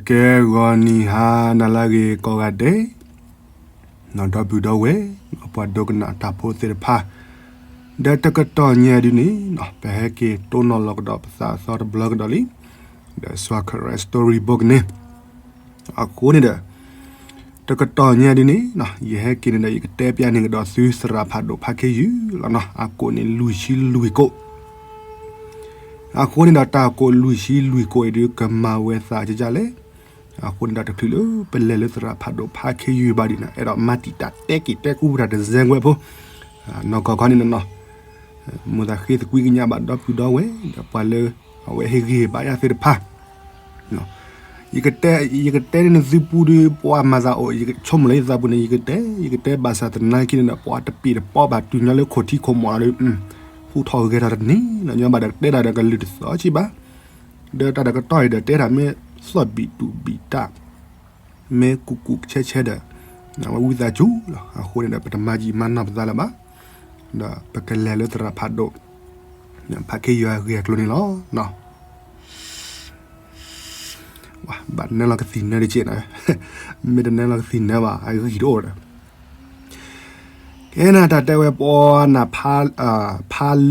ကဲ ဂီၤနံၤဟါနၤလၢအဂ့ၤကိးဂၤဒဲး, နီၢ်ဒီပုၢ်ဒီဝဲၢ် ပှၤဒိကနၣ်တၢ်ဖိသ့ၣ်တဖၣ်, ဒီးတကတီၢ်ညါဒုန့ၣ် ပဟဲက့ၤတိၢ်နီၣ်လီၤကဒီးပသးအသီတဘျီကဒီးလံ, ဒီး Sawkere Story Book န့ၣ်, အဃိန့ၣ်ဒီး တကတီၢ်ညါဒုန့ၣ် ယဟဲက့ၤန့ၣ်ဒီး ယကတဲပျးန့ၢ်ကဒီးသုသရၣ်ဖးဒိၣ်ဖးခ့ယုၢ်လီၤနီၤ, အကိးန့ၣ်လွံၢ်ဆံလွံၢ်ကိး အဃိန့ၣ်ဒီး တၢ်ကိးလွံၢ်ဆံလွံၢ်ကိးအံၤဒု ကမၤဝဲသးကကလဲၣ်. အဃိန့ၣ်ဒီး တချုးလၢပလဲၤလၢသရၣ်ဖးဒိၣ်ဖးခ့ယုၢ်ဘၣ်ဒုန့ၣ် အဲၣ်ဒိးမၤတံာ်တာ်တဲက့ၤတဲကူပတၢ်တစဲးဝဲဖိ, နီၢ်ကီၢ်ခီန့ၣ်နီၤ, မိၢ်သးဃ့သကွံကညးဘၣ်ဒီပုၢ်ဒီဝဲၢ် ဒီးပှၤလၢ အဝဲဟ့ၣ်ဂံၢ်ဟ့ၣ်ဘါယၤသ့ၣ်တဖၣ် ယကတဲ ယကတဲန့ၢ်နသုပူဒီး ပှၤမၤသးအိၣ် ယဆိကမိၣ်လၢယသးပူၤန့ၣ် ယကတဲ ယကတဲဘၣ်ဆၣ်သနာ်က့န့ၣ်ဒီး ပှၤတပ့ၢ်တပီၢ်ဘၣ်တုၤညီလၢခိၣ်ထံခိၣ်မီၤဒီး ဟူးထီၣ်ဂဲၤထီၣ်တန့ၢ် ညီဘၣ်ဒီးကတဲတၢ်ဒီးကလုၢ်တသီဆံးဘၣ်, ဒီးတၢ်ဒီးကတီၢ်အံၤဒီး တဲတၢ်မ့ၢ်သီၣ်ဘံၣ်တူၣ်ဘံၣ်တၢ် မ့ၢ်ကူကူဆဲဆဲဒီး အဝဲဝံသးစူၤလီၤ. အဃိန့ၣ်ဒီး ပတမၤယံာ်မၤနီၢ်ပသးလၢၤဘၣ်, ဒီးပကလဲၤလၢသရၣ်ဖးဒိၣ် ဖးခ့ယုၢ်အဂ့ၢ်အကျိၤန့ၣ်လီၤ. ဘၣ်နၢလီၤကသံၣ်နၢတက့ၢ်, မ့ၢ်တနၢလီၤကသံၣ်နၢဘၣ် အဂံၢ်တအိၣ်ဒီး ကဲနၤ တၢ်တဲဝဲပှၤနၢ် ဖါ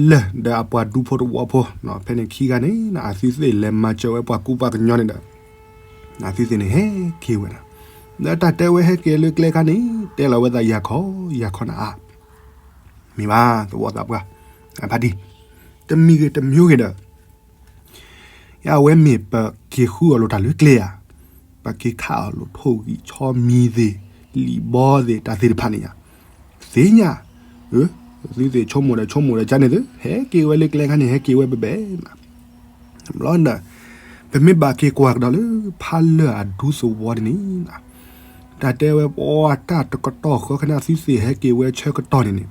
လၢၢ်ဒီးအပှၤဒူဖိတဝီဖိ, ဖဲန့ၣ်ခံဂၤန့ၣ် အသုသ့ၣ်လဲၤမၤစၢၤဝဲပှၤကူပှၤကညီန့ၣ်ဒီး အသုသ့ၣ်န့ၣ်ဟဲက့ၤဝဲဒၣ်, ဒီးတၢ်တဲဝဲဟဲက့ၤလၢကျဲခါန့ၣ် တဲလီၤဝဲသးယၤခီ ယၤခီနၤအါ မ့ၢ်ဘၣ်သဝီသးပှၢ်, ဖါတံၢ်, တမံၤဂ့ၤတမံၤဂ့ၤဒီး ယအဝဲမ့ၢ်ပက့ၤဃုအီၤလိာ်တၢ်လၢကျဲဧါ, ပက့ၤခးအီၤလိာ်ထိၣ်ဂံၢ်ဆီမံၤသ့ၣ်, လံာ်ဘီသ့ၣ် တၢ်သ့ၣ်တဖၣ်န့ၣ်ယါ, သ့ၣ်ညါ, သုသ့ၣ်ဆိကမိၣ်ဒီးဆိကမိၣ်ဒီးကန့ၣ်သု ဟဲက့ၤဝဲလၢကျဲခါန့ၣ် ဟဲက့ၤဝဲဘဲဘဲ, ဘျီဒီး ပမ့ၢ်ဘၣ်က့ၤကွၢ်ကဒီးလၢ ဖါလၢၢ်အဒူသဝီန့ၣ်န့ၣ် တၢ်တဲဝဲပှၤတၢ်တကတီၢ်ဃီခါန့ၣ် အသုသ့ၣ်ဟဲက့ၤဝဲဆၢကတီၢ်န့ၣ်န့ၣ်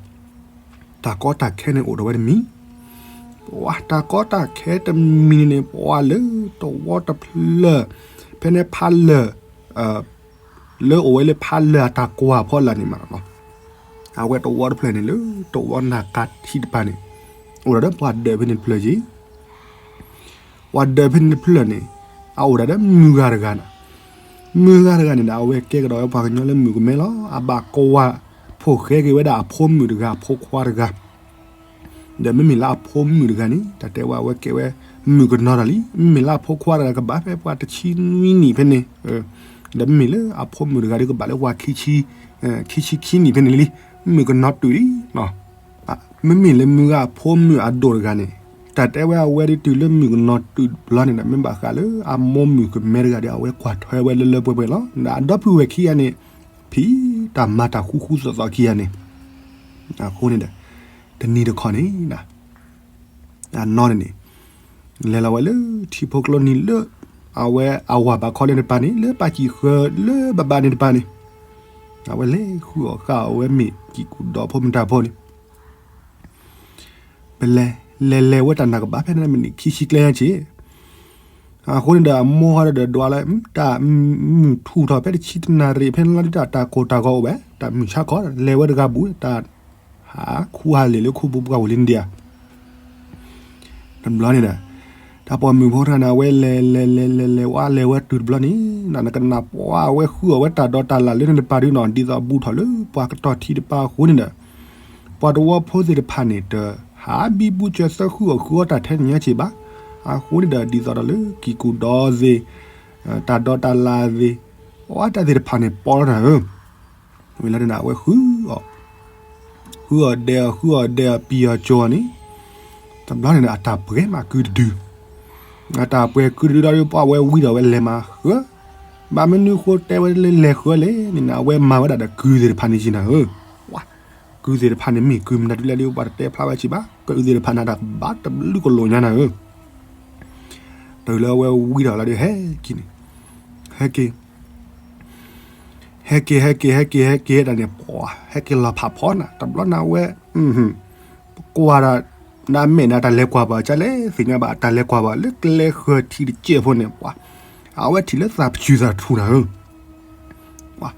တၢ်ကီတၢ်ခဲန့ၣ်အိၣ်ဒီးဝဲတမံၤ, ပှၤတၢ်ကီတၢ်ခဲတမံၤန့ၣ်န့ၣ် ပှၤလၢတဝီတဖျၢၣ်, ဖဲန့ၣ်ဖါလၢၢ်, လၢအိၣ်ဝဲလၢဖါလၢၢ်အတၢ်ကွၢ်ဖီလာ်န့ၣ်မးလီၤ, အဝဲတဝီတဖျၢၣ်န့ၣ်လၢ တဝီနၢ်ကးထံတပၤန့ၣ်, အိၣ်ဒီးပှၤဒၢးဖဲန့ၣ်တဖျၢၣ်က့ၤ ပှၤဒၢးဖဲန့ၣ်တဖျၢၣ်န့ၣ် အအိၣ်ဒၣ်ဒီးမုၢ်ဂၤတဂၤန့ၣ်, မုၢ်ဂၤတဂၤန့ၣ်ဒီး အဝဲကဲကဒီးဝဲပှၤကညီလၢမုၣ်ကမဲလီၤ. အဘၣ်ကွၢ်ဖိၣ်ဃဲက့ၤဝဲဒၣ်အဖိမုၣ်တဂၤ အဖိခွါတဂၤ, ဒီးမ့မ့ၢ်လၢအဖိမုၣ်တဂၤန့ၣ် တၢ်တဲဝဲအဝဲကဲဝဲမုၣ်ကနီၤတၢ်လံ. မ့မ့ၢ်လၢအဖိခွါတဂၤကဘၣ်ဖဲပှၤတဆံနွံနံၣ်ဖဲန့ၣ်, ဒီးမ့မ့ၢ်လၢအဖိမုၣ်တဂၤဒီးကဘၣ်လၢပှၤ ခံဆံခံနံၣ်ဖဲန့ၣ်လံ, မုၣ်ကနီၤတုၤလံ. မ့မ့ၢ်လၢမုၢ်ဂၤအဖိမုၣ်အဒိၣ်တဂၤန့ၣ်, တၢ်တဲဝဲအဝဲဒ်တုၤလၢမုၣ်ကနီၤတုၤတဘျီန့ၣ်ဒီး မ့ၢ်ဘၣ်ဃးလၢအမိၢ်မုၣ်ကမဲတဂၤဒီး အဝဲကွၢ်ထွဲဝဲလၢလၢပှဲၤပှဲၤလီၤ. ဒီးအဒီပုၢ်ဝဲၢ်ခံဂၤန့ၣ် ဖံးတၢ်မၤတၢ်ဃူဃူသိးသိးခံဂၤန့ၣ်, အဃိန့ၣ်ဒီး တနံၤတခီန့ၣ် အနီၢ်န့ၣ်န့ၣ် လဲၤလီၤဝဲလၢထံဖိကျိနံၤလၢ အဝဲအဝၤဘၣ်ခီန့ၣ်တပၤန့ၣ် လၢပၢ်စံၣ်ဃၢၤလၢဘၣ်ဘၣ်န့ၣ်တပၤန့ၣ်, အဝဲလဲၤဃုအီၣ်ဃာ်အီၣ်ဝဲမ့ၢ်ကံၢ်ကူၣ်ဒီဖိမတၤဖိန့ၣ်, ပလဲၤလဲၤလဲၤဝဲတၢ်နၢ်ကဘၣ်ဖဲန့ၣ်မ့ၢ်န့ၣ် ခံဆံကျဲညါက့ၤ, အဃိန့ၣ်ဒီးအမိၢ်ဟီဒီးဒွးလၢ တၢ်မုၢ်ထူၣ်ထီၣ်ဖဲတဆံတနၣ်ရံၣ်ဖဲန့ၣ်လီၤဒုး တၢ်ကိၢ်တၢ်ဂီၤအိၣ်ဝဲ တၢ်မုၢ်ဆါခီ လဲၤဝဲတဂၤဘူး တၢ် ဟးခူဟးလ့ၣ်လၢခိပူၤပှၢ်ဝံၤလံန့ၣ်ဒံးဧါ. တဘျီန့ၣ်ဒီး တၢ်ပိာ်မုၣ်ဖိတဂၤန့ၣ် အဝဲလဲၤလဲၤလဲၤလဲၤလဲၤဝဲလဲၤဝဲတုၤတဘျီန့ၣ် နကနၣ်ပှၤအဝဲဃုအီၣ်ဝဲတၢ်ဒီးတၢ်လၢ်လၢန့ၣ်တပၤဒုးနီၤ ဒ်သိးဘူးထီၣ်လၢပှၤကတီၢ်ထံတပၤအဃိန့ၣ်ဒီး ပှၤတဝီဖိသ့ၣ်တဖၣ်န့ၣ် တဟးဘံဘူစၢၤသၢဃုအီၣ်ဃုအီတၢ်ထဲန့ၣ်ညါက့ၤဘၣ်. အဃိန့ၣ်ဒီး ဒ်သိးဒီးလၢကံၢ်ကူၣ်ဒီသ့ၣ် တၢ်ဒီးတၢ်လၢ်သ့ၣ် အတၢ်သ့ၣ်တဖၣ်န့ၣ် ပီလီၤနၤဧၢ, ဝံၤလီၤန့ၣ် အဝဲဃုအီၣ် ဃုအီၣ်ဒဲးအီၤ ဃုအီၣ်ဒဲးအီၤ ပံၤအီၤကၠီအီၤန့ၣ်, တဘျီန့ၣ်ဒီး အတၢ်ပှဲၤမးကုတဒု, အတၢ်ပှဲၤကုတဒုလီၤဒီး ပှၤဝဲဝံဒီးဝဲလဲၤမၤဃၢ, ဘၣ်မနုၤဃိတဲဝဲလၢလဲၤဃၢလဲၣ်န့ၣ် အဝဲမၤဝဲဒၣ်ဒီးကုသ့ၣ်တဖၣ်န့ၣ်က့ၤနၤဧၢ, ကုသ့ၣ်တဖၣ်န့ၣ်မ့ၢ်ကုမနုၤဒ်လဲၣ်ဒီး ပှၤတတဲဖျါဝဲက့ၤဘၣ်, ကုသ့ၣ်တဖၣ်န့ၣ် တၢ်ကဘၣ်တဘျုးကလိာ်ညါနၤဧၢ, တုၤလၢအဝဲဝံဒီးလီၤဒီး ဟဲက့ၤန့ၣ်, ဟဲက့ၤ ဟဲက့ၤ ဟဲက့ၤ ဟဲက့ၤ ဟဲက့ၤဒၣ်န့ၣ် ပှၤ ဟဲက့ၤလီၤဖးဖီနၤ တဘျီန့ၣ်ဝဲ ကွၢ်ဒီး နမဲာ်န့ၣ် တၢ်လဲၤကွၢ်ဘၣ် ကလဲၤသ့ၣ်ညါဘၣ် တၢ်လဲၤကွၢ်ဘၣ် လၢကျဲဃၢၤထံးတကဲးဖိန့ၣ် ပှၤ အဝဲထံၣ်လၢသးပစုၢ်သးထူၣ်နၤဧၢ, ပှၤ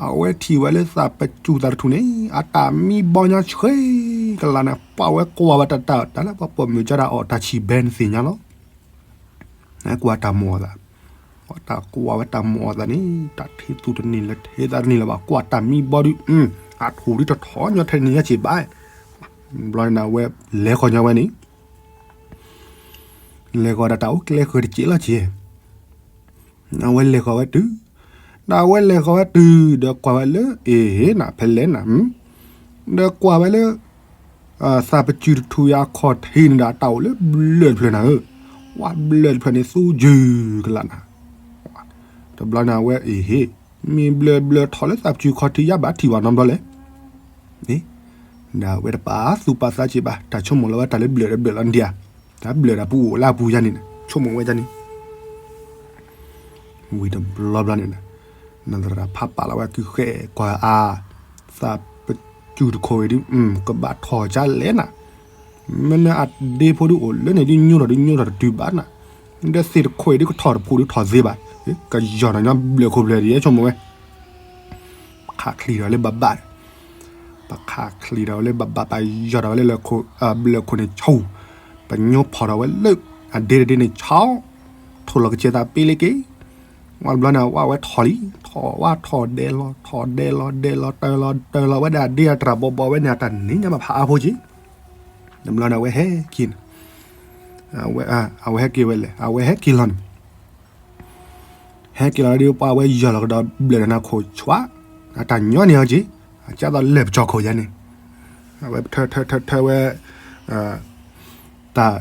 အဝဲထံၣ်ဝဲလၢသးပစုၢ်သးထူၣ်န့ၣ် အတၢ်မံဘီညါဆှဲကလးန့ၣ် ပှၤဝဲကွၢ်ဝဲတၢ်တၢ် တၢ်လၢပှၤပိာ်မုၣ်ကဒီးအီၣ်တၢ်ဆံၣ်ဘဲန့ၣ်သ့ၣ်ညါလီၤ. ကွၢ်တၢ်မိၢ်သး တၢ်ကွၢ်ဝဲတၢ်မၤအီၣ်သးန့ၣ် တၢ်ထံၣ်သူၣ်တန့ၢ်လၢၤ ထံၣ်သးတန့ၢ်လၢၤဘၣ် ကွၢ်တၢ်မံဘီဒုး အထူၣ်ဒုးတထီၣ်ညီထဲန့ၣ်ညါစ့ၢ်ဘၣ်. ဘျီန့ၣ်အဝဲလဲၤဃီၤညီဝဲန့ၣ် လဲၤဃီၤဒီးတၢ်အိၣ်ကျဲဃၢၤတစဲးလီၤက့ၤ အဝဲလဲၤဃီၤဝဲတုၤ, ဒီးအဝဲလဲၤဃီၤဝဲတုၤ ဒီးကွၢ်ဝဲလၢ အ့ၣ်နၤ ဖဲလဲၣ်နၤ, ဒီးကွၢ်ဝဲလၢ သးပစုၣ်တထူၣ်အံၤအခီၣ်ထံးန့ၣ်ဒီး တၢ်အိၣ်လၢဘျၢၣ်တဖျၢၣ်နၤဧၢ, ဝဲဘျၢၣ်တဖျၢၣ်န့ၣ်သူယုၢ်ကလးနၤ. တဘျီန့ၣ်အဝဲအ့ၣ် မ့ၢ်ဘျၢၣ်ဘျၢၣ်ထီၣ်လၢသးပစုၣ်ခီၣ်ထံးယါဘၣ်ထံၣ်ဘၣ်နီတဘျီလဲၣ်. ဒီးအဝဲတပာ်သူၣ်ပာ်သးစ့ၢ်ဘၣ် တၢ်ဆိကမိၣ်လၢဝဲတၢ်လၢဘျၢၣ်ဒီးဘျၢၣ်လီၤဒံးဧါ, တၢ်ဘျၢၣ်ဒီးပူၤအိၣ်လၢအပူၤယါန့ၣ် ဆိကမိၣ်ဝဲဒ်န့ၣ် ဝံၤတဘျီဘျီန့ၣ် နသရၣ်ဖးပာ်လီၤဝဲကုဃဲကွၢ်အါ, သးပစုၣ်တခိၣ်အံၤဒုး ကဘၣ်ထီၣ်ကၢ်လဲၣ်နၤ, မ့ၢ်လၢအဒ့ဖိဒုးအိၣ်လၢန့ၣ်ဒုးညိထီၣ်ဒုးညိထီၣ်တတုၤဘၣ်နၤ, ဒီးသ့ၣ်တခိၣ်အံၤဒုးကထီၣ်တဖိဒုးထီၣ်သ့ဘၣ်, ကယီၢ်နီၤညီဘျၢၣ်ခိၣ်ဘျၢၣ်ဒ်ယဲဆိကမိၣ်ဝဲ ပခးချံးဒီးလၢဘၣ်ဘၣ်, ပခးချံးဒီးလၢဘၣ်ဘၣ် ပယီၤဒီးဝဲလၢ ဘျၢၣ်ခိၣ်န့ၣ်ဆူၣ်, ပညိဖီၣ်ဒီးဝဲလၢ အဒ့တဒ့န့ၣ်ဆီ, ထိၣ်လီၤကစဲးသးပ့လ့က့ၤ, ဝံၤတဘျီန့ၣ် ဝဲထီၣ်လံ, ထီၣ်ဝဲထီၣ်ဒဲလီၤ ထီၣ်ဒဲလီၤ ဒဲလီၤတၢ်လီၤတၢ်လီၤဝဲဒၣ်ဒ့အတြၢ်ဘီဘီဝဲန့ၣ် အတၢ်န့ၣ်ညါမးဖးအါဖိက့ၤ, တဘျီန့ၣ် အဝဲဟဲက့ၤန့ၣ်, အဝဲဟဲက့ၤဝဲလဲၣ် အဝဲဟဲက့ၤလီၤန့ၣ် ဟဲက့ၤလီၤဒုးပှၤဝဲယီၢ်လီၤကဒီးဘျၢၣ်ဒီးနၤခိၣ်ဆှး, အတၢ်ညီန့ၢ်အီၤက့ၤ, အကၢ်သိးလဲၤပကၠီၣ်ခိၣ်ယါန့ၣ်, အဝဲထၢထၢထၢထၢဝဲ, တၢ်,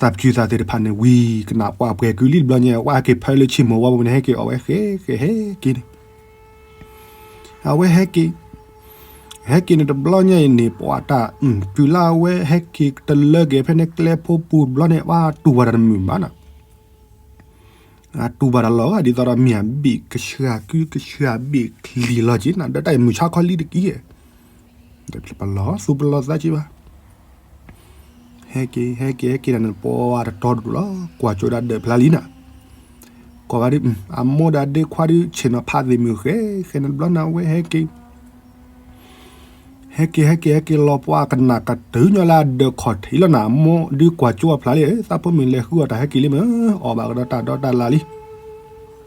သးပစုၣ်သးသ့ၣ်တဖၣ်န့ၣ်ဝံၤ ကနၣ်ပှၤပှဲၤကုလံတဘျီညါ ဝဲဟဲက့ၤဖဲလၢဆ့မိၢ်ဝါပူၤန့ၣ် ဟဲက့ၤအီၣ်ဝဲဃဲဃဲဟဲက့ၤန့ၣ် အဝဲဟဲက့ၤ, ဟဲက့ၤန့ၣ်တဘျီညါအံၤန့ၣ် ပှၤတၢ်, တုၤလၢအဝဲဟဲက့ၤတလၢက့ၤဖဲန့ၣ်ကျဲဖိပူၤတဘျီန့ၣ် ပှၤတူၢ်ဘၣ်တၢ်တမုာ်ဘၣ်နၤ အတူၢ်ဘၣ်တၢ်လီၤဂာ်ဒ်သိးဒီးမ့ၢ်အဘ့ၣ်ကဆှၣ်ကုကဆှၣ်ဘ့ၣ်ချံးလီၤက့ၤနၤ ဒီးတၢ်အံၤမုၢ်ဆါခီလံတက့ၢ်, ပလီၤသူၣ်ပလီၤသးက့ၤဘၣ်, ဟဲက့ၤ ဟဲက့ၤ ဟဲက့ၤတၢ်န့ၣ် ပှၤတတီတတူၢ်လီၤ ကွၢ်ကၠိဒၣ်ဒၢးဖျါလံနၤ, ကွၢ်ဝဲဒုး အမိၢ်ဒီးဒ့ခွါဒုး ဆ့ၣ်နီၤဖးသ့ၣ်မုၢ်ဃဲ ဃဲန့ၣ်တဘျီန့ၣ် အဝဲဟဲက့ၤ ဟဲက့ၤ ဟဲက့ၤ ဟဲက့ၤလီၤ ပှၤကနၣ်ကတုၤညီလၢအဒၢးခီၣ်ထံးလီၤနၤ အမိၢ်ဒုးကွၢ်ကၠိအဖျါလံ သးဖိမုၣ်လဲၤဃုအီၣ်တၢ်ဟဲက့ၤလံမ့ၢ် အီၣ်ဘၣ်ကဒီးတၢ်ဒီတၢ်လၢ်လံ,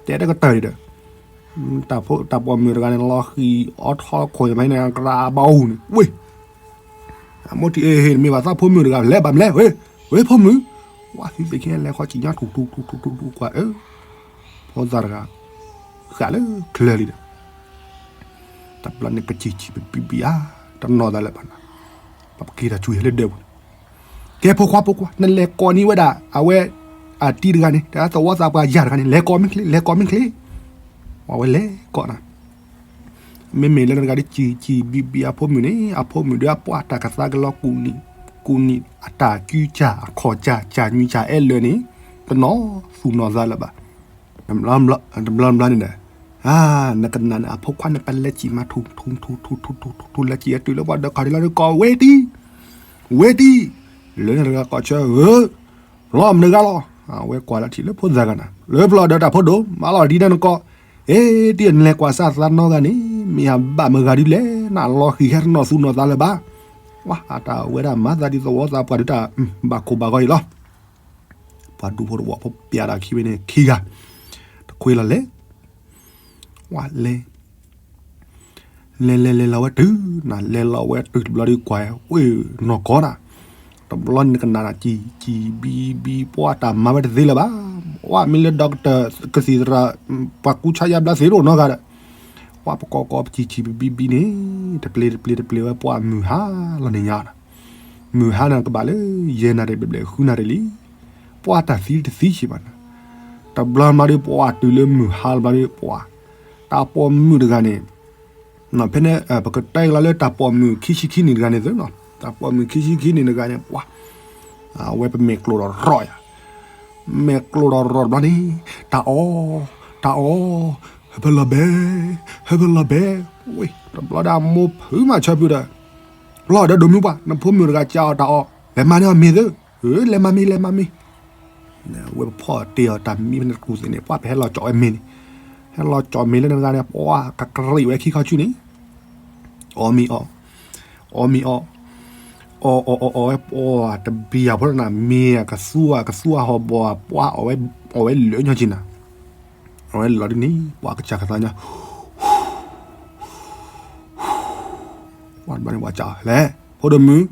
တဲတကတၢၢ်ဒံးဒီး, တၢ်ပိာ်မုၣ်တဂၤန့ၣ် လီၤဃံၤအီထီခိၣ်ယမၤန့ၣ် အကြၢးဘၣ်အူန့ၣ် ဝ့ၢ် အမိၢ်ထံၣ်အ့ၣ်ဟ့ၣ် မ့ၢ်ဘၣ်သးဖိမုၣ်တဂၤ လဲၤဘၣ်မလဲၣ် ဝ့ၢ် ဝ့ၢ်ဖိမုၣ်, ဝါသံသ့ၣ်ခံလဲၤခီစံၣ်ညီထူၣ်ထူၣ်ထူၣ်ထူၣ်ထူၣ်ထူၣ်ကွၢ်အၢ, ဖိသၣ်တဂၤ ဃာ်လၢချၢလံဒီး, တဘျီန့ၣ်ကစံၣ်ဆံၣ်ဘံဘံဘံဧါ, တနီၣ်သးလၢၤဘၣ်နၤ, ပက့ၤတၢ်ဆူၣ်ဟဲလၢဒၢးပူၤန့ၣ်, ကဲဖိခွါဖိခွါ နလဲၤကိးန့ၢ်ဝဲဒၣ် အဝဲ အတံၤတဂၤန့ၣ် တၢ်သဝီသးပှၢ်ယၤတဂၤန့ၣ် လဲၤကိးမ့ၢ်ချ့ လဲၤကိးမ့ၢ်ချ့, ဝဲလဲၤကိးနၤ မ့မ့ၢ်လၢနတဂၤဒ်စံၣ်ဆံၣ်ဘံဘံအဖိမုၣ်န့ၣ် အဖိမုၣ်ဒီးအပှၢ်တၢ်ကသါကလီကူၣ်နံၣ်, ကူၣ်နံၣ်အတၢ်ကူစၢ်အခီၣ်စၢ် စၢ်နွံစၢ်အဲၣ်လၢာ်န့ၣ် တနီၣ်သူၣ်နီၣ်သးလၢၤဘၣ်, တဘျီဘျီန့ၣ်ဒီး, နကနၣ်န့ၣ် အဖိခွါန့ၣ်ပလဲၤစံၣ်မၤထူၣ်ထူၣ်ထူၣ်ထူၣ်ထူၣ်ထူၣ်ထူၣ်လၢစံၣ်အတုၤလၢပှၤဒီးခီၣ်ထံးလီၤဒီးကိးဝဲတံၢ်, ဝဲတံၢ်, လၢန့ၣ်တဂၤကိးဆၢဧၢ ဖျီမနုၤဂၤလီၤ, အဝဲကွၢ်လၢထံၣ်လၢဖိသၣ်ဂၤနၤ လၢဖျီဒီးတၢ်ဖိဒိၣ် မၤလီၤဒ်န့ၣ်နကိး, အ့ တံၢ်နလဲၤကွၢ်စၢ်သးနီတဂၤန့ၣ် မ့ၢ်အဘၣ်မတၤဂၤဒ်လဲၣ် နလီၤဃံၤဟဲတနီၣ်သူၣ်နီၣ်သးလၢၤဘၣ်, ဝါ အတၢ်ဝဲဒၣ်မၤသးဒ်သဝီသးပှၢ်ဒုးတၢ် ဘၣ်ကိၢ်ဘၣ်ဂီၤအံၤလီၤ, ပှၤဒူဖိတဝီဖိပျးတၢ်ခံဝဲန့ၣ်ခံဂၤ, တခွ့လီၤလဲၤ ဝဲလဲၤ, လဲၤလဲၤလဲၤလီၤဝဲတုၤနၤ လဲၤလီၤဝဲတုၤတဘျီဒုးကွၢ်ဝဲနီၢ်ကီၢ်နၤ, တဘျီန့ၣ်နကနၣ်နၤ စံၣ်စံၣ်ဘံဘံ ပှၤတၢ်မၤဝဲတသ့လၢၤဘၣ်, ဝဲမ့ၢ်လၢ doctor ကသံၣ်သရၣ် ပှၤကူဆါယါဘျါသ့တအိၣ်နီတဂၤဒီး, ဝဲပကိးကိးပစံၣ်စံၣ်ဘံဘံဘံန့ၣ် တပျ့ၤတပျ့ၤတပျ့ၤဝဲပှၤမုၢ်ဟါလီၤန့ၣ်ညါ, မုၢ်ဟါန့ၣ်ကဘၣ်လၢ ယဲၢ်နၣ်ရံၣ်ဘျဲၣ်ဘျဲၣ်ဃုနၣ်ရံၣ်လံ, ပှၤတၢ်သံတသံဆံးဘၣ်နၤ, တဘျီမးဒုးပှၤတုၤလၢမုၢ်ဟါတဘျီဒုးပှၤ, တၢ်ပိာ်မုၣ်တဂၤန့ၣ် ဖဲန့ၣ် ပကတဲကလီၤလၢတၢ်ပိာ်မုၣ်ခံဆံခံနံၣ်တဂၤန့ၣ်သုနီၤ, တၢ်ပိာ်မုၣ်ခံဆံခံနံၣ်တဂၤန့ၣ် ပှၤ, အဝဲပမဲာ်ကျိၤဒီးရီၣ်ယၤ, မဲာ်ကျိၤဒီးရီၣ်တဘျီန့ၣ်, တၢ်အီၣ်, တၢ်အီၣ်, ဟဲဖဲလီၤဘဲ, ဟဲဖဲလီၤဘဲ, ဝ့ၢ် တဘျီဒီးအမိၢ်ဖုးမးဆၢဖုးဒီး, လီၤဒီးဒိၣ်မုၢ်ပှၢ် နဖိမုၣ်တဂၤကးအီၣ်တၢ်အီၣ် လဲၤမၤန့ၢ်အီၤမ့ၤသု, လဲၤမၤမ့ၤ လဲၤမၤမ့ၤ ဝဲပဖီၣ်တ့ၢ်အီၤတၢ်မံဖဲန့ၣ်တကျိၤသ့ၣ်န့ၣ် ပှၤပဟဲလီၤကၠီၣ်ဝဲမ့ၤန့ၣ်, ဟဲလီၤကၠီၣ်မ့ၤလၢန့ၣ်တဂၤန့ၣ် ပှၤကကရံၣ်ဝဲခံခီဆူၣ်န့ၣ်, အီၣ်မ့ၤအီၣ်, အီၣ်မ့ၤအီၣ်, အီၣ်အီၣ်အီၣ်အီၣ်ဝဲပှၤတဘံယၤဖိတနၤ မ့ၤအကသူအကသူအဟီၣ်ဘီၣ် ပှၤအီၣ်ဝဲလၢာ်ညီက့ၤနၤ, အဝဲလီၤဒ်န့ၣ် ပှၤကစၢ်ကသါညါ ပှၤဘၣ်န့ၣ်ပှၤစံး လဲၤ ဖိဒိၣ်မုၣ်,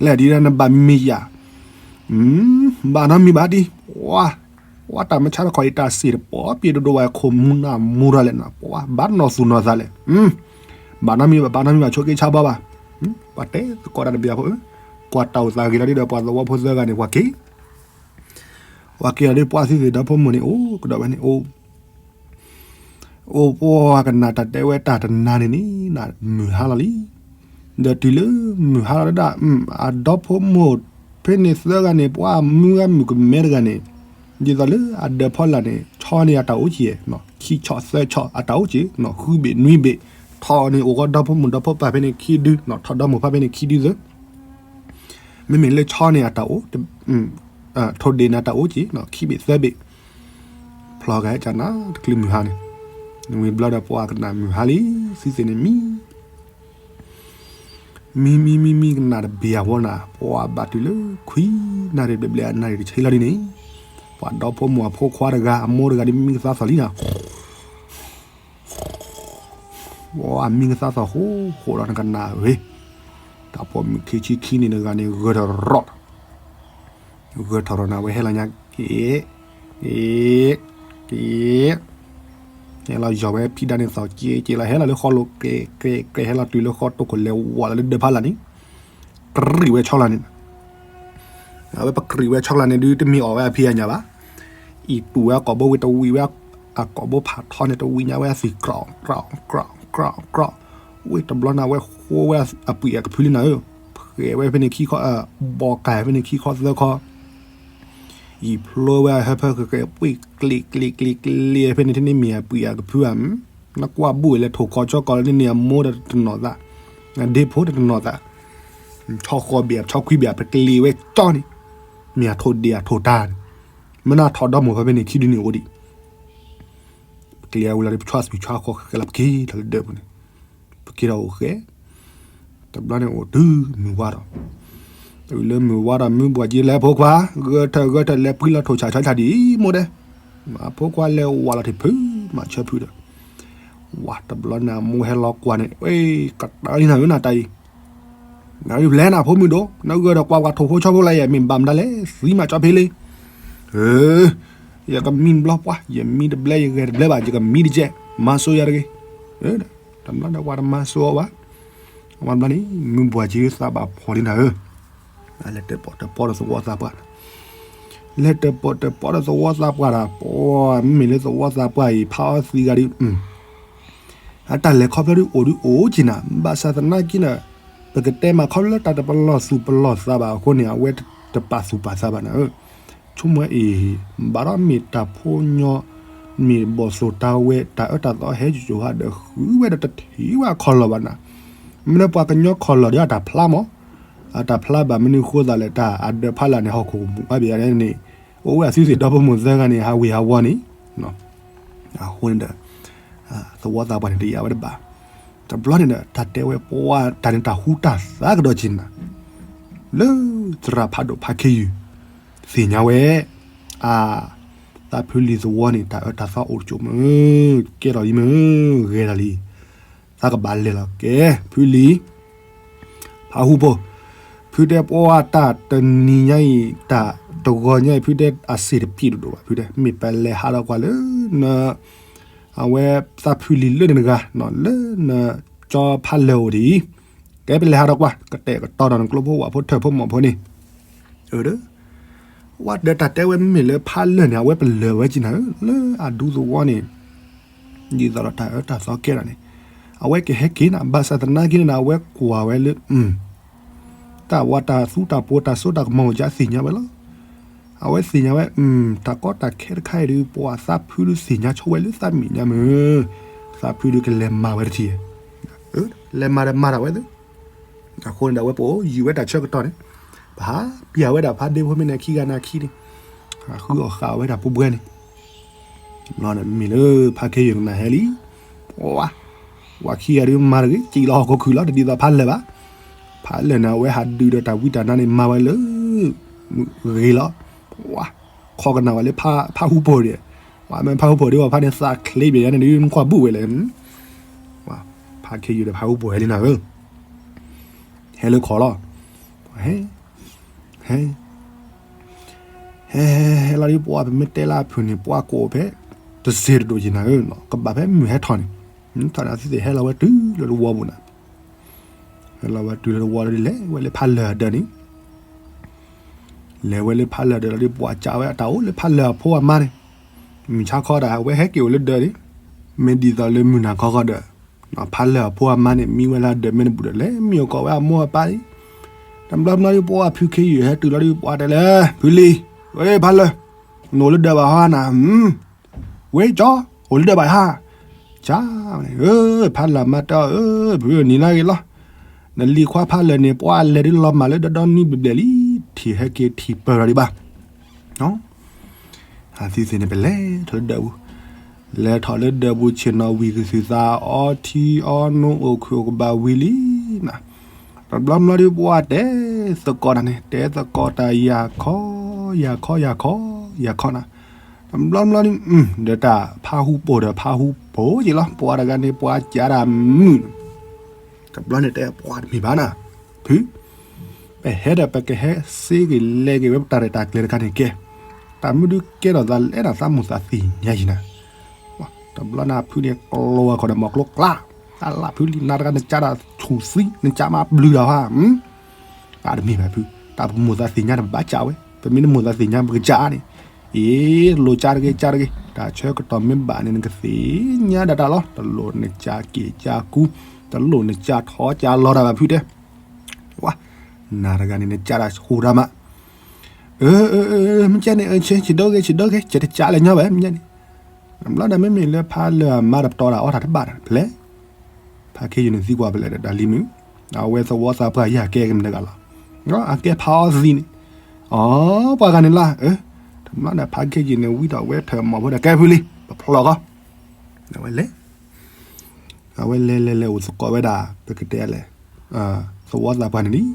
လဲၤဒ်နဘၣ်မံယၤ, ဘၣ်နီတမံၤဘၣ်ဒ်, ပှၤ, ပှၤတၢ်မုၢ်ဆါတခီအံၤ တၢ်စံၣ်တပီၤပျံၤဒိၣ်ဒိၣ်ဝဲ ခိၣ်မူနၢ်မူထီၣ်လဲၣ်နၤ, ပှၤဘၣ်နီၢ်သူၣ်နီၢ်သးလဲၣ်, ဘၣ်နီတမံၤဘၣ် ဘၣ်နီတမံၤဘၣ် ဆိးက့ဆါဘီဘၣ်, ပှၤတဲသကိးတၢ်တဘျီဖိ, ကွၢ်တၢ်အိၣ်သးဂ့ၤလီၤဒ်ဒီး ပှၤသဝီဖိသၢဂၤန့ၣ် ပှၤက့ၤ ပှၤက့ၤလီၤဒ်ပှၤသံသ့ၣ်ဒီဖိမိၢ်န့ၣ် အိၣ်ကဒီးဝဲန့ၣ် အိၣ် အိၣ်ပှၤကနၣ်တၢ်တဲဝဲတၢ်တနၤန့ၣ်န့ၣ် မုၢ်ဟါလီၤလံ, ဒီးတုၤလၢမုၢ်ဟါလီၤဒၣ် အဒီဖိမိၢ်ဖဲန့ၣ်သၢဂၤန့ၣ် ပှၤမုၢ်ဂၤမုၢ်ကမဲတဂၤန့ၣ်, ဒ်သိးလၢအဒၢးဖီလာ်န့ၣ် ဆီန့ၢ်အတၢ်အိၣ်က့ၤ, ခံဆီၣ်သၢဆီၣ်အတၢ်အိၣ်က့ၤ, ဃုဘ့ၣ်နွံဘ့ၣ်, ထီၣ်န့ၣ် အိၣ်ဃီဒီဖိမိၢ်ဒီဖိပၢ်ဖဲန့ၣ်ခံဒု, ထီၣ်ဒီမိၢ်ဖါဖဲန့ၣ်ခံဒုသၢ မ့မ့ၢ်လၢဆီန့ၢ်အတၢ်အိၣ်, ထိၣ်ဒ့ၣ်န့ၣ်အတၢ်အိၣ်က့ၤ ခံဘ့ၣ်သၢဘ့ၣ်, ဖျီကဟဲကနၣ်တချုးမုၢ်ဟါန့ၣ်, ဝံၤဘျီဒီးပှၤကနၣ်မုၢ်ဟါလံ, သံသ့ၣ်န့ၣ်မံ မံမံမံမံကနၣ်တဘ့ၣ်အဝီနၤ, ပှၤဘၣ်တုၤလၢခွံနၣ်ရံၣ်ဘျဲၣ်ဘျဲၣ်အနၣ်ရံၣ်တဆံလီၤဒ်န့ၣ်, ပှၤဒီဖိမိၢ်အဖိခွါတဂၤ အမိၢ်တဂၤဒ်မံကသါသီၣ်လံနၤ ဝဲမံကသါသီၣ်ဃိဃိဒီးနကနၣ်ဝဲ, တၢ်ပိာ်မုၣ်ခံဆံခံနံၣ်တဂၤန့ၣ် ဂၢၢ်ထီၣ်ရီၣ်, ဂၢၢ်ထီၣ်ရီၣ်န့ၣ် အဝဲဟဲလီၤညါက့ၤ, က့ၤ, က့ၤ, ဟဲလီၤယီၤဝဲဖံးဒါန့ၣ်သီၣ်က့ၤက့ၤလီၤ ဟဲလီၤလၢဃီလိၤက့ၤက့ၤက့ၤ ဟဲလီၤတုၤလၢဃီတိၢ်ခိၣ်လဲၤဝးလီၤလၢဒၢးဖးလာ်န့ၣ်, ကရံၣ်ဝဲဆီလီၤန့ၣ် အဝဲပကရံၣ်ဝဲဆီကလါန့ၣ်ဒုး တမ့ၢ်အီၣ်ဝဲအဖံးအညၣ်ဘၣ်. အံၤတူၣ်ဝဲအကိာ်ဘိဝံၤတဝံၤဝဲ, အကိာ်ဘိဖးထီန့ၣ်တဝံၤညါဝဲအသံၣ် ကြီၣ် ကြီၣ် ကြီၣ် ကြီၣ် ကြီၣ်, ဝံၤတဘျီန့ၣ် အဝဲဃိဝဲအပုၢ်အကဖုလံနၤဧၢ, ဖှဲးဝဲဖဲန့ၣ်ခံခီ, ဘီကၤဖဲန့ၣ်ခံခီသၢခီ အံၤဖျိဝဲအဟၢဖၢဃဲၤဃဲၤ ပှ့ၢ်ကျ့ကျ့ကျ့ကျ့ဖဲန့ၣ် တန့ၢ်မ့ၢ်အပုၢ်အကဖုဧါ, နကွၢ်ဘူၣ်လၢထိၣ်ခီၣ်ဆီကီၢ်လၢန့ၣ်န့ၣ် အမိၢ်ဒီးတနီၣ်သး, အဒ့ဖိဒီးတနီၣ်သး, ဆီဃီဘ့ၣ် ဆီခွံဘ့ၣ် ပကျ့ဝဲကၠီန့ၣ်, မ့ၢ်အထိၣ်ဒ့ၣ်အထိၣ်တၢ်န့ၣ်, မ့ၢ်နထီၣ်ဒီမိၢ်ဖဲဖဲန့ၣ်ခံဒုန့ၣ်အိၣ်ဒံး, ပကျ့ဝဲလီၤဒီး ပဆွါသွံၣ်ဆွါဃီဃဲလီၤ ပက့ၤထီၣ်လၢဒၢးပူၤန့ၣ်, ပက့ၤထီၣ်အိၣ်ဃဲ တဘျီန့ၣ်အိၣ်တုၤမုၢ်ဝါဒီး, တုၤလၢမုၢ်ဝါဒီး မုၢ်ဘှီးက့ၤလဲၤဖိခွါ, ဂၢၢ်ထၢၣ်ဂၢၢ်ထၢၣ်လဲၤပှံလီၤထိၣ်ဆၣ်ဆီဆၣ်ဒံးမိၢ်ဒဲး, မၤဖိခွါလဲၤဝးလီၤထံးဖုး, မၤဆၢဖုးဒီး, ဝါတဘျီန့ၣ် အမိၢ်ဟဲလီၤကွၢ်န့ၣ်, ဝဲ, ကတၢၢ်လံနၤဧၢနၤတၢ်အံၤ, နဘျဲနၤဖိမုၣ်ဒိၣ်, နဂၢၢ်ဒီးကွၢ်ပှၤထိၣ်ဖိဆီဖိလၢယဲ မ့ၢ်ဘၣ်မတၤလဲၣ် သံမးကၠီဖ့လ့, ယကမံဘျီပှၢ်, ယမံတဘျဲ ယဂဲၤတဘျဲဘၣ် ယကမံတကဲ, မၤစိယၤတဂ့ၤ, တဘျီန့ၣ် ဝါတမၤစိအီၤဘၣ်, ဝါတဘျီန့ၣ် မုၢ်ဘှီးက့ၤသးဘၣ်ဖှီၣ်လံနၤဧၢ, လဲၤတၢၣ်ပီၣ်တၢၣ်ပီဒီးသဝီသးပှၢ်, လဲၤတၢၣ်ပီၣ်တၢၣ်ပီဒီးသဝီသးပှၢ်ဒီး ပမ့မ့ၢ်လၢသဝီသးပှၢ်အံၤ ဖးအီသံဂၤဒုး အတၢ်လဲၤခီဖျိဒုးအိၣ်ဒုးအိၣ်က့ၤနၤ, ဘၣ်ဆၣ်သနာ်က့န့ၣ်, ပကတဲမၤခီဖျိလၢတၢ်တပလီၢ်သူၣ်ပလီၢ်သးဘၣ်အဃိန့ၣ် အဝဲတပာ်သူၣ်ပာ်သးဘၣ်နၤဧၢ, ဆိကမိၣ်အံၤ, ဘၣ်ဒီးမ့ၢ်တၢ်ဖိညီ, မ့ၢ်ဘီၣ်သိၣ်တၢ်ဝဲ တၢ်အၢတၢ်သီဟဲကၠိဟးဒီးဃုဝဲဒီးတထံၣ်ဝဲအခီၣ်လီၢ်ဘၣ်နၤ, မ့ၢ်လၢပှၤကညီခီၣ်လီၢ်ဒီးအတၢ်ဖျါမး, အတၢ်ဖျါဘၣ်မနုၤဃိသးလဲၣ် တၢ်အဒၢးဖးလာ်န့ၣ် ဟီၣ်ခိၣ်ကမူၣ်ဖးဘ့ၣ်န့ၣ်, အိၣ်ဝဲအသုသ့ၣ်ဒီဖိမိၢ်သၢဂၤန့ၣ် ဟးဝ့ၤဟးဝီန့ၣ် အဃိန့ၣ်ဒီး, သဝီသးပှၢ်န့ၣ်တယာ်ဝဲတဘၣ်, တဘျီန့ၣ်ဒီး တၢ်တဲဝဲပှၤတၢ်န့ၣ်တၢ်ဟူတၢ်သါကဒီးက့ၤနၤ, လၢသရၣ်ဖးဒိၣ်ဖးခ့ယုၢ်, သ့ၣ်ညါဝဲ, အါ, သးဖုလံၤသဝီန့ၣ် တၢ်အၢတၢ်သီအိၣ်တကၠိၣ်မုၢ်, ကဲထီၣ်လံမုၢ်, ဂဲၤထီၣ်လံ, သးကဘၣ်လဲၤလီၤကဲ, ဖုလံၤ ဖးဟူဖိ, ဖုတဲပှၤတၢ်တနံၤညါအံၤ တၢ်တဂီၤညါအံၤ ဖုတဲအစ့ၣ်တပျံၤဒိၣ်ဒိၣ်ဘၣ် ဖုတဲ မ့ၢ်ပလဲၤဟးထီၣ်ကွၢ်လၢ န, အဝဲသးဖုလံၤလၢန့ၣ်တဂၤ လၢနကၠီဖးလၢာ်အိၣ်ဒ်အံၤ, ကဲပလဲၤဟးထီၣ်ကွၢ် ကတဲာ်ကတီၤဒီးနကျိဖိဝၣ်ဖိထၢၣ်ဖိမီၢ်ဖိန့ၣ်, အၢ ဝဲဒီးတၢ်တဲဝဲမ့မ့ၢ်လၢဖးလၢာ်န့ၣ် အဝဲပလၢာ်ဝဲက့ၤနၤဧၢ လၢအဒူသဝီန့ၣ်, ဒ်သိးဒီးတၢ်အၢတၢ်သီကဲထီၣ်န့ၣ်, အဝဲကဟဲက့ၤနၤ ဘၣ်ဆၣ်သနာ်က့န့ၣ် အဝဲကွၢ်ဝဲလၢ တၢ်ဝၤတၢ်သူတၢ်ပိာ်တၢ်စိတၢ်ကမီၤအိၣ်ကသ့ၣ်ညါဝဲလီၤ. အဝဲသ့ၣ်ညါဝဲ တၢ်ကီတၢ်ခဲတခါအံၤဒုး ပှၤသးဖုဒုးသ့ၣ်ညါဆိဝဲလၢသးမဲာ်ညါမုၢ်, သးဖုဒုးကလဲၤမၤဝဲတထံၣ်, လဲၤမၤဒီးမၤတၢ်ဝဲသ့ၣ် အဃိန့ၣ်ဒီး အဝဲပအိၣ်ယံာ်ဝဲတၢ်ဆၢကတီၢ်န့ၣ်, ပဟးပျၢ်ဝဲဒၣ်ဖးဒ့ဖိမ့ၢ်န့ၣ်ခံဂၤန့ၣ်ခံန့ၣ်, ဃုအီၣ်ဃာ်ဝဲဒၣ်ပူၤပှဲၤန့ၣ်, မ့ၢ်လၢဖးခ့ယုၢ်ကနၣ်ဟဲလံ, ပှၤ, ပှၤခံဂၤဒုးမၤတဂ့ၤ စံၣ်လီၤဟီၣ်ခိၣ်ခုၣ်လီၤ တဒ်သိးဖးလၢာ်ဘၣ်, ဖးလၢာ်န့ၣ် အဝဲဟးဒုးဒီးတၢ်ဝံတၢ်နါန့ၣ် မၤဝဲလၢ ဂ့ၤလီၤ, ပှၤ, ခီကနၣ်ဝဲလၢဖးဟူဖိဒီး, ပှၤမ့ၢ်ဖးဟူဖိးဒ်ဝဲဖးန့ၣ် သးချ့ဘၣ်ယါန့ၣ်ဒ်နကွၢ်ဘူၣ်ဝဲလဲၣ်. ဖးခ့ယုၢ်ဒီးဖးဟူဖိးဟဲလံနၤဧၢ, ဟဲလၢခီလီၤ. ဟဲ ဟဲ ဟဲ ဟဲလီၤဒ်ပှၤ ပမ့ၢ်တဲလၢအဖုၣ်န့ၣ် ပှၤကိးဖဲ တစဲးတဒိၣ်ယံၤနၤဧၢ, ကဘၣ်ဖဲမုၢ်ဟဲထီၣ်န့ၣ်, ထီၣ်န့ၣ် အသ့ၣ်သ့ၣ်ဟဲလီၤဝဲတုၤလၢတဝီပူၤနၤ, ဟဲလီၤဝဲတုၤလၢတဝီလီၤဒ်လဲၣ်ဝဲလၢဖးလၢၢ်အဒၢးန့ၣ် လဲၤဝဲလၢဖးလၢၢ်ဒီးလီၤဒ်ပှၤကးဝဲအတၢ်အိၣ်လၢဖးလၢၢ်အဖိအမါန့ၣ်, မုၢ်ဆါခီဒၣ်ဝဲဟဲက့ၤအိၣ်လၢဒၢးန့ၣ်, မ့ၢ်ဒ်သိးလၢမုၢ်နၤခီခီဒီး, ဖးလၢၢ်အဖိအမါန့ၣ် မံဝဲလၢဒၢးမဲာ်တဘူၣ်ဒီး လဲၤမံအိၣ်ကီးဝဲအမိၢ်အပၢ်လံ. တဘျီဘျီဒ်ပှၤဖုခ့ယုၢ်ဟဲတုၤလီၤဒ်ပှၤတဲလဲၣ် ဖုလံၤ, ဝဲဖးလၢၢ်, နအိၣ်လၢဒၢးဘၣ်ဟီနၤ, ဝဲကၠီ, အိၣ်လၢဒၢးဘၣ်ဟါ, ကၠီ, ဖးလၢၢ်မါတဲအီၤ ဖုနံၤလၢဂ့ၤလီၤ, နလံၤခွါဖးလၢၢ်န့ၣ် ပှၤလဲၤဒ်လီၤမၢ်လၢဒီဒီနွံဘျဲၣ်ဘျဲၣ်လံ, ထံၣ်ဟဲက့ၤထံၣ်ပၢၢ်လီၤဒံးဘၣ်. အသ့ၣ်သ့ၣ်န့ၣ် ပလဲၤထီၣ်လၢဒၢးပူၤ, လဲၤထီၣ်လၢဒၢးပူၤဆ့ၣ်နီၤဝံၤကသုၣ်သးအီထံအီနိအိၣ်ခုၣ်အိၣ်ကဘၣ်ဝံၤလံနၤ, တဘျီဘျီဒ်ပှၤတဲသကိးတၢ်န့ၣ် တဲသကိးတၢ်ယၤခီ, ယၤခီ, ယၤခီ, ယၤခီနၤ, တဘျီဘျီဒ် ဒီးတၢ်ဖးဟူပိၢ်ဒီးဖးဟူပိၢ်က့ၤလီၤ, ပှၤတဂၤန့ၣ် ပှၤကးတၢ်မုာ် တဘျီန့ၣ်တဲပှၤတမ့ၢ်ဘၣ်နၤ, ဖု, ပဟဲဒီးပကဟဲစ့က့ၤလဲၤက့ၤဝဲပတၢ်ရဲၣ်တၢ်ကျဲၤတခါန့ၣ်ကဲ, တၢ်မုၢ်ဒုကဲထီၣ်သးလဲၤဒၣ်သးမိၢ်သးသ့ၣ်ညါယံၤနၤ, တဘျီန့ၣ်ဖုန့ၣ်ကျိဝဲခီဒီးမိၢ်ကျိကျါ, တၢ်လၢဖုလံနၤတဂၤနကးတၢ်ဆူၣ်သံ နကးမးဘျုးတၢ်ဖး, တၢ်တမ့ၢ်ဘၣ်ဖု, တၢ်ပမိၢ်သးသ့ၣ်ညါန့ၣ် ပဘၣ်ကးဝဲ, ပမ့ၢ်တမိၢ်သးသ့ၣ်ညါပကကးန့ၣ် အ့ တလိၣ်ကးတဂ့ၤ ကးတဂ့ၤ, တၢ်ဆၢကတီၢ်မ့ၢ်ဘၣ်န့ၣ် နကသ့ၣ်ညါဒၣ်တၢ်လီၤ, တလိၣ်နကးက့ၤကးကူ, တလိၣ်နကးထီကးလီၤတၢ်ဘၣ်ဖုတဲ, ဝါ, နၤတဂၤန့ၣ် နကးတၢ်ဆူၣ်တၢ်မး, မ့ၢ်ကဲန့ၣ် ဆံးဒိၣ်ဂ့ၤ ဆံးဒိၣ်ဂ့ၤ ကဲတကးလၢာ်ညီဘၣ် မ့ၢ်ကဲန့ၣ်, တဘျီဒီးမ့မ့ၢ်လၢဖးလၢၢ်အမါတပတီၢ်တၢ်အီၣ်တၢ်တဘၣ်ဒီး ဖဲလဲၣ် ဖးခ့ယုၢ်န့ၣ်သံကွၢ်ဖဲလဲၣ်ဒီးတၢ်လံမုၢ်, အဝဲသဝီသးပှၢ်ယၤကဲက့ၤမတၤတဂၤလီၤ, အကဲဖးအီသံးန့ၣ်, အီ ပှၤဂၤန့ၣ်လီၤ, တဘျီဒီးဖးခ့ယုၢ်န့ၣ် ဝံထီၣ်ဝဲထၢၣ်မီၢ်ဖိဒီးကဲဖုလံ ပဖျီၣ်ဃီ, အဝဲလဲၤ, အဝဲလဲၤလဲၤလဲၤအိၣ်သကိးဝဲဒၣ် ပကတဲလဲၣ်, သဝီသးပှၢ်န့ၣ်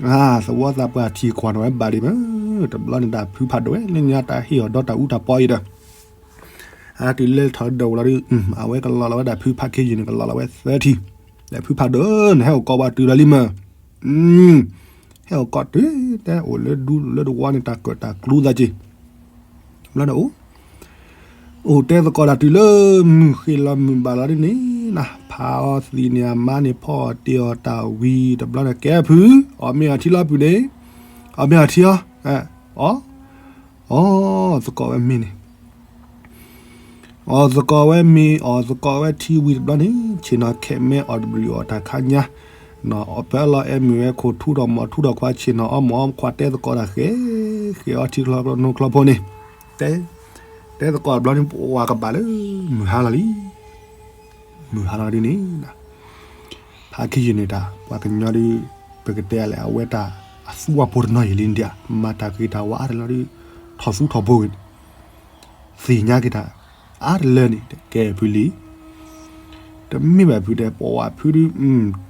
လံ သဝီသးပှၢ်ထံၣ်ကွၢ်န့ၢ်ဝဲဘၣ်ဒံးမ့ၢ်, တဘျီန့ၣ်တၢ်ဖုဖးဒိၣ်ဝဲလၢညါတၢ်ဟ့ၣ်အီၤဒီတၢ်အူတၢ်ပီအံၤဒီး, အတုၤလဲၤထီၣ်ဒီးဝဲလီၤဒုး, အဝဲကလီၤလီၤဝဲဒၣ်ဖုဖးခ့ယုၢ်န့ၣ် ကလီၤလီၤဝဲသၢထံၣ်, ဒီးဖုဖးဒိၣ်န့ၣ် ဟဲအိၣ်ကီးဘၣ်တုၤလီၤလံမ့ၢ်, ဟဲအိၣ်ကီးတုၤတဲအိၣ်လၢဒူလၢတဝီန့ၣ် တၢ်ကၢၣ်တၢ်ကျူသးက့ၤ, တဘျီန့ၣ်အိၣ် အိၣ်တဲသကိးတၢ်တုၤလၢမုၢ်ဃ့လီၤမုၢ်ဘၣ်လီၤဒ်န့ၣ်နၤ, ဖးအီသံးန့ၣ် အမါန့ၣ်ဖီအီၣ်တ့ၢ်အီၣ်တၢ်ဝံၤ တဘျီန့ၣ်ကဲဖု, အီၣ်မ့ၤအီထံလီၤပုၢ်န့ၣ်, အီၣ်မ့ၤအီထံအီ, အီ, အီသကိးဝဲမ့ၤန့ၣ်, အီသကိးဝဲမ့ၤ အီသကိးဝဲထံဝံၤတဘျီန့ၣ် ဆ့ၣ်နီၤခဲးမဲအီၣ်တဘျုးအီၣ်တၢ်ခါညါ, အီၣ်ပၢလီၤအဲၣ်မုၢ်ဝဲခိၣ်ထူဒီးမီၤထူဒီးခွါဆ့ၣ်နီၤအီၣ်မီၤအီၣ်ခွါတဲသကိးတၢ်ဃဲ, ဃဲအီထံချီနိချီဖိန့ၣ်, တဲ, တဲသကိးတဘျီန့ၣ် ပှၤကဘၣ်လၢ မုၢ်ဟါလီၤလံ, မုၢ်ဟါလီၤဒ်န့ၣ် ဖးခ့ယုၢ်န့ၣ်တၢ် ပှၤကညီဒုး ပကတဲလဲၣ် အဝဲတၢ်အသူအဖိတနီၤယံာ်လံဒၣ် မၤတၢ်ဂ့ၤတၢ်ဝါအါတလီၤဒုး ထီၣ်သူထီၣ်ဖိဂ့ၤ, သ့ၣ်ညါက့ၤတၢ်အါတလၢန့ၣ် တကဲဖုလံ, တမ့ၢ်ဘၣ်ဖုတဲ ပဝဲဖုဒုး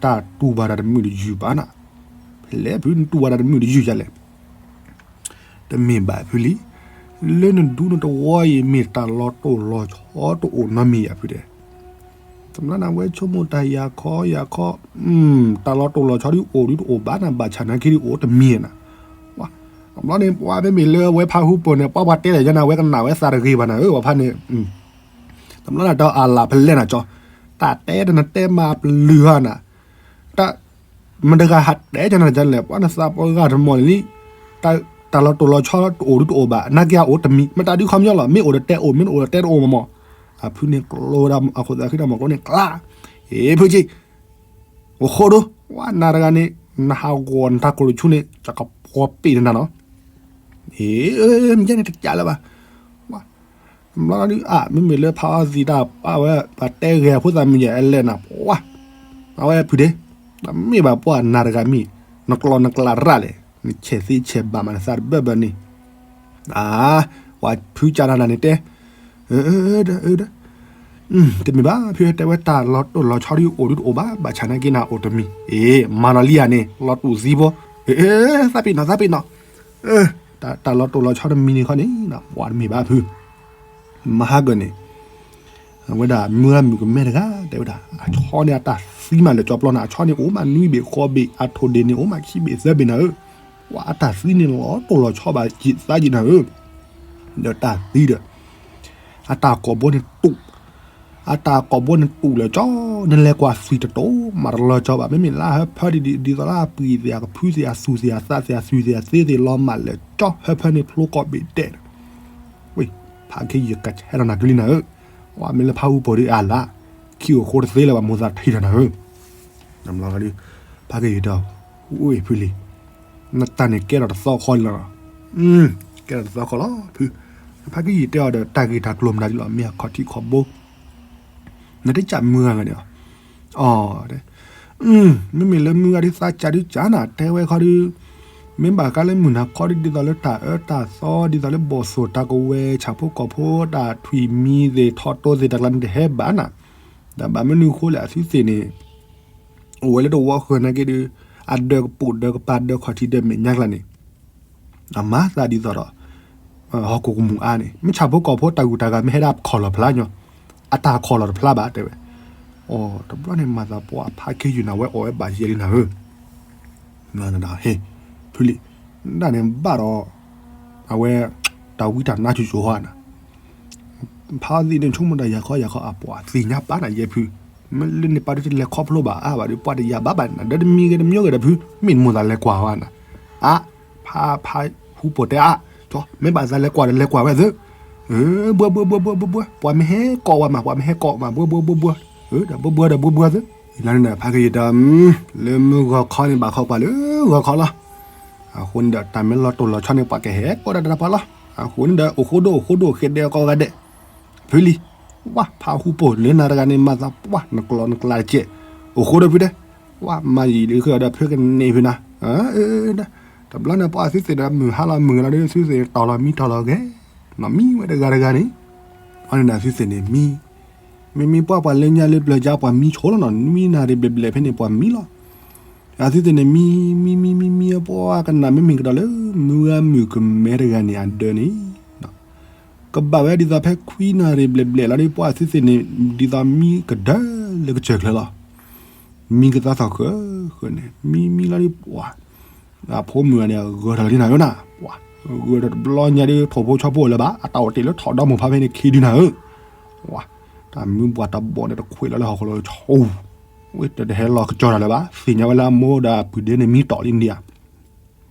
တၢ်တူၢ်ဘၣ်တၢ်တမုာ်တယုၢ်ဘၣ်နၤ, ဖဲလဲၣ်ဖုနတူၢ်ဘၣ်တၢ်တမုာ်တယုၢ်ယၤလဲၣ် တမ့ၢ်ဘၣ်ဖုလံ, လၢနဒူနတဝီအံၤ မ့ၢ်တၢ်လီၤတိၢ်လီၤဆီတအိၣ်နီတမံၤယၤဖုတဲ, တဘျီန့ၣ်ဝဲဆိကမိၣ်တၢ်ယၤခီယၤခီ, တၢ်လီၤတိၢ်လီၤဆီဒုးအိၣ်ဒုးတအိၣ်ဘၣ်နၤ ဘၣ်ဆၣ်နာ်က့ဒုးအိၣ်တမံၤနၤ, တဘျီန့ၣ် ပှၤမ့မ့ၢ်လၢအဝဲဖးဟူပိာ်န့ၣ် ပှၤပှၤတဲလဲၣ်ယၤန့ၣ် အဝဲကနၣ်ဝဲသးတဂ့ၤဘၣ်နၤဧၢ ပှၤဖးန့ၣ် တဘျီန့ၣ် တၢ်အလၣ်ဖဲလဲၣ်နၤကၠီ, တၢ်တဲတနတဲမၤပလုၢ်ဟါနၤ, တၢ်မတဂၤဟးတဲကနၤလဲၣ် ပှၤနသးပှၢ်ဂၤတမီၢ်န့ၣ်လံ, တၢ်လီၤတိၢ်လီၤဆီတအိၣ်ဒုတအိၣ်ဘၣ် နာ်က့အိၣ်တမံၤ မတၤဒုခီပညီလီၤ မ့ၢ်အိၣ်ဒီးတဲအိၣ် မ့ၢ်တအိၣ်ဒီးတဲတအိၣ်မးမး, အဖုန့ၣ်ကျိဝဲဒၣ် အခိၣ်သးဃံဒီးမီၢ်ကျိန့ၣ်ကျါ, အ့ဖုက့ အိၣ်ဃိဒိ ဝဲနၤတဂၤန့ၣ် နဟးဂီၤနတၢ်ကိၢ်တဆူန့ၣ် ကကပှီၤပ့ၢ်နၤနီၤ, အ့ မ့ၢ်ယဲန့ၣ်တကးလၢၤဘၣ် တဘျီဒုး အါ မ့မ့ၢ်လၢဖးအီသံးတၢ်ပာ်ဝဲ ပှၤတဲဂဲၤအဖိသးမုၢ်ယဲၢ်အလဲၣ်နၤ ပှၤ အဝဲဖုဒ့ တမ့ၢ်ဘၣ်ပှၤနၤတဂၤမ့ၢ် နကျီနကျးရၣ်လဲၣ် နဆဲးသ့ဆဲးဘၣ်မးနသးတဘၢၣ်ဘၢၣ်န့ၣ် အါ ပှၤဖုကၢ်နၤနၤန့ၣ်တဲ ဒီး ဒီး တမ့ၢ်ဘၣ် ဖုတဲဝဲတၢ်လီၤတိၢ်လီၤဆီဒုးအိၣ်ဒုးတအိၣ်ဘၣ် ဘၣ်ဆၣ်နာ်က့နၤအိၣ်တမံၤ အ့ မၤလီၤလံဧါန့ၣ် လီၤတူာ်သံဖိ သးပ့ၤနီၤ သးပ့ၤနီၤ တၢ်လီၤတိၢ်လီၤဆီတမံၤန့ၣ်ခီန့ၣ် ပှၤတမ့ၢ်ဘၣ်ဖု မဟါကၢန့ၣ် အဝဲဒၣ်မုၢ်ဂၤမုၣ်ကမဲတဂၤ တဲဝဲဒၣ် အဆီန့ၣ်အတၢ်သံမးလၢာ်ကၠီပျီနၤ, အဆီန့ၣ်အိၣ်မးနွံဘ့ၣ်ဃိးဘ့ၣ်, အထိၣ်ဒ့ၣ်န့ၣ်အိၣ်မးခံဘ့ၣ်သၢဘ့ၣ်နၤဧၢ, ပှၤအတၢ်သံန့ၣ်လီၤတိၢ်လီၤဆီဘၣ်ယံာ်သးယံာ်နၤဧၢ, ဒီးတၢ်သံဒီး အတၢ်ကိာ်ဘိန့ၣ်တူာ်, အတၢ်ကိာ်ဘိန့ၣ်တူာ်လၢာ်ကၠီ, နလဲၤကွၢ်သွံၣ်တတိၤမးတလီၤကၠီဘၣ်, မ့မ့ၢ်လၢဟၢဖၢဒ်ဒ်သိးလၢအပှံၤသ့ၣ် အကဖုသ့ၣ် အသူၣ်သ့ၣ် အသးသ့ၣ် အသွံၣ်သ့ၣ် အသ့သ့ၣ်လီၤမးလၢာ်ကၠီ, ဟၢဖၢန့ၣ်ဖျိကိးဘ့ၣ်ဒဲး ဝ့ၢ်, ဖးခ့ယုၢ်ကဆဲးဒီးနၤတုၤလံနၤဧၢ, ဝဲမ့ၢ်လၢဖးဟူပိာ်ဒ်အါလၢ်, ခံအိၣ်ဃိတသ့လၢၤဘၣ် မိၢ်သးထံၣ်ဒီးနၤဧၢ, ဖးခ့ယုၢ်ဒီး, ဝ့ၢ်ဖုလံၤ, နတၢ်န့ၣ်ကဲထီၣ်တသီခီလီၤ, ကဲထီၣ်တသီခီလီၤဖု, ဖးခ့ယုၢ်တဲအီၤဒီးတၢ်ဂ့ၢ်တၢ်ကျိၤမနုၤလီၤ မ့ၢ်အခီၣ်ထံးခီၣ်ဘိ နတကးမုၢ်ဂၤဂၤန့ၣ်လီၤ, အီၤ, မ့မ့ၢ်လၢမုၢ်ဂၤဒ်သးကးဒုကးနၤ တဲဝဲခီဒု, မ့ၢ်ဘၣ်ဃးလၢမုၢ်နၤခီဒ်သိးလၢတၢ်အၢတၢ်သီ ဒ်သိးလၢဘီၣ်သိၣ်တၢ်ကဝဲၤ ဆၣ်ဖိကီၢ်ဖိတၢ်ထွံၣ်မံၤသ့ၣ် ထီၣ်တိသ့ၣ်တၢ်ကျါန့ၣ်တဟဲဘၣ်နၤ, ဒီးဘၣ်မနုၤဃိလဲၣ်အသုသ့ၣ်န့ၣ် အိၣ်ဝဲလၢတဝီဃၢၤနာ်က့ဒု, အဒၢးကပိာ်ဒၢးကပၤဒၢးခီၣ်ထံးဒၢးမဲာ်ညါကျါန့ၣ် အမၤသးဒ်သိးဒီး ဟီၣ်ခိၣ်ကမူၣ်အါန့ၣ် မ့ၢ်ဆၣ်ဖိကီၢ်ဖိတၢ်ဂုၤတၢ်ဂၤမ့ၢ်ဟဲဒၣ်ခီၣ်လီၤဖျါညီ, အတၢ်ခီၣ်လီၤတဖျါဘၣ်တဲဝဲ, အိ တဘျီန့ၣ် မၤသးပှၢ်ဖးခ့ယုၢ်နၤဝဲအီၣ်ဝဲဘၣ်ယဲလံနၤဧၢ, ဟ့ၣ်, ဖုလံၤ, ဒၣ်န့ၣ်ဘၣ်ဒီး, အဝဲ, တၢ်ဝံတၢ်နါစိၤစိၤဟီနၤ ဖးသံန့ၣ်ဆိကမိၣ်တၢ်ယၤခီယၤခီအပှၤသ့ၣ်ညါပာ်နၤယဲဖု, မ့ၢ်လၢန့ၣ်ပာ်ဒုတလဲၤခီဖျိဘၣ်အါဘၣ်ဒီး ပှၤတယာ်ဘၣ်ဘၣ်နၤ ဒီးတမံၤဂ့ၤတမံၤဂ့ၤဒီးဖု, မ့ၢ်မိၢ်သးလဲၤကွၢ်ဝဲနၤ, အါ, ဖးဖးဟူပိာ်တဲအါ, မ့ၢ်ဘၣ်သးလဲၤကွၢ်ဒီးလဲၤကွၢ်ဝဲသု, ဘှၢဘှၢဘှၢဘှၢဘှၢဘှၢ, ပှၤမ့ၢ်ဟဲကိးဝဲမး ပှၤမ့ၢ်ဟဲကိးမး ဘှၢဘှၢဘှၢဘှၢ, ဒီးဘှၢဘှၢဒီးဘှၢဘှၢသု, လၢန့ၣ်ဖးကယံာ်ဒီး, လၢမုၢ်ဂီၤခီန့ၣ်ဘၣ်ခီပှၤလၢဂီၤခီလီၤ အဃိန့ၣ်ဒီး တၢ်မ့ၢ်လီၤတိၢ်လီၤဆီန့ၣ် ပှၤကဟဲကိးတၢ်တၢ်ပှၤလီၤ. အဃိန့ၣ်ဒီး အိၣ်ဃိဒိၣ်အိၣ်ဃိဒိၣ်ဃဲဒဲးကီးဂၤဒဲး, ဖုလံၤ, ဝါ ဖးဟူပိာ်လၢနၤတဂၤန့ၣ် မၤသးပှၢ် နကျိၤနကျါတကဲး, အိၣ်ဃိဒိၣ်ဖုတဲ, ဝါ မၤယံာ်လၢဃုာ်ဒီး ဖုကန့ၢ်ဖုနၤ, တဘျီန့ၣ် ပှၤသုသ့ၣ်ဒီး မုၢ်ဟါလီၤမုၢ်ဂဲၤလီၤဒီး သုသ့ၣ်တီၢ်လီၤမံတီၢ်လီၤဂဲၤ, နီၢ်မံဝဲတဂၤတဂၤန့ၣ်, အန့ၣ်ဒီးသုသ့ၣ်န့ၣ်မံ မ့မ့ၢ်ပှၤပှၤလၢညါလၢပျၢၤကါပှၤမံဆိလီၤနီၤ နွံနၣ်ရံၣ်ဘျဲၣ်ဘျဲၣ်ဖဲန့ၣ် ပှၤမံလီၤ. အသုသ့ၣ်န့ၣ်မံ မံ မံ မံ မံ ပှၤကနၣ်မ့မ့ၢ်ကဒီးလၢ မုၢ်ဂၤမုၢ်ကမဲတဂၤန့ၣ် အဒၢးန့ၣ် ကဘၣ်ဝဲဒ်သိးဖဲခွံနၣ်ရံၣ်ဘျဲၣ်ဘျဲၣ်လီၤဒီး ပှၤသုသ့ၣ်န့ၣ် ဒ်သိးမံကဒၢလၢကစၢၢ်ချၢလီၤ. မံကသးသီၣ်ဃၢဃၢန့ၣ် မံမံလီၤဒီးပှၤ အဖိမုၣ်ဂၤန့ၣ် အဂၢၢ်ထီၣ်လံနၤဧၢနၤ, ပှၤ ဂၢၢ်ထီၣ်တဘျီညါဒီး ထိၣ်ဖိဆီဖိလၢၤဘၣ် အတၢ်အိၣ်တ့ၢ်လၢထီၣ်ဒီမိၢ်ဖါဖဲန့ၣ်ခံဒုနၤဧၢ, ပှၤ တၢ်မုၢ်ပှၢ်တဘီၣ်န့ၣ် တခွဲးလီၤလၢဟီၣ်ခိၣ်လိၤဆိ, ဝဲတတဟဲလီၤကစီၤတၢ်လၢၤဘၣ် သ့ၣ်ညါဝဲလၢအမိၢ်ဒီးအပုၢ်ဒ့န့ၣ်မံတီၢ်လံန့ၣ်ဧါ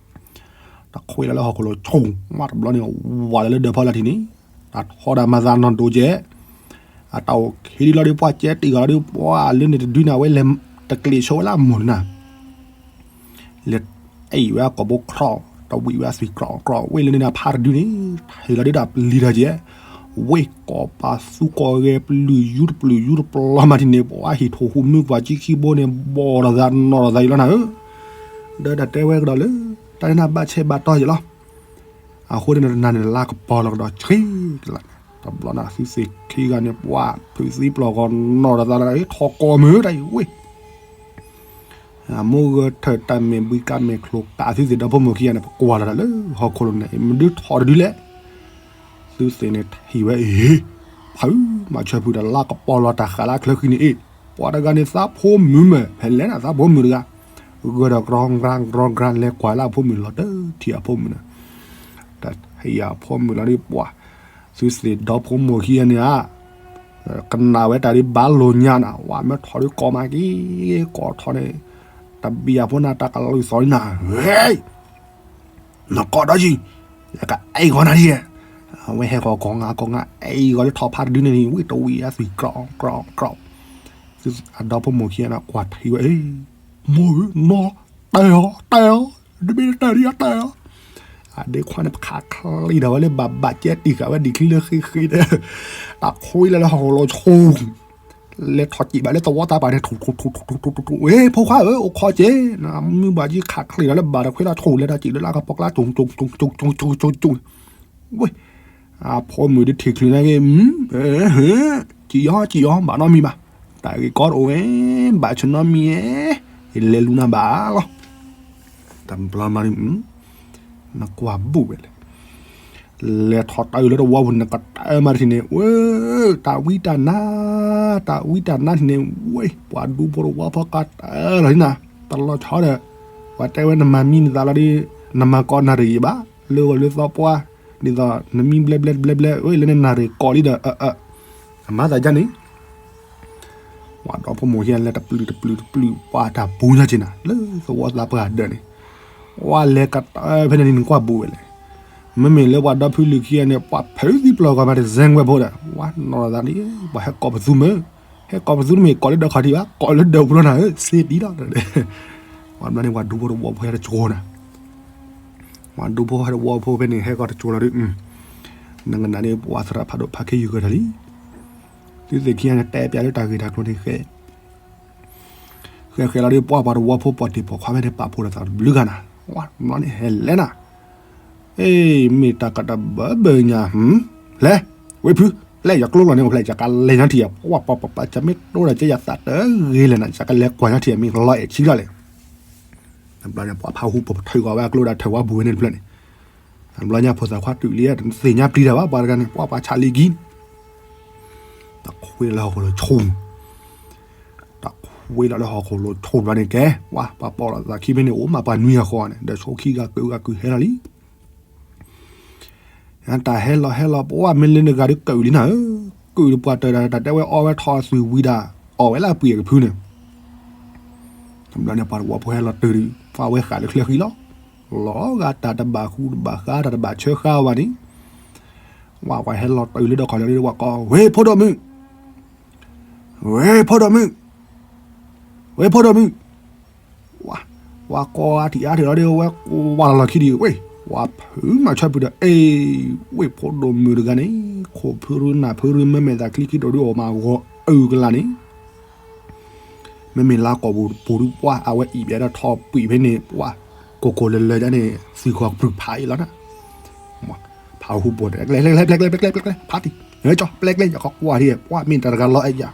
တခွဲးလီၤလၢဟီၣ်ခိၣ်လိၤဆိ, မ့ၢ်တဘျီန့ၣ် ဝးလီၤလၢဒၢးဖီလာ်ထံးန့ၣ်, တၢ်ထီဒါမၤသးနီၢ်ဒိကဲး, အတၢ်အိၣ်ခံဒုလီၤဒီး ပှၤကဲတံၢ်ဂီၤလီၤဒီး ပှၤလၢန့ၣ်တဒုန့ၣ် အဝဲလဲၤတကျ့ၤဆိဝဲလၢအမိၢ်န့ၣ်နၤ, လဲၤအံၣ်ဝဲအကိာ်ဘိခြီၣ်, တဝံၣ်ဝဲအသွံၣ်ကြီၣ်ကြီၣ်, ဝဲလၢန့ၣ်ဖါတဒုန့ၣ် ဟ့ၣ်လီၤဒုတၢ်ပျံၤတၢ်ကဲး, ဝဲကိးပသူကိးဂဲၤပျုၢ်ယူတပျုၢ်ယူတပျီမးထံးန့ၣ် ပှၤဟံၣ်ထိၣ်ဟူးမုၢ်ပှၤကံခံဘိန့ၣ် ဘီၣ်ထီၣ်သးနီၢ်ထီၣ်သးအံၤလီၤနၤဧၢ, ဒီးတၢ်တဲဝဲကဒီးလၢ တၢ်န့ၣ်နၤဘၣ်ဆဲးဘၣ်တီယဲလီၤ အဃိန့ၣ်တနၤန့ၣ် လါကပီၤလီၤကဒီးဆှံကလးန့ၣ် တဘျီန့ၣ် သုသ့ၣ်ခံဂၤန့ၣ် ပှၤဖုးသံပျီၢ်ဂီၤနီၢ်ဒီးသးလၢ ထီၣ်ကိးမုၢ်တၢ်အံၤဝ့ၢ်, အမိၢ်ဂၢၢ်ထၢၣ်တၢ်မဲာ်ဘှံးကါမဲာ်ချိၤကး သုသ့ၣ်ဒီဖိမိၢ်ခံဂၤန့ၣ် ပကွၢ်လီၤတၢ်လၢဟီၣ်ခိၣ်လိၤန့ၣ် မဒုထီၣ်တဒုလဲၣ် သုသ့ၣ်န့ၣ်ထံၣ်ဝဲအံၤ, ဖုမၤဆၢဖုဒီးလါကပီၤလီၤတၢ်ဃာ်လၢအချၢဃံန့ၣ်အ့ၣ်, ပှၤတဂၤန့ၣ် သးဖိမုၣ်မ့ၢ် ဖဲလဲၣ်နၤ သးဖိမုၣ်တဂၤ, ဂၢၢ်ဒီးကြီကြါကြီကြါ လဲၤကွၢ်လၢအဖိမုၣ်လီၤတထံၣ်အဖိမုၣ်န့ၣ်, တထံၣ်အဖိမုၣ်လီၤဒီးပှၤ, သုသ့ၣ်ဒီဖိမိၢ်ခံဂၤန့ၣ်ဧါ ကနၣ်ဝဲတၢ်ဒ်ဘၣ်လိာ်ညါနၤ ဝဲမ့ၢ်ထီၣ်ဒ်ကိးမးက့ၤ, ကိးထီၣ်န့ၣ်, တဘံၣ်အဖိန့ၣ် တၢ်ကလုၢ်သီနၤ, နကိးဒီးယံၤ, ယကအဲၣ်ဂီၤနၤဒ်ယဲ, အဝဲဟဲဂီၤကိးဂၤကိးဂၤ အဲၣ်ဂီၤလၢထီၣ်ဖးတဒုန့ၣ် ဝံၣ်တဝံၣ်အသွံၣ်ကြီကြီ, အဒီဖိမိၢ်ခံဂၤန့ၣ် ကွၢ်ထံၣ်ဝဲအံၤ, မိၢ်ဧၢ နီၢ်, တဲအီၤ တဲအီၤ, တမ့ၢ်တၢ်ဒ်အတဲအီၤ အဒ့ခွါန့ၣ် ပခးချံးထီၣ်ဝဲလၢဘၣ်ဘၣ်ကဲတံၢ်ဃာ်ဝဲဒံးချံလၢဃ့ဃ့ဒီး, တၢ်ခွံလၢလၢဟီၣ်ခိၣ်လိၤဆိ, လဲၤထီၣ်စံးဘၣ်လၢသဝီတၢ်ပာ်န့ၣ် ထူၣ်ထူၣ်ထူၣ်ထူၣ်ထူၣ်ထူၣ်ထူၣ်ထူၣ်, ဝ့ၢ် ဖိခွါဧၢ အိၣ်ခိးက့ၤ, မုၢ်ဘၣ်ကံခးချံးထီၣ်လၢဘၣ်တခွံလၢဆိ လဲၤတၢ်စံးလၢလၢကပီၤကျါ ကၠူၣ်ကၠူၣ်ကၠူၣ်ကၠူၣ်ကၠူၣ်ကၠူၣ်ကၠူၣ်, ဝ့ၢ် အဖိမုၣ်ဒ်ထံၣ်ချုးနာ်က့ၤ, စံးအီၤ စံးအီၤ ဘၣ်နီတမံၤဘၣ်, တၢ်ဂ့ၢ်ကီတအိၣ်ဝဲ, ဘၣ်ဆၢနီတမံၤဧဲ, ယလဲၤလူၤနၤဘၣ်လီၤ. တဘျီမး, နကွၢ်ဘူးဝဲလဲၣ်, လဲၤထီၣ်တၢ်အုးလၢတဝီပူၤန့ၣ် ကတၢၢ်မးတထံၣ်န့ၣ် ဝဲ တၢ်ဝံတၢ်နါ တၢ်ဝံတၢ်နါထံၣ်န့ၣ် ဝဲ ပှၤဒူဖိတဝီဖိကတၢၢ်လီၤန့ၣ်နၤ, တလီၤဆီဒီး ပှၤတဲဝဲနမၤမံနသးလီၤဒီး နမၤကိးနၣ်ရံၣ်ဘၣ် လၢဂီၤလၢသီပှၢ် ဒ်သိးနမံဘျဲဘျဲဘျဲဘျဲ ဝဲလၢနနၣ်ရံၣ်ကိးလံဒီး အမၤသးဒ်န့ၣ် ပှၤဒီဖိမိၢ်ဟံၣ်လဲၤတပျုာ်တပျုာ်တပျုာ် ပှၤတၢ်ပူၤညါက့ၤနၤ လၢသဝီသးပှၢ်ဒၢးန့ၣ်, ပှၤလဲၤကတၢၢ်ဖဲန့ၣ်န့ၣ် နကွၢ်ဘူးဝဲလဲၣ်. မ့မ့ၢ်လၢပှၤဒီဖုလံၤခံဂၤန့ၣ် ပှၤဖုသံပျီၤဂီၤမးတစဲးဝဲဖိဒီး ဝဲနီၢ်သးန့ၣ် ပှၤဟဲကိးပသူမ့ၢ်, ဟဲကိးပသူတမ့ၢ် ကိးလၢဒၢးခီၣ်ထံးဘၣ် ကိးလၢဒၢးပူၤလီၤနၤဧၢ စ့တံလီၤ. ပှၤဘျီန့ၣ် ပှၤဒူဖိတဝီဖိဟဲတကၠိၤနၤ ပှၤဒူဖိဟဲတဝီဖိဖဲန့ၣ် ဟဲကီၢ်တကၠိၤလီၤဒီး နကနၣ်န့ၣ် ပှၤသရၣ်ဖးဒိၣ်ဖးခ့ယုၢ်ဂၢၢ်ထီၣ်လံ. သုသ့ၣ်ခံဂၤန့ၣ် တဲပျးလၢတၢ်ဂ့ၢ်တၢ်ကျိၤန့ၣ်ဃဲ, ဃဲဃဲလီၤဒီး ပှၤပှၤတဝီဖိပှၤတ့ၢ်ပှၤခွါဖဲန့ၣ် ပာ်ဖှိၣ်လိာ်သးတဘျုးဂၤနၤ, ဝဲ ဘျီန့ၣ် ဟဲလဲၤနၤ, အ့ မ့ၢ်တၢ်ကတၢၢ်ဘၢဘၢညါ, လဲၤ, ဝ့ၢ်ဖု, လဲၤယကျိလီၤန့ၣ် အိၣ်ဖျဲၣ် ယကလဲၤညါထံၣ်ယၤ, ပှၤပှၤပှၤပှၤ ယမ့ၢ်တိၢ်ဒီးကဲယသးတဂ့ၤလဲၣ်နၤ ယကလဲၤကွၢ်ညါထံၣ်ယမ့ၢ်လီၤအဲၣ်ဆံးလီၤလဲၣ်. ဘျီန့ၣ် ပှၤဖးဟူပိာ်ပထၢၣ်ဂီၤဝဲအကျိဒီးထၢၣ်ဝဲဘူးဝဲန့ၣ်တဖျၢၣ်န့ၣ်, ဘျီညါဖိသၣ်ခွါတုၤလံ တသ့ၣ်ညါပျံၤတၢ်ဘၣ် ပှၤတဂၤန့ၣ် ပှၤပှၤဆးလံကံ တၢ်ခွ့လၢဟီၣ်ခိၣ်လိၤဆိ, တၢ်ခွ့လီၤလၢဟီၣ်ခိၣ်လိၤဆိဘျီန့ၣ်ကဲ, ဝဲ ပှၤပိာ်လိာ်သးခံဖဲန့ၣ် အိၣ်မးပှၤနွံဂၤဃီန့ၣ် ဒီးဆိခံဂၤကုၢ်ဂၤကုၢ်ဟဲလီၤလံ. တၢ်ဟဲလီၤဟဲလီၤ ပှၤမ့ၢ်လၢနဂၤဒုးကုၢ်လံနၤဧၢ, ကုၢ်ပှၤတၢၢ်တၢ်တဲဝဲအီဝဲထီၣ်သွံၣ်ဝံၤဒၣ် အီၣ်ဝဲလၢအပှံၢ်အကဖုန့ၣ် ဘျီန့ၣ် ပှၤတဝီဖိဟဲလီၤတုၤဒီး ပှၤဝဲဃာ်လၢချၢဃံလီၤ, လီၤဂာ်တၢ်တဘၣ်ဃူတဘၣ်ဃါ တၢ်တဘၣ်ဆၢဃါဘၣ်န့ၣ်, ဝဲ ပှၤဟဲလီၤတုၤလၢဒီးခီၣ်လီၤလံ ဝဲကိး ဝ့ၢ်ဖိဒိၣ်မုၣ်, ဝ့ၢ်ဖိဒိၣ်မုၣ်, ဝ့ၢ်ဖိဒိၣ်မုၣ်, ဝဲ ပှၤကိးအါထံၣ်အါထံၣ်လီၤဒီး ဝဲကွၢ်လီၤလီၢ်ခံဒီး ဝ့ၢ် ပှၤဖုမၤဆၢပူၤဒီး အ့ ဝ့ၢ်ဖိဒိၣ်မုၣ်တဂၤန့ၣ် ခိၣ်ဖုရူနၢ်ဖုရူ မ့မ့ၢ်သးချံခံဒိၣ်ဒုးအီၣ်မးဂီၤအုၣ်ကလာ်န့ၣ် မ့မ့ၢ်လါကိာ်ပူၤတပူၤဒုးပှၤ အဝဲအံၤဘဲဒီးထီၣ်ပှံာ်ဖဲန့ၣ် ပှၤ ကိၢ်ကိၢ်လၢလၢဒၣ်န့ၣ် သွံၣ်ဃီကပြုၢ်ဖးအံၤလီၤနၤ, ဖးဟူပိာ်န့ၣ် ကျဲ ကျဲ ကျဲ ကျဲ ကျဲ ကျဲ ဖးတံၢ် ကၠီ ပျဲ ကျဲ ယကကွၢ်ထံၣ် ပှၤမ့ၢ်တၢ်တဂၤလီၤအဲၣ်ယၤ,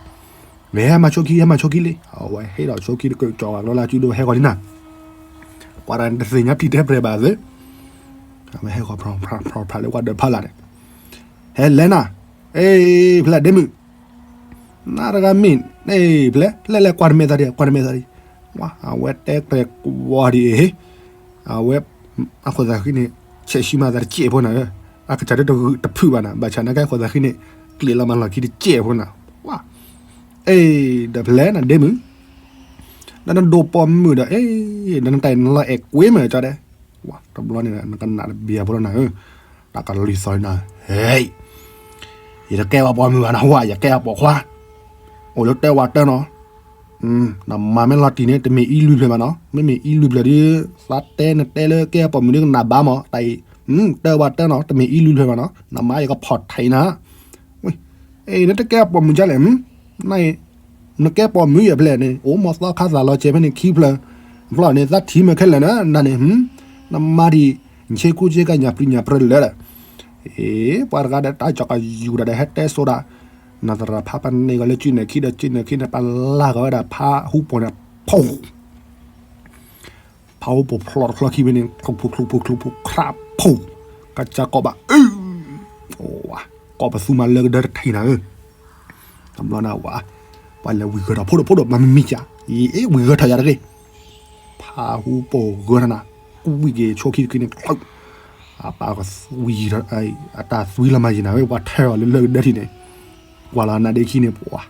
မ့ၢ်ဟဲမၤဆိခံ ဟဲမၤဆိခံလံ အဝဲဟဲဒီးဆိခံတကၢၢ်ကၠီဂၤကျိလၢစုဒိၣ်ဟဲဂီၤလံနၤ, ပှၤတဂၤန့ၣ်တသ့ၣ်ညါပျံၤတဲပြဲၢ်ဘၣ်သ့, အဝဲဟဲဃီၤဖျီဖျီဖျီဖျီလၢပှၤဒၢးဖးလာ်န့ၣ်, ဟဲလဲၤနၤ, အ့ ဖျဲၣ်ဒ့မုၣ် နတဂၤမ့ၢ် အ့ ဖျဲၣ် လဲၤလဲၤကွၢ်တမဲာ်သးဒံး ကွၢ်တမဲာ်သးဒံး, ဝဲ အဝဲတဲပြဲၢ်ကွၢ်ဒံးအ့ၣ်, အဝဲ အခိၣ်သးဃံန့ၣ် ဆဲးဆံမၤသးတစဲးဖိနၤ, အကစၢ်ဒၣ်တဖုဘၣ်နၤ ဘၣ်ဆၣ်နာ်က့အခိၣ်သးဃံန့ၣ် ကျ့ၤလီၤမၤလီၢ်ခံတစဲးဖိနၤ, ဝဲ အ့ ဒီးဖျဲၣ်နၤဒ့မုၣ်, ဒီးနဒိးပိာ်မုၣ်ဒီး အ့ ဒီးနတၢ်အံၤနလီၤအဲၣ်ကွ့မးကၠီဒဲး, ဝဲ တဘျီန့ၣ် နကနၣ်တဘံၣ်ဖိလီၤနၤဧၢ, တၢ်ကလုၢ်သီၣ်လံနၤ, ဟဲ ယတကဲပှၤပိာ်မုၣ်ဘၣ်နၤ ဝဲ ယကဲပှၤပိာ်ခွါ, အိၣ်လၢတၢ်ဝဲတၢ်နီၤ, နမၤမ့ၢ်လီၤတံၢ်န့ၣ် တမ့ၢ်အံလွံၢ်ဖျၢၣ်ဘၣ်နီၤ, မ့မ့ၢ်အံလွံၢ်ဖျၢၣ်ဒီး သးတဲနတဲလၢကဲပိာ်မုၣ်ဒီးကနၣ်ဘၣ်မး, တၢ်အံၤ တၢ်ဝဲတၢ်နီၤ တမ့ၢ်အံလွံၢ်ဖျၢၣ်ဘၣ်နီၤ, နမၤယကဖီၣ်ထံးနၤ, အ့ နတကဲပိာ်မုၣ်ဒ်လဲၣ်, နကဲပိာ်မုၣ်ယဲၢ်ဖျဲၣ်န့ၣ် အိၣ်မ့ၢ်သီခါသၣ်လီၤစဲးဖဲန့ၣ်ခံဖျၢၣ်, ဖျီၣ်န့ၣ် သးထံၣ်မ့ၢ်ခဲလၢာ်နၤ နၤန့ၣ်, နမၤဒံး ဆ့ကူဆ့ကညၣ်ပျံၤညၣ်ပြၢလၢာ်ဒီး, အ့ ပှၤတဂၤဒီးတၢ်ကၠီၣ်ကယူၤဒီးဟဲတဲစိဒၣ်, နသရၣ်ဖးပန့ၢ်ဂီၤလၢစုနဲၣ်ခံဒီးစုနဲၣ်ခံန့ၣ် ပလၢ်ဂီၤဝဲဒၣ်ဖးဟူပိာ်န့ၣ်, ဖူ ဖးဟူပိာ်ဖျီၣ်တချီခံဖဲန့ၣ် ချူၣ်ဖူချူၣ်ဖူချူၣ်ဖူ ခရးဖူ, ကစၢ်ကိးဘၣ်အု, ကိးပသူမၤလၢကဒၢတထံၣ်နၤဧၢ, တဘျီန့ၣ်ဝဲ, ပှၤလဲၤဝံၤဂၢၢ်ထီၣ်ဖိဒိၣ်ဖိဒိၣ်မၤမံၤမံၤကၠၢ်, အ့ ဝံၤဂၢၢ်ထီၣ်ယၤတဂ့ၤ, ဖးဟူပိာ်ဂၢၢ်ထီၣ်နၤ, ကွံာ်က့ၤဆိခံတခံန့ၣ် အပၢ်ကသွံ, အတၢ်သွံလီၤမၤယံၤနၤဝဲ ပှၤထၢအီၤလၢလၢကဒၢထံၣ်န့ၣ်, ကွၢ်လီၤနၤဒ့ခံန့ၣ် ပှၤ,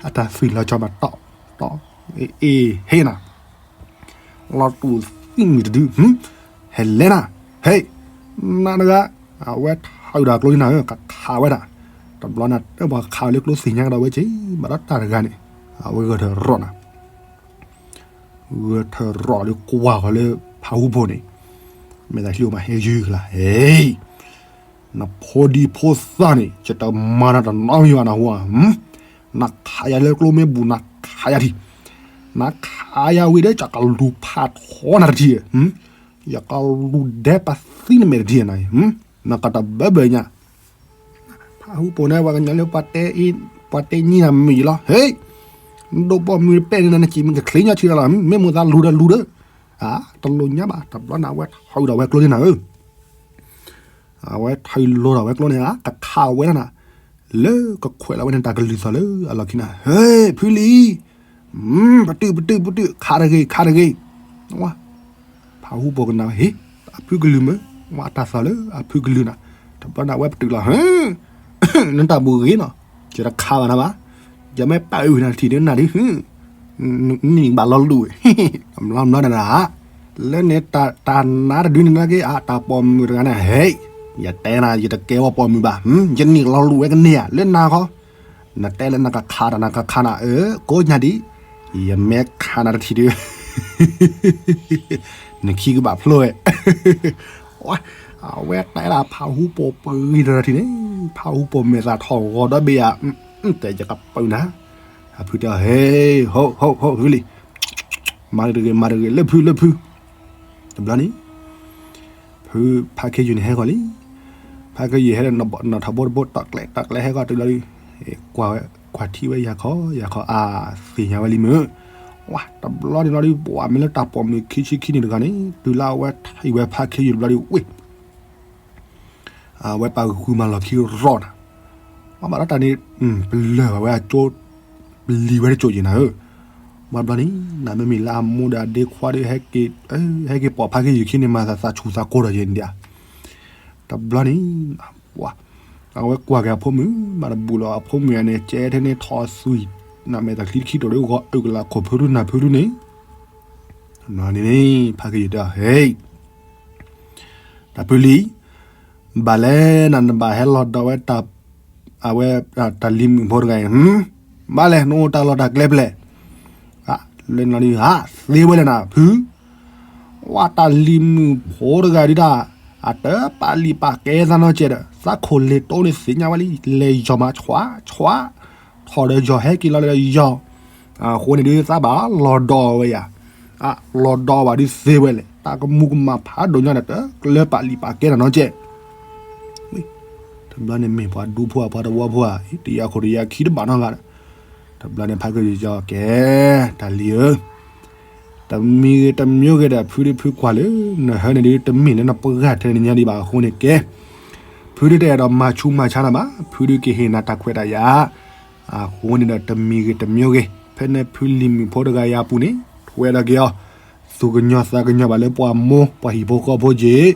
အတၢ်သွံလီၤကၠီမးတီတီ, အ့ ဟ့ၣ်နၤ လီၤတူာ်သံမုၢ်တဒု, ဟဲလဲၤနၤ, ဟဲ, နတဂၤ, အဝဲထးဒီးကျိလံနၤဧၢ ကခးဝဲဒၣ်, တဘျီနၤ ပှၤခးလၢကျိသ့ၣ်ညါကဒီးဝဲက့ၤ ဘၣ်ဒီးတၢ်တဂၤန့ၣ်, အဝဲဂဲၤထၢၣ်ရီၣ်နၤ, ဂဲၤထၢၣ်ရီၣ်လၢကွၢ်ဃီၤလၢဖးဟူပိာ်န့ၣ်, မ့ၢ်သးချံအိၣ်မးဟဲယုၢ်ကလာ် ဟဲ နဖိဒံဖိသၣ်န့ၣ် ယတမၤနၤတနီတမံၤဘၣ်နဟူဧါ, နခးယၤလၢကျိမ့ၢ်ဘူး နခးယၤထံၣ်, နခးယၤဝံၤဒီးယကလူၤဖးထီနၤတထံၣ်, ယကလူၤဒဲးပသံနမဲာ်တထံၣ်နၤ, နကတၢၢ်ဘၢဘၢညါ, ဖးဟူပိာ်န့ၣ် ပှၤကညီလၢ ပှၤတဲညံနၤမုာ်လီၤ ဟဲ, နဒိးပိာ်မုၣ်တပဲၢ်န့ၣ် နစံးမ့ၢ်ကချ့ညီထံၣ်လီၤလီၤ, မ့ၢ်မိၢ်သးလူၤဒီးလူၤဒီး, အါ တလိၣ်ညါဘၣ် တဘျီနၤ အဝဲထီၣ်ဒီးဝဲကျိန့ၣ်နၤဧၢ အဝဲထံၣ်လိၤဒီးဝဲကျိန့ၣ် ကခးဝဲဒၣ်နၤ, လၢကခွဲးလီၤဝဲန့ၣ်တၢ်ကလုၢ်သီၣ်လၢအလီၢ်ခံနၤ, ဟဲ ဖုလံၤ, ပတုာ် ပတုာ် ပတုာ် ခးတဂ့ၤ ခးတဂ့ၤ, ဖးဟူဖိကနၣ်ဝဲ ဟ့ၣ် အဖုကလုၢ်မ့ၢ် ဝဲတၢ်သီၣ်လၢအဖုကလုၢ်နၤ, တဘျီန့ၣ်အဝဲပတုာ်လီၤ နတၢ်ဘူၣ်ဂ့ၤနီၤ, ယတခးဘၣ်နၤဘၣ်, ယမ့ၢ်ပာ်အုၣ်နၤတထံၣ်ဒ်နၤဒ်, နဘၣ်လီၤလူၤဝဲ, တဘျီဘျီန့ၣ်, လၢန့ၣ်တၢ်နါတဒုန့ၣ်နာ်က့ အတၢ်ပိာ်မုၣ်တဂၤန့ၣ် ဟဲ, ယတဲနၤ ယတကဲဝဲပိာ်မုၣ်ဘၣ်, ယနံၣ်လီၤလူၤဝဲကန့ၢ်ဧါ လၢနၤဃီ, နတဲလၢနကခးတၢ်နကခးနၤ အၢ ကိးညါဒ်, ယမ့ၢ်ခးနၤတထံၣ်ဒ် နခံကဘၣ်ဖျိဝဲ, အဝဲတဲဒၣ်ဖးဟူဖိပဂံၢ်တထံၣ်န့ၣ်, ဖးဟူဖိမဲာ်သၣ်ထီၣ်ဂီၤဒီဘ့ၣ်ယၤ, တဲယကပၢနၤ, အဖုတဲအီၤ ဟဲ, ဟိ ဟိ ဟိ ဖုလံၤ, မၤတဂ့ၤ မၤတဂ့ၤ လၢဖု လၢဖု, တဘျီန့ၣ် ဖု ဖးခ့ယုၢ်န့ၣ် ဟဲဃီၤလံ, ဖးခ့ယုၢ်ဟဲဒီးနီၣ်ထီၣ်ဘိတဘိ တီၢ်ကျဲ တီၢ်ကျဲ ဟဲဃီၤတုၤလီၤဒ်, ကွၢ်ဝဲ ကွၢ်ထံၣ်ဝဲယၤခီ ယၤခီ အါ သ့ၣ်ညါဝဲလံမ့ၢ်, ဝါ တဘျီန့ၣ်လီၤဒ် ပှၤမ့ၢ်လၢတၢ်ပိာ်မုၣ်ခံဆံခံနံၣ်တဂၤန့ၣ် တုၤလၢအဝဲထံၣ်ဝဲဖးခ့ယုၢ်တဘျီဒ် ဝ့ၢ် အဝဲပာ်ဃုာ်မၤလီၢ်ခံရီၣ်နၤ, ဘၣ်ဘၣ်ဒီးတၢ်န့ၣ် ပလၢၢ်ဘၣ်ဝဲအကၠိ ပလံၤဝဲတကၠိၣ်ယံၤနၤဧၢ, ဘၣ်ဘျီန့ၣ် နမ့မ့ၢ်လၢအမိၢ်ဒီးအဒ့ခွါဒီး ဟဲက့ၤပိာ်ဖးခ့ယုၢ်ခံန့ၣ် မၤသးသးဆူၣ်သးကိၢ်ဒီးယဲန့ၣ်ဒ်, တဘျီန့ၣ် ပှၤ အဝဲကွၢ်က့ၤအဖိမုၣ် ဘၣ်တဘူၣ်လီၤ အဖိမုၣ်အန့ၣ် ကဲထဲန့ၣ်ထီၣ်သွံၣ် နမဲာ်သၣ်ချံတခံတီၤဒီး ဂီၤအုၣ်ကလၢ်ခိၣ်ဖုဒုနၢ်ဖုဒုန့ၣ်, နန့ၣ် ဖးခ့ယုၢ်တဲ ဟဲ တၢ်ဖုလံၤ, ဘၣ်လဲၣ်နၤ နဘၣ်ဟဲလီၤဒီးဝဲ အဝဲ တၢ်လံၤမုၣ်ဖိတဂၤအံၤ, ဘၣ်လဲၣ် နအိၣ်တၢ်လီၢ်တၢ်ကျဲဖဲလဲၣ်, လၢနၤဒ် သ့ဝဲလဲၣ်နၤ ဖု, ဝဲတၢ်လံၤမုၣ်ဖိတဂၤဒ်တၢ်, အတပာ်လံာ်ပာ်ကဲသးနီတစဲးဒီး သးခိၣ်လ့ၤတိန့ၣ်သ့ၣ်ညါဝဲလံ လဲၤယီၤမး ဆွး ဆွး, ထီၣ်ဒီးယီၤ ဟဲက့ၤလီၤဒီးယီၤ, အဃိန့ၣ်ဒ်သးဘၣ်လီၤဒီးဝဲယၤ, လီၤဒီးဘၣ်ဒ်သ့ဝဲလဲၣ် တၢ်ကမူၤကမၣ်ဖးဒိၣ်ညါဒီး တလၢပာ်လံာ်ပာ်ကဲတၢ်နီတစဲး တဘျီန့ၣ်မ့ၢ်ပှၤဒူဖိဧါ ပှၤတဝီဖိဧါ, တယၤခိၣ်တယၤခံ တဘၣ်နီတဂၤဒီး, တဘျီန့ၣ် ဖးခ့ယုၢ်ကဲ တၢ်လံၤဧၢ, တမံၤဂ့ၤတမံၤဂ့ၤဒီး ဖုဒုဖုကွၢ်လၢ နဟၢန့ၣ်ဒ် တမ့ၢ်လၢနပှၤဂၤထဲန့ၣ်ညါဒံးဘၣ်အဃိန့ၣ်ကဲ, ဖုဒုတအဲၣ်ဒိးမၤဆူးမၤဆါနၤဘၣ်, ဖုဒုကဟ့ၣ်နၤတၢ်ခွဲးတၢ်ယာ်, အဃိန့ၣ်ဒီး တမံၤဂ့ၤတမံၤဂ့ၤ ဖဲန့ၣ်ဖုလံၤမုၣ်ဖိတဂၤအံၤအပူၤန့ၣ် ထွဲဒီးက့ၤအီၤ, သူၣ်ကညီၤသးကညီၤဘၣ်လၢပှၤမိၢ် ပှၤဟံၣ်ဖိဃီဖိက့ၤ,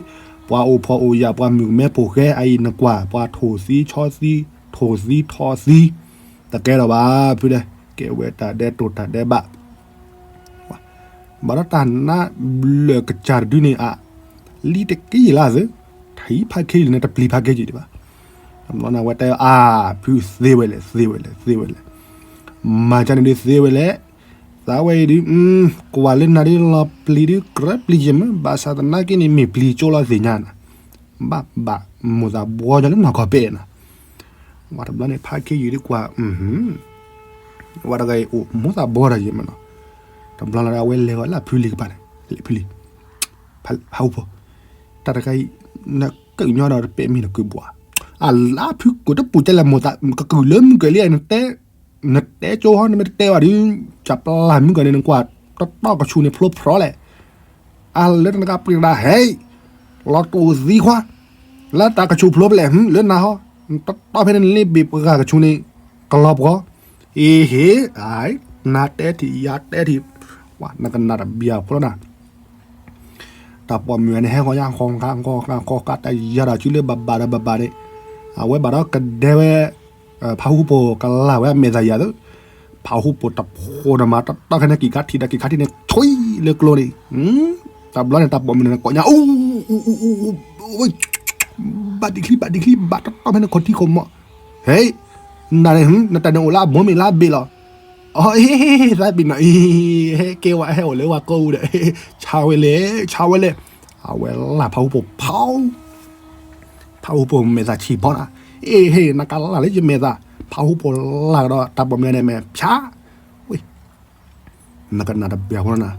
ပှၤအိၣ်ဖှီၣ်အိၣ်ယာ် ပှၤမုၣ်ကမဲဖိဃဲအံၤနကွၢ် ပှၤထိၣ်သံဆီသံ, ထိၣ်သံထီသံ, တကဲထီၣ်ဘၣ် ဖုဒဲး, ကဲဝဲတၢ်ဒဲးတိၢ်တၢ်ဒဲးဘး, ဘၣ်ဒီးတၢ်နါဘျၢၣ်ကစၢ်တဒုန့ၣ်အါ, လံတက့ၢ်လၢသု, ထံၣ်ဖးခ့ယုၢ်န့ၣ် တပျံၤဖးခ့ယုၢ်ဒံးဘၣ်, တဘျီန့ၣ် အဝဲတဲအါ, ဖုသ့ဝဲလဲၣ် သ့ဝဲလဲၣ် သ့ဝဲလဲၣ်, မၤကန့ၣ်ဒ်သ့ဝဲလဲၣ်, သးဝဲအံၤဒ်, ကွၢ်လၢနၤဒ်လီၤပျံၤဒ် ကြၢးပျံၤယဲၢ်မ့ၢ် ဘၣ်ဆၣ်သနာ်က့န့ၣ် မ့ၢ်ပျံၤကၠိလီၤသ့ၣ်ညါနၤ, ဘၣ်ဘၣ်မိၢ်သးဘှီညီလၢနီၢ်ကီၢ်ပဲနၤ, ဝဲတဘျီန့ၣ် ဖးခ့ယုၢ်ဒ်ကွၢ်, ဝဲတဂၤအံၤအိၣ်မိၢ်သးဘှီဒီးယဲၢ်မ့ၢ်နီၤ, တဘျီလီၤဒီးအဝဲလဲၤဝဲလၢဖုလံၤကပၤန့ၣ်, ဖုလံၤ, ဖးဟူဖိ, တၢ်တခါအံၤ, နကၢၣ်ညီဒီးတပဲာ်မ့ၢ်နကုၢ်ဘှီ, အလါဖုကိးတပူၤကလဲၣ်မိၢ်သး, ကကုၢ်လၢမုၢ်ကလံၤအံၤ နတဲကၠိဟီ နမ့ၢ်တတဲဘၣ်ဒီး, ကပျၢ်မုၢ်ကန့ၣ် နကွၢ်တတီကဆူးန့ၣ်ဖျိဖျိလဲၣ်, အလၢတနကပျံၤတၢ်ဟဲ, လီၤတိၢ်သံခွါ, လၢတၢ်ကဆူးဖျိဖျဲး, လၢနၤဟီ, တတီဖဲန့ၣ်လ့ဘ့ၣ်ပှၤကဆူးန့ၣ်, ကလီၤပှီၤ, အ့ဟ့, နၤတဲထံၣ်ယၤတဲထံၣ်, နကနၣ်တဘျီဖိလီၤနၤ တၢ်ပိာ်မုၣ်န့ၣ် ဟဲဃီၤယါ ဃီၤဃာ်ဃီၤဃာ်ဃီၤဃာ် တၢ်ယၤဒီးစုလၢဘၣ်ဘၣ်ဒီးဘၣ်ဘၣ်န့ၣ်, အဝဲဘၣ်ဒီးကဒဲဝဲ, ဖးဟူဖိကလၢ်ဝဲအမဲာ်သၣ်ယၤသ့, ဖးဟူဖိတဖိဒီးမၤတတီခဲန့ၣ် ကံၣ်ခါထံးဒီးကံၣ်ခါထံးန့ၣ် ဆွံလၢကျိန့ၣ်, တဘျီန့ၣ် တၢ်ပိာ်မုၣ်န့ၣ် ကိးညါအူ, ဘၣ်ဒံချံ ဘၣ်ဒံချံ ဘၣ်တတီဖဲန့ၣ် ခိၣ်ထံခိၣ်မီ, ဟဲ, နၤန့ၣ် နတၢ်န့ၣ်အိၣ်လၢအဘိမ့ၢ်လၢအဘ့ၣ်လီၤ အဟ့ သးပ့ၤနီၣ်အံၤ ဟဲကဲဝဲဟဲအိၣ်လၢဝဲကိးအူဒီး ဆါဝဲလဲၣ် ဆါဝဲလဲၣ်, အဝဲလၢ်ဖးဟူဖိဖီ, ဖးဟူဖိမဲာ်သၣ်ဆံးဖီနၤ, အ့ဟ့ နကလၢ်လၢယမဲာ်သၣ်, ဖးဟူဖိလၢ်ကဒီးတၢ်ပိာ်မုၣ်န့ၣ်မဲာ်ဖျါ, ဝ့ၢ် နကနၣ်တဘျီဖိနၤ,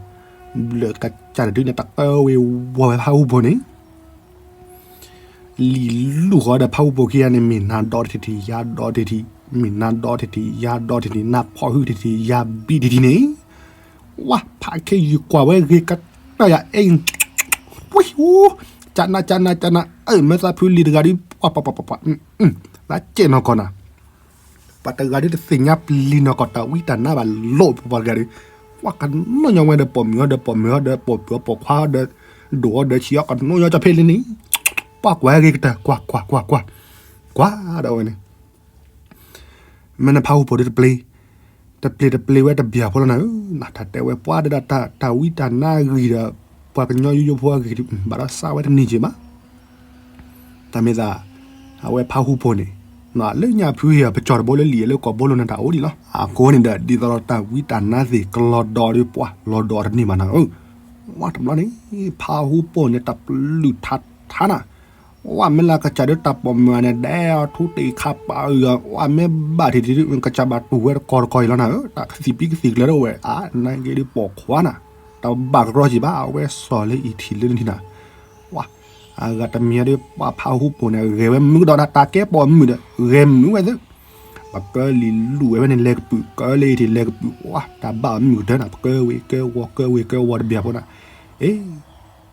ဘျၢၣ်ကစၢ်တဒုန့ၣ် တကၢဝ့ၤဝီၤဝဲဖးဟူဖိန့ၣ် လံၤလူၢ်ဃီဒီးဖးဟူဖိခံဂၤန့ၣ် မ့ၢ်နၤဒီတထံၣ်ထံၣ် ယၤဒီတထံၣ်ထံၣ်, မ့ၢ်နၤဒီတထံၣ်ထံၣ် ယၤဒီတထံၣ်ထံၣ် နၤဖီၣ်ဟုၣ်ထံၣ်ထံၣ် ယၤဘံၣ်ထံၣ်ထံၣ်န့ၣ်, ဝါ ဖးခ့ယုၢ်ကွၢ်ဝဲဂ့ၤကတၢၢ်ယၤ အ့ ဝံ ကနၣ် ကနၣ် ကနၣ် မ့ၢ်သးဖုလံၤတဂၤဒုး ပှၤပှၤပှၤပှၤပှၤ သးစဲးနီၢ်ကီၢ်နၤ ပှၤတဂၤဒုးတသ့ၣ်ညါပျံၤနီၢ်ကီၢ်တၢ်ဝံတၢ်နါဘၣ်လိၣ်ပှၤတဂၤဒုး ပှၤကနီၣ်ညီဝဲဒီးပိာ်မုၣ်ဟီဒီးပိာ်မုၣ်ဟီဒီးပိာ်ပုၢ်ပိာ်ခွါဟီဒီး ဒိၣ်ဟီဒီးဆံးဟီ ကနီၣ်ညီကၠီဖဲလံန့ၣ် ပှၤကွၢ်ဂ့ၤကတၢၢ် ကွၢ်ကွၢ်ကွၢ်ကွၢ် ကွၢ်ဒီးဝဲန့ၣ် မ့ၢ်နဖးဟူပိာ်ဒုးတပျ့ၤ, တပျ့ၤတပျ့ၤဝဲတဘၣ်ဖိလီၤနၤဧၢ, နတၢ်တဲဝဲပှၤဒီးတၢ်ဝံတၢ်နါအဂ့ၢ်ဒီး ပှၤကညီယိယိဖိအဂ့ၢ်ဒုး ဘၣ်ဒီးစးဝဲတန့ၢ်က့ၤဘၣ်. တၢ်မ့ၢ်သး အဝဲဖးဟူပိာ်န့ၣ် လၢညါဖုဟ့ၣ်အီၤပကၠီၣ်တဘိလၢလံာ်လၢကီၢ်ဘိလိၤနတၢ်အိၣ်ဒံးလီၤ. အဃိန့ၣ်ဒီး ဒ်သိးဒီးတၢ်ဝံတၢ်နါသ့ၣ်ကလီၤဒီးဒုး ပှၤလီၤဒီးတန့ၢ်ဘၣ်နၤဧၢ. ဝဲတဘျီန့ၣ် ဖးဟူပိာ်န့ၣ် တပျုၢ်ထါထါနၤ ဝဲမ့ၢ်လၢကစၢ်ဒုးတၢ်ပိာ်မုၣ်န့ၣ် ဒဲးအီၤထူတ့ၢ်ခါပာ်အုၣ်အီၤ ဝဲမ့ၢ်ဘၣ်ထံးထံးဒုး ကစၢ်ဘၣ်တူၢ်ဝဲတကီၢ်တကီၢ်အံၤလီၤနၤဧၢ, တၢ်ကသံၣ်ပံကသံၣ်ကျၢၤဒၣ်ဝဲ အါ နက့ဒုးပိာ်ခွါနၤ, တဘၣ်ကရီက့ၤဘၣ် အဝဲစီၤလၢအံၤထံၣ်လၢနထံၣ်နၤ, ဝဲ အဂၤတမံၤဒုး ပှၤဖးဟူပိာ်န့ၣ် ဂဲၤဝဲမုၢ်ကဒီးနၤ တၢ်ကဲပိာ်မုၣ်ဒီး ဂဲၤမုၢ်ဝဲသ့ ပကၢလံၤလူၢ်ဝဲဖဲန့ၣ်လဲၤကပုာ် ကၢလၢအံၤထံၣ်လဲၤကပုာ် ဝဲ တၢ်ဘၣ်အမုၢ်ကတၢၢ်နၤ ပကၢဝ့ၤကၢဝီၤ ကၢဝ့ၤကၢဝီၤတဘၣ်ဖိနၤ, အ့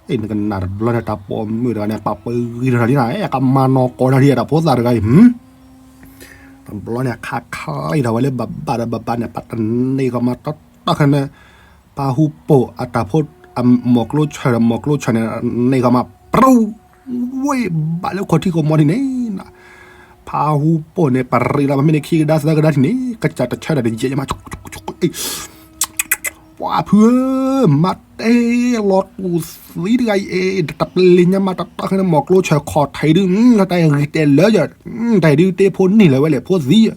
အ့ နကနၣ်တဘျီန့ၣ် တၢ်ပိာ်မုၣ်တဂၤန့ၣ် ပာ်ပဂံၢ်ထီၣ်လံနၤ အကမၤနီၢ်ကီၢ်ထီၣ်လံ တၢ်ဖိသၣ်တဂၤအံၤ, တဘျီန့ၣ် ခါခါအံၤထီၣ်ဝဲလၢဘၣ်ဘၣ်ဒီးဘၣ်ဘၣ်န့ၣ် ပတန့ၢ်ကီမၤတီတီခဲန့ၣ်, ပၢ်ဟူပိာ်အတၢ်ဖိ မိၢ်ကျိဆၢဒီးမိၢ်ကျိဆၢန့ၣ် န့ၢ်ကီမၤ ပြူ ဝ့ၢ်ဘၣ်လၢခီၣ်ထံးခီၣ်မီထံးန့ၣ်, ဖးဟူပိာ်န့ၣ် ပရံးလီၤ ပမ့ၢ်န့ၣ်ခံကဒါသၢကဒါထံၣ်န့ၣ် ကစၢ်တဆၢဒီးတယဲၢ်ယမၤ ပှၤဖုဧၢ, မၤတဲလီၤတူၢ်သံတဂၤအံၤ တပျ့ၤညါမၤတၢ်တၢ်ခဲန့ၣ် မိၢ်ကျိဆၢခီၣ်ထံးဒုး တၢ်ဂ့ၤတဲလၢယၤ, တၢ်ဒုးတ့ဖိန့ၢ်လၢၤဝဲလဲၣ် ဖိသံယၤ,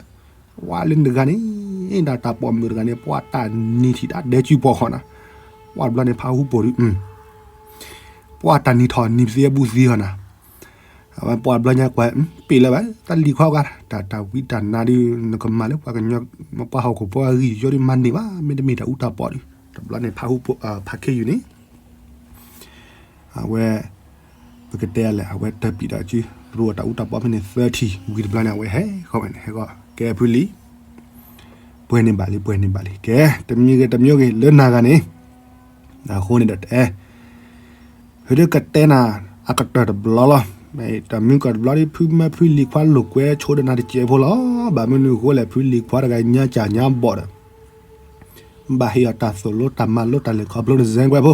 ဝဲလၢနတဂၤန့ၣ် ဒၣ်တၢ်ပိာ်မုၣ်တဂၤန့ၣ် ပှၤတၢ်နံၤထံၣ်တၢ်ဒဲးစုပှီၢ်ဃီနၤ, ပှၤတဘျီန့ၣ် ဖးဟူပိာ်ဒုး ပှၤတၢ်နံၤထီၣ်နံၤသ့အဘူးသံဃီနၤ, အဝဲပှၤဘျီညါကွၢ် ပ့ၢ်လၢၤဘၣ် တၢ်လံၤခွါဂၤ တၢ်တၢ်ဝံတၢ်နါဒုး နကမၤလၢပှၤကညီ ပှၤဟီၣ်ခိၣ်ဖိအဂံၢ်ယိဒုးမၤန့ၢ်ဘၣ် မ့တမ့ၢ်တၢ်အူတၢ်ပီဒုး တဘျီန့ၣ် ဖးဟူပိာ် ဖးခ့ယုၢ်န့ၣ် အဝဲ ပကတဲလဲၣ် အဝဲတၢ်ပံာ်ဒီးစု ရူအတၢ်အူတၢ်ပီဖဲန့ၣ် သၢထံၣ် ဝံၤတဘျီန့ၣ် အဝဲဟဲဃီဝဲန့ၣ် ဟဲဃီ ကဲဖုလံၤ ပှဲၤန့ၢ်ဘၣ်လံ ပှဲၤန့ၢ်ဘၣ်လံ ကဲ တမံၤဂ့ၤ တမံၤဂ့ၤ လၢနၤဂၤန့ၣ် အဃိန့ၣ်ဒီးတဲ ဖုဒုးကတဲနၤ အကတၢၢ်တဘျီလီၤ. တၢ်မုၢ်ကီၢ်တဘျီဒ် ဖုမၢဖုလံၤခွါလိာ်ကွဲဆိဒီးနၤတစဲးဖိလီၤ. ဘၣ်မနုၤအဃိလဲၣ် ဖုလံၤခွါတဂၤညါကၢ်ညါဘီၣ်ဒီး ဘၣ်ဟ့ၣ်အီၤတၢ်သိၣ်လိတၢ်မၤလိတၢ်လဲၤခီဖျိနစဲကွဲဖိ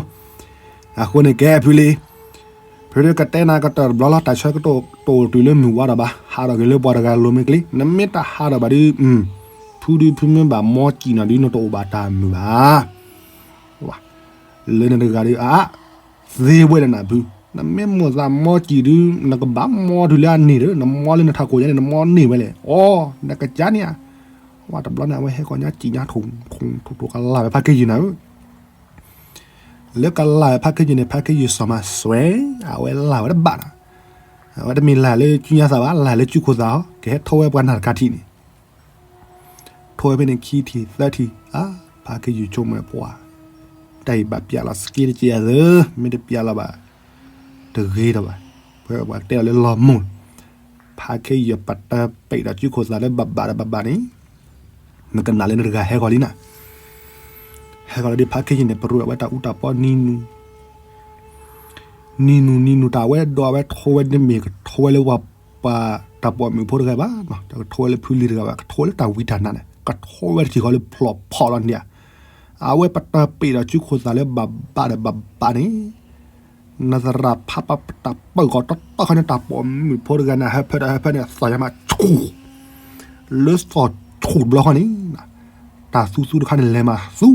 အဃိန့ၣ်ကဲဖုလံၤ ဖုဒုးကတဲနၤကတၢၢ်တဘျီလီၤ. တၢ်ဆၢကတီၢ်တအိၣ်တုၤလၢမုၢ်ဝါဒီးဘၣ် ဟးထီၣ်က့ၤလၢပှၤတဂၤလိၤမ့ၢ်ကျ့ နမ့ၢ်တဟးထီၣ်ဘၣ်ဒုး ဖုဒုးဖုမ့ၢ်ဘၣ်မီကံၣ်နီၤဒုး နတအိၣ်ဘၣ်တၢ်မုာ်ဘၣ် လၢနတဂၤဒုး အါ သ့ဝဲလၢနဖု နမ့ၢ်မိၣ်သးမီကံၣ်ဒုး နကဘၣ်မီတုၤလၢအန့ၢ်ဒီး နမီလၢနထးခိၣ်ညါန့ၣ် နမီန့ၢ်ဝဲလဲၣ် အိ နကစၢ်န့ၣ်ဧါ. ဝဲတဘျီန့ၣ် အဝဲဟဲကီၢ်ညါစံၣ်ညါထိၣ်ထိၣ်ထိၣ်ထိၣ်ကလၢ်ဝဲဖးခ့ယုၢ်နၤဧၢ လၢကလၢ်ဝဲဖးခ့ယုၢ်န့ၣ် ဖးခ့ယုၢ်စီၤမၤစွဲ အဝဲလၢ်ဝဲတဘၣ်နီၤ အဝဲတမ့ၢ်လၢ်လၢစုညါသးဘၣ် လၢ်လၢစုခိၣ်သးဟီ ကဟဲထီၣ်ဝဲပှၤနၢ်တကးထံးန့ၣ် ထီၣ်ဝဲဖဲန့ၣ်ခံထံၣ်သၢထံၣ် အါ ဖးခ့ယုၢ်ဆိကမိၣ်ပှၤ တၢ်အံၤဘၣ်ပျဲလီၤစက့တက့ၢ်ဧါသၢ မ့ၢ်တပျဲလီၤဘၣ် တဂ့ၤဒီးဘၣ် ဖဲပှၤကတဲလီၤလၢလီၤမိၢ် ဖးခ့ယုၢ်ပတၢ်ပံာ်ဒီးစုခိၣ်သးလၢဘၣ်ဘၣ်ဒီးဘၣ်ဘၣ်န့ၣ် နကနၣ်လၢနတဂၤဟဲဃီၤလံနၤ ဟဲဃီၤလီၤဒ်ဖးခ့ယုၢ်န့ၣ် ပရူးအဝဲတၢ်အူတၢ်ပီနံၤနူၤ နံၤနူၤနံၤနူၤ တၢ်ဝဲဒီးအဝဲထီၣ်ဝဲတမ့ၢ်ကထီၣ်ဝဲလၢပှၤ ပှၤတၢ်ပိာ်မုၣ်ဖိတဂၤဘၣ် ကထီၣ်ဝဲလၢဖုလံၤတဂၤဘၣ် ကထီၣ်ဝဲလၢတၢ်ဝံတၢ်နါန့ၣ် ကထီၣ်ဝဲတထံၣ်ဃီလၢဖျိးဖီၣ်လီၤန့ၣ် အဝဲပတၢ်ပံာ်ဒီးစုခိၣ်သးလၢဘၣ်ဘၣ်ဒီးဘၣ်ဘၣ်န့ၣ် နသရၣ်ဖးပာ်ပတၢ်ပၢၢ်ဃီၤတီတီခီန့ၣ် တၢ်ပိာ်မုၣ်ဖိတဂၤန့ၣ် ဟၢဖၢတၢ်ဟၢဖၢန့ၣ် သီၣ်ယါမးဆူၣ် လၢသီၣ်ဆူၣ်တဘျီဃီန့ၣ် တၢ်သူသူတခါန့ၣ် လဲၤမၤသူ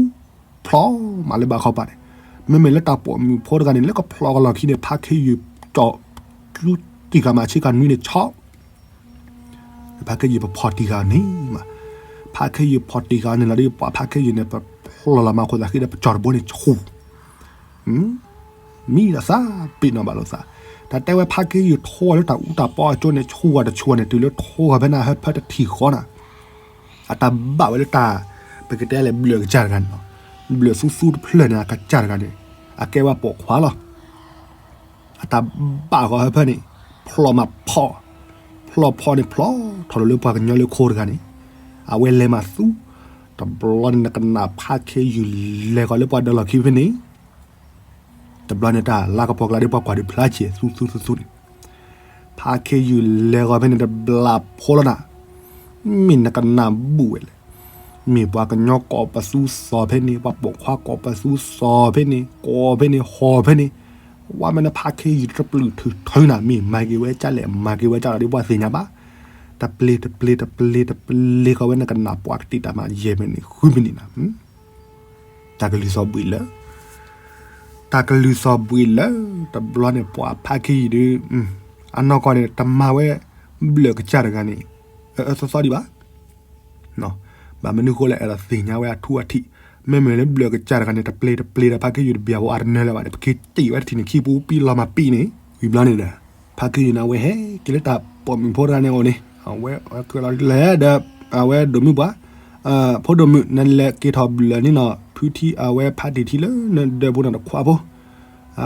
ဖျိးမးလၢဘၣ်ခီပၤန့ၣ် မ့မ့ၢ်လၢတၢ်ပိာ်မုၣ်ဖိတဂၤန့ၣ် လၢကဖျိးကလီၢ်ခံန့ၣ် ဖးခ့ယုၢ်ကၠီၣ် ကျူတံၢ်ဃာ်မးဆ့ကၤနွံန့ၣ်ဆီ ဖးခ့ယုၢ်ပဖီၣ်တံၢ်ဃာ်န့ၣ်မး ဖးခ့ယုၢ်ဖီၣ်တံၢ်ဃာ်န့ၣ်လီၤဒီး ပှၤဖးခ့ယုၢ်န့ၣ် ပဖျိးလီၤမးခိၣ်သးဃံဒီးပကၠီၣ်တဘိန့ၣ်ဆူၣ် မံဒီးသးပ့ၤနီၣ်ဘၣ်လိာ်သး တၢ်တဲဝဲဖးခ့ယုၢ်ထီၣ်လၢတၢ်အူတၢ်ပီအကၠိန့ၣ် ဆူၣ်ဝဲတဆူၣ်ဝဲန့ၣ် တုၤလၢထီၣ်ဃီၤဖဲန့ၣ် ဟၢဖၢတထံၣ်ဃီနၤ အတၢ်ဘၣ်ဝဲလၢတၢ် ပကတဲလၢဘျၢၣ်အကစၢ်တဂၤန့ၣ်လီၤ. ဘျၢၣ်သူသူတဖျၢၣ်န့ၣ် အကစၢ်တဂၤန့ၣ် အကဲဝဲပိာ်ခွါလီၤ. အတၢ်ဘၣ်ဃီၤဟၢဖၢန့ၣ် ဖျိးမးဖီၣ်, ဖျိးဖီၣ်န့ၣ်ဖျိးထီၣ်လီၤလၢပှၤကညီလၢခိတဂၤန့ၣ် အဝဲလဲၤမၤသူ တဘျီန့ၣ် နကနၣ်ဖးခ့ယုၢ်လဲၤဃီၤလၢပှၤဒီးလီၢ်ခံဖဲန့ၣ် တဘျီန့ၣ်တၢ်လါကပီၤကျါဒီးပှၤကွၢ်ဒုးဖျါဆဲးသူသူသူသူန့ၣ် ဖါခ့ယုၢ်လဲၤဂီၤဖဲန့ၣ်တဘျီဖိလီၤနၤ, မ့ၢ်နကနၣ်ဘူၣ်ဝဲလဲၣ်, မ့ၢ်ပှၤကညီကိးပသူစီၤဖဲန့ၣ်, ပှၤပိာ်ခွါကိးပသူစီၤဖဲန့ၣ်, ကိးဖဲန့ၣ် ဟီၣ်ဖဲန့ၣ်, ဝဲမ့ၢ်နဖါခ့ယုၢ်တပျုၢ်ထုးထၢနၤ, မ့ၢ်မၤက့ၤဝဲကၢ်လဲၣ် မၤက့ၤဝဲကၢ်လီၤဒီးပှၤသ့ၣ်ညါဘၣ်, တပျ့ၤတပျ့ၤတပျ့ၤတပျ့ၤ ကီဝဲနကနၣ်ပှၤကတံာ်တၢ်မၤယဲၢ်မံးနံးဃုမံးနံးနၤ တၢ်ကလုၢ်သီၣ်ဘှံးလၢ တၢ်ကလုၢ်သီၣ်ဘှံးလၢ တဘျီန့ၣ် ပှၤဖါခ့ယုၢ်ဒီး အနီၢ်ကီၢ်န့ၣ် တမၤဝဲဘျၢၣ်ကစၢ်တဂၤန့ၣ် အအၢသီသီဒံးဘၣ်. ဘၣ်မနုၤဃိလဲၣ် အဲၣ်ဒိးသ့ၣ်ညါဝဲအထူအထံး, မ့မ့ၢ်လၢဘျၢၣ်ကစၢ်တဂၤန့ၣ် တပျ့ၤတပျ့ၤဒီး ဖါခ့ယုၢ်တဘၣ်ဘၣ်အတနၢၤလၢၤဘၣ်န့ၣ် ပက့ၤတ့ၢ်ဝဲတထံၣ်န့ၣ် ခံပူၤပံလီၤမၤပံန့ၣ် ဝံၤဘျီန့ၣ်ဒီး ဖါခ့ယုၢ်န့ၣ် အဝဲဟဲက့ၤလၢတၢ်ပိာ်မုၣ်ဖိတဂၤန့ၣ်အအိၣ်န့ၣ် အဝဲကလီၤလဲၤဒီး အဝဲဒိၣ်မုၣ်ပှၤ ဖိဒိၣ်မုၣ် နလဲၤက့ၤထီၣ်ဘျၢၣ်န့ၣ်နီၤ ဖုထံအဝဲဖါတံၢ်ထံလၢနဒၢးပူၤနီၤတခွးဖိ,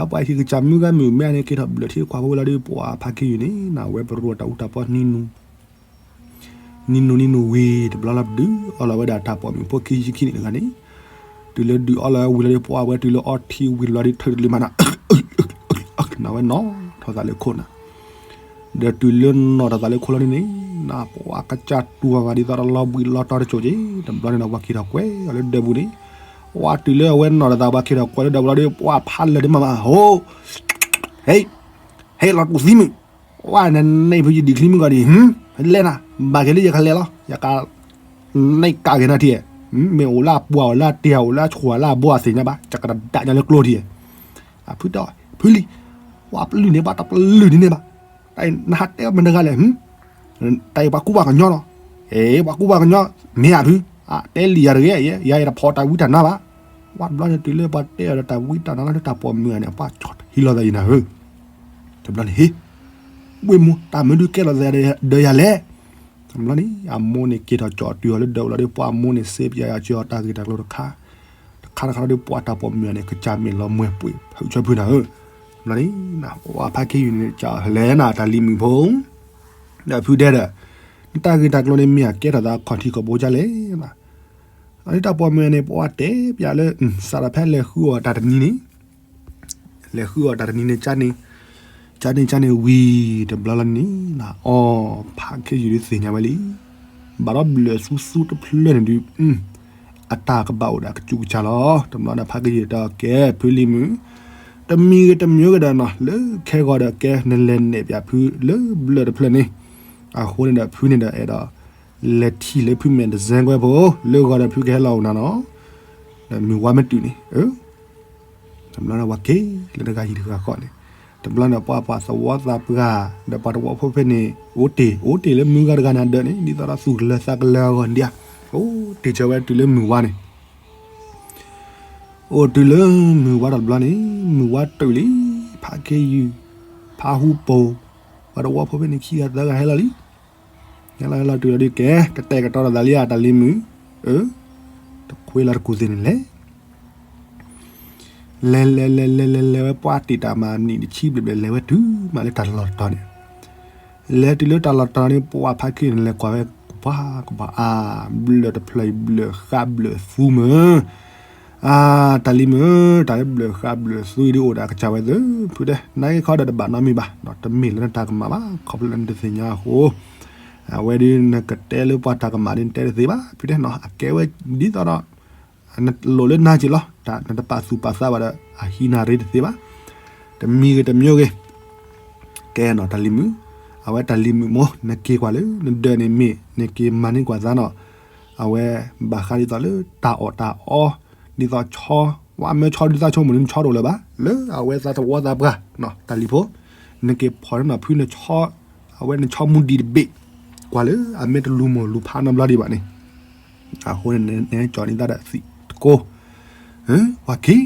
ပှၤဟံၣ်ကစၢ်မုၢ်ဂၤမုၣ်မ့ၢ်န့ၣ် က့ၤထီၣ်ဘျၢၣ်ထံတခွးဖိဝဲလီၤဒီး ပှၤဖါခ့ယုၢ်န့ၣ် နဝဲပရိတၢ်အူတၢ်ပီနံၤနူၤ နံၤနူၤနံၤနူၤဝံၤ တဘျီလီၤပဒုးအီလီၤဝဲဒၣ်တၢ်ပိာ်မုၣ်ဖိခံဆံခံန့ၣ်တဂၤန့ၣ်, တုၤလၢဒုးအီလီၤဝဲဝံၤလီၤဒီး ပှၤဝဲတုၤလၢအီထံဝံၤလီၤဒီး ထုးတလံမးနၤ နဝဲနီၣ်ထီၣ်သးလၢခိၣ်နၤ ဒီးတုၤလၢနီၣ်ထီၣ်သးလၢခိၣ်လီၤန့ၣ်န့ၣ် နပှၤကစၢ်တူၢ်ဝဲဒ်သိးတလီၤဘှံးလီၤတီၤတစိၢ်က့ၤ တဘျီန့ၣ်ဒီး ပှၤက့ၤထီၣ်ကွဲးအီၤလၢဒၢးပူၤန့ၣ်, ပှၤတုၤလၢအဝဲနီၣ်ထီၣ်သး ပှၤက့ၤထီၣ်ကွဲးလၢဒၢးပူၤလီၤဒီး ပှၤဖးလၢာ်ဒ်မးမး ဟိ ဟဲ ဟဲလီၤတူၢ်သံမုၣ်, ပှၤနန့ၢ်ဖုယဒံၣ်ချံမုၣ်ကီၤဒံး ဟဲလဲၣ်နၤ, ဘၣ်က့ၤလၢယကလဲၤလီၤ ယက န့ၢ်ကးက့ၤနၤထံၣ်, မ့ၢ်အိၣ်လၢအပှၢ်အိၣ်လၢအတ့ၢ်အိၣ်လၢအဆှီလၢအဘိအသ့ၣ်ညါဘၣ် ယကဒၣ်ညါလၢကျိထံၣ်, ဖုတဲ ဖုလံၤ, ပှၤပလုၢ်န့ၣ်ဘၣ်တပလုၢ်ဒ်န့ၣ်ဘၣ်, တၢ်အံၤနဟးတဲမတဂၤလဲၣ်, တၢ်အံၤပှၤကူပှၤကညီလီၤ, အ့ ပှၤကူပှၤကညီ, မ့ၢ်ဧါဖု, တဲလံာ်ယၤတဂ့ၤ, ယၤယတဖီၣ်တၢ်ဝံတၢ်နါဘၣ်, ပှၤတဘျီန့ၣ်တုၤလၢပှၤတဲအီၤဒီးတၢ်ဝံတၢ်နါလီၤဒီးတၢ်ပိာ်မုၣ်ဂၤန့ၣ် ပှၤဆီၣ်ဟံးလီၤသးယံၤနၤဧၢ, တဘျီန့ၣ်ဟ့ၣ် ဝ့ၢ်မူ တၢ်မနုၤကဲလီၤသးဒီးယၤလဲၣ်, တဘျီန့ၣ် အမိၢ်န့ၣ်က့ၤထီၣ်ကၠီၣ်တုၤအီၤလၢဒၢးပူၤလီၤဒီး ပှၤအမိၢ်န့ၣ် စ့ပယၤယၤကၠီၣ်အီၤတၢ်ဂ့ၢ်တၢ်ကျိၤတခါ, တခါတခါလီၤဒီး ပှၤတၢ်ပိာ်မုၣ်ဂၤန့ၣ် ကစၢ်မ့ၢ်လီၤမှဲပှ့ၤဖုးဆၢဖုးနၤဧၢ, တဘျီန့ၣ် ပှၤဖါခ့ယုၢ်န့ၣ် ကလဲၤနၤတၢ်လံၤမုၣ်ဖိ ဒီးဖုဒဲဒီး နတၢ်ဂ့ၢ်တၢ်ကျိၤန့ၣ် မ့ၢ်အကဲထီၣ်သးအခီၣ်ထံးခီၣ်ဘိဒ်လဲၣ်, အန့ၣ်တၢ်ပိာ်မုၣ်ဂၤန့ၣ် ပှၤတဲပျးလၢ စးထီၣ်ဖဲလဲၤဃုအီၣ်တၢ်တနံၤန့ၣ် လဲၤဃုအီၣ်တၢ်တနံၤန့ၣ် ကန့ၣ် ကန့ၣ် ကန့ၣ်ဝံၤ တဘျီလီၤန့ၣ် အီ ဖါခ့ယုၢ်ဒုးသ့ၣ်ညါဝဲလံ, ဘၣ်ဒီးဘျၢၣ်သူသူတဖျၢၣ်န့ၣ်ဒုး အတၢ်ကဘၣ်အိၣ်ဒီးအကစူးကစၢ်လီၤ. တဘျီန့ၣ် ဖါခ့ယုၢ်တဲအီၤ ကဲ ဖုလံၤမုၣ်, တမံၤဂ့ၤတမံၤဂ့ၤဒီးနီၤ လၢခဲဂီၤဒီး ကဲ နလဲၤနဲၣ်ပၠးဖုလၢဘျၢၣ်တဖျၢၣ်န့ၣ်, အဃိန့ၣ်ဒီး ဖုန့ၣ်ဒီးအဲၣ်ဒိး လဲၤထံၣ်လၢဖုမဲာ်တစဲကွဲဖိ လၢဂီၤဒီးဖုကဟဲလီၤအိၣ်နၤနီၤ, ဒီးမုၢ်ဝါမ့ၢ်တုၤန့ၣ် တဘျီန့ၣ် ပှၤက့ၤလၢတဂၤယံၤတဂၤဃီန့ၣ်, တဘျီန့ၣ် ပှၤပှၤသဝီသးပှၢ် ဒီးပှၤသဝီဖိဖဲန့ၣ် အိၣ်တ့ၢ် အိၣ်တ့ၢ်လၢမုၢ်ဂၤတဂၤန့ၣ်အဒၢးန့ၣ် ဒ်သိးဒီးသူၣ်ကလၢၤသးကလၢၤအဂီၢ်ဒံးဧါ, အိၣ်တ့ၢ်စၢၤဝဲတုၤလၢမုၢ်ဝါန့ၣ်, အိၣ်တုၤလၢမုၢ်ဝါတဘျီန့ၣ် မုၢ်ဝါတုၤလံ, ဖါခ့ယုၢ် ဖါဟူပိာ် ပှၤသဝီဖိဖဲန့ၣ် ခံဂၤသၢဂၤဟဲလီၤလံ ဟဲလီၤဟဲလီၤတုၤလီၤဒုးကဲ ကတဲာ်ကတီၤလိာ်သးလံဧါတၢ်လံၤမုၣ်, အၢ, တခွ့လီၤတကူၢ်သ့ၣ်န့ၣ်လဲၣ်, လဲၤလဲၤလဲၤလဲၤလဲၤလဲၤဝဲပှၤတ့ၢ်တၢ်မၤနံၣ်တဆံဘျဲၣ်ဘျဲၣ်လဲၤဝဲတုၤမးလၢတၢ်လီၢ်တတီၤန့ၣ်, လဲၤတုၤလၢတၢ်လီၢ်တတီၤန့ၣ် ပှၤဖါခ့ယုၢ်န့ၣ် လဲၤကွၢ်ဝဲကပၤကပၤ အါ, ဘျၢၣ်တဖျၢၣ်အံၤဘျၢၣ်ဃးဘျၢၣ်သူမုၢ် အါ, တၢ်လံၤမုၣ်, တၢ်လၢဘျၢၣ်ဃးဘျၢၣ်သူအံၤဒုးအိၣ်ဒီးအကစၢ်ဝဲသ့ၣ်, ဖုတဲ, နာ်က့ခီဒီးတဘၣ်နီတမံၤဘၣ်, တမ့ၢ်လၢနတၢ်ကမၣ်ဘၣ်, ခီဖျိလၢနတသ့ၣ်ညါအဃိ, အဝဲဒုးနကတဲလၢပှၤတၢ်ကမၣ်ဒုးနတဲတသ့ဘၣ်, ဖုတဲနီၤ, အကဲဝဲဒ်သိးဒီး နလိၣ်လၢနၤက့ၤလီၤ, တၢ်နတပာ်သူၣ်ပာ်သးဘၣ်ဒီး အဟံးနၤရ့တသ့ဘၣ်, တမံၤဂ့ၤတမံၤဂ့ၤ ကဲနီၤ တၢ်လံၤမုၣ်, အဝဲတၢ်လံၤမုၣ်မိၢ် နက့ၤကွၢ်လၢ နဒၢးန့ၣ်မ့ၢ် နက့ၤမၤန့ၢ်ကွၢ်သးနီၤ, အဝဲဘၣ်ဃးဒ်သိးလၢတၢ်အီၣ်တၢ်အီ, ဒ်သိးဆီ, ဝဲမ့ၢ်ဆီဒ်သိးဆီမိၢ်န့ၣ် နဆီတအိၣ်လၢၤဘၣ်, လၢအဝဲသးသဝီသးပှၢ်, တၢ်လံၤဖိ, နက့ၤဖီၣ်န့ၢ်နီၤဖုနဆီ, အဝဲနဆီမူဒံးတဘ့ၣ်, ကွၢ်လၢအမ့ၢ်တလူၤမိၢ်လူၤဖးနီတဘျီဒံးဘၣ်န့ၣ် အဃိန့ၣ် နကၠီၤန့ၢ်သးဒီးသံးတကိး, ပှၤက့ၤ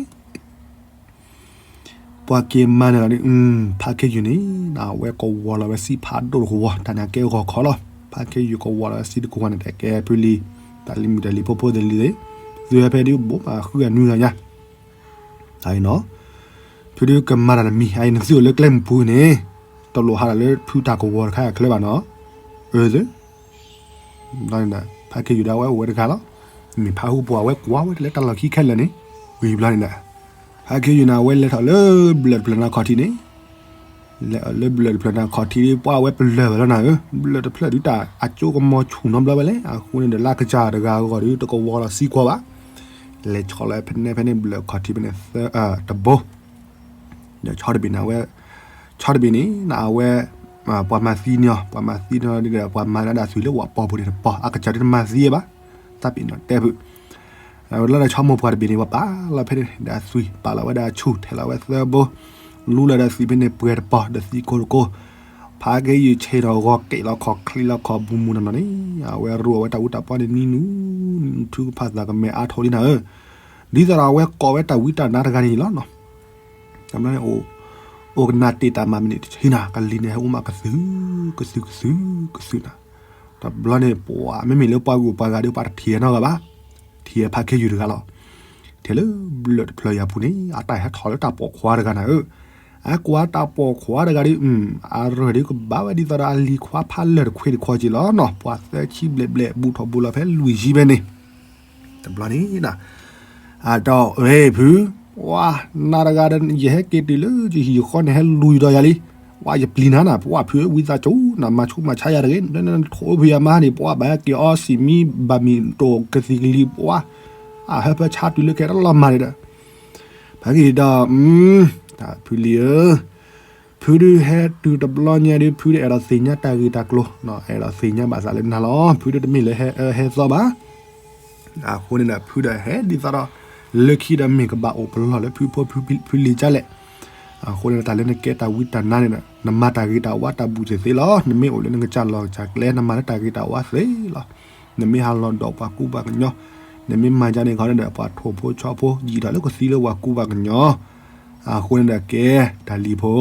ပှၤက့ၤမၤန့ၣ်လီၤဒုး, ဖါခ့ယုၢ်န့ၣ် အဝဲကဝီၤလီၤဝဲစံးဖးဒိၣ်တကဝီၤ, တၢ်န့ၣ်ကဲဂီၤခီလီၤ, ဖါခ့ယုၢ်ကဝီၤလီၤဝဲစံးတကဝီၤန့ၣ် တဲကဲဖုလံၤ, တၢ်လံၤမုၣ်တၢ်လံၤဖိဖိသ့ၣ်လံၤသ့ၣ်, သုဝဲဖဲဒုးဘိးမးဃုဂၤနွံဂၤညါ, အအံၤနီၤ, ဖုဒုးကမၤတၢ်တမံၤ, အအံၤနသုအိၣ်လၢကျဲမုၢ်ပူၤန့ၣ်, တလိၣ်ဟးဒီးလၢဖုတၢ်ကဝီၤတခါအချၢဘၣ်နီၤ, အၢ ဖါခ့ယုၢ်ဒၣ်ဝဲအိၣ်ဝဲတဂၤလီၤ, မ့ၢ်ဖါဟူပိာ်အဝဲကွၢ်ဝဲတလၢတၢ်လီၢ်ခံခဲလၢာ်န့ၣ်, ဝံၤဘျီန့ၣ်ဒီး, ဖါခ့ယုၢ်န့ၣ် အဝဲလဲၤထီၣ်လၢဘျၢၣ်တဖျၢၣ်နီၢ်ခီၣ်ထံးန့ၣ်, လၢဘျၢၣ်တဖျၢၣ်န့ၣ် ခီၣ်ထံးဒ်ပှၢ်ဝဲပလၢၢ်ဝဲလီၤနၤဧၢ, ဘျၢၣ်တဖျၢၣ်ဒုးတၢ်အကၠိကမီၤဆူၣ်နီတဘျီဝဲလဲၣ်, အဃိန့ၣ်ဒီးလၢကစၢ်တဂၤအဂီၢ်ဒီးတကဝီၤလီၤစံကွၢ်ဘၣ်, လဲၤဆီလီၤဖဲန့ၣ်ဖဲန့ၣ်ဘျၢၣ်ခီၣ်ထံးဖဲန့ၣ်သၢတဘိ ဒီးဆီတဘ့ၣ်န့ၣ်အဝဲ, ဆီတဘ့ၣ်န့ၣ် အဝဲ, ပှၤမၤသံန့ၢ်အီၤ, ပှၤမၤသံန့ၢ်အီၤဒီး ပှၤမၤလၢဒၣ်သွံၣ်လၢဝးပီၤပူၤန့ၣ်တပီၤ, အကစၢ်ဒုးတမၤသံဘၣ်, သးပ့ၤနီၣ်တဲဖုး, လၢဒၣ်ဆီမိၢ်ပှၢ်တဘ့ၣ်န့ၣ် ပှၤပာ်လီၤဖဲန့ၣ်ဒီးအသွံၣ်, ပာ်လီၤဝဲဒၣ်အဆူၣ်, ထဲလီၤဝဲသၢဘိ, လူလၢဒၣ်သွံၣ်ဖဲန့ၣ်ပှဲၤတပီၤ, ဒီးသံကိၢ်တကိၢ်, ဖးက့ယုၢ်ဆ့ၣ်နီၤဂီၤကဲးလီၤခီၣ်ချံလီၤခီၣ်မူမူနီၢ်နီၢ်န့ၣ်, အဝဲရိၣ်အဝဲတၢ်အူတၢ်ပီၢ်န့ၣ်နံၤနူၤ, နံၤနူၤထူကဖၣ်သးကမဲာ်အါထီၣ်လံနၤဧၢ, ဒ်သိးဒီးအဝဲကိးဝဲတၢ်ဝံတၢ်နါတဂၤန့ၣ်လီၤနီၤ. တဘျီန့ၣ် အိၣ်ကနၣ်တ့ၢ်တၢ်မၤမနုၤတဆံနၤ, ကလံၤန့ၣ်ဟဲအိၣ်မးကသု, ကသုကသု, ကသုနၤ, တဘျီန့ၣ် ပှၤမ့မ့ၢ်လၢပှၤဂုၤပှၤဂၤဒီးပှၤတထံၣ်နီတဂၤဘၣ်, ထံၣ်ဖးခ့ယုၢ်တဂၤလီၤ. ထဲလၢဘျၢၣ်တဖျၢၣ်ယၤပူၤန့ၣ် အတၢ်ဟဲထီၣ်လၢတၢ်ပိာ်ခွါတဂၤနၤဧၢ, အကွၢ်တၢ်ပိာ်ခွါတဂၤဒီး, အရၢၢ်ဒီးကဘၣ်ဝဲဒ်သိးဒီးအလံၤခွါဖးလၢၢ်တခွ့တခီက့လီၤနီၤ, ပှၤသၢဆံဘျဲၣ်ဘျဲၣ် ဘူးထီၣ်ဘူးလီၤဖဲလွံၢ်ဆံဖဲန့ၣ် တဘျီန့ၣ်, အတီၢ်ဝဲဖု, ပှၤနၤတဂၤဒီး ယဟဲက့ၤတုၤလၢယဟံၣ်ယဃီန့ၣ် ဟဲလူၤယဒီးယၤလံ, ပှၤယပျံၤနၤနၤ, ပှၤဖုဝံသးစူၤနၤ, မၤဆူၣ်မၤဆါယၤတဂ့ၤ, ထိၣ်ဖုယၤမါန့ၣ် ပှၤဘၣ်ဟဲက့ၤအီစံၣ်မံဘၣ်မံၣ်တိၢ်ကသံၣ်ကလံၤ ပှၤ, အဟၢဖၢဆါတုၤလၢခဲတလီၤမၢ်န့ၣ်ဒီး, ဖဲက့ၤဒီး, တၢ်ဖုလံၤဧၢ ဖုဒုးဟဲတုၤတဘျီညါဒီး ဖုဒုးအဲၣ်ဒိးသ့ၣ်ညါတၢ်ဂ့ၢ်တၢ်ကျိၤ, အဲၣ်ဒိးသ့ၣ်ညါဘၣ်သးလၢနၤလီၤ, ဖုဒုးတမ့ၢ်လၢဟဲအၢဟဲသီဘၣ်. အဃိန့ၣ်ဒီး ဖုဒုးဟဲဒ်သိးဒီး, လၢခံဒီးမ့ၢ်ကဘၣ်အိၣ်ပလီၢ်လၢဖုဖိဖုလံၤဒ်လဲၣ်. အဃိန့ၣ်ဒီး တၢ်လၢနကဲတၢ်ဝံတၢ်နါန့ၣ်ဒီး နမၤတၢ်ဂ့ၤတၢ်ဝါတၢ်ဘူၣ်သ့ၣ်သ့လီၤ. နမ့ၢ်အိၣ်လၢနကစၢ်လီၢ်ကစၢ်ကျဲ နမၤလၢတၢ်ဂ့ၤတၢ်ဝါသ့လီၤ. နမ့ၢ်ဟးလီၤဒီးပှၤကူပှၤကညီ, နမ့ၢ်မၤဒ်န့ၣ်ခီန့ၣ်ဒီး ပှၤထိၣ်ဖိဆီဖိ ယံာ်ထီၣ်လၢကသံလၢပှၤကူပှၤကညီ အဃိန့ၣ်ဒီးကဲ, တၢ်လံၤဖိ,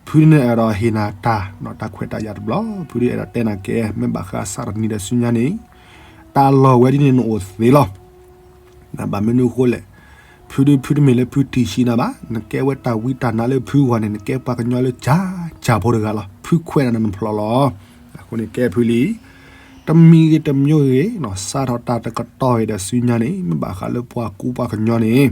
ဖုန့ၣ်အဲၣ်ဒိးဟ့ၣ်နၤတၢ်, တၢ်ခွဲးတၢ်ယာ်တဘျီ, ဖုဒုးအဲၣ်ဒိးတဲနၤကဲ, မ့ၢ်ဘၣ်ဃးစးထီၣ်တနံၤဒီးဆူညါန့ၣ်, တၢ်လီၢ်ဝဲဒ်န့ၣ်နအိၣ်သ့လီၤ. ဘၣ်မနုၤအဃိလဲၣ်, ဖုဒုးဖုတမ့ၢ်လၢဖုထံၣ်ဆံးနၤဘၣ်, နကဲဝဲတၢ်ဝံတၢ်နါလၢဖုဂီၢ်န့ၣ် နကဲပှၤကညီလၢကၢ်ကၢ်ဖိတဂၤလီၤ. ဖုခွဲးနၤနဖျိးလီၤ. အဃိန့ၣ်ကဲဖုလံၤ, တမံၤဂ့ၤတမံၤဂ့ၤ, စးထီၣ်တၢ်တကတီၢ်အံၤဒီးဆူညါန့ၣ် မ့ၢ်ဘၣ်ဃးလၢပှၤကူပှၤကညီန့ၣ်,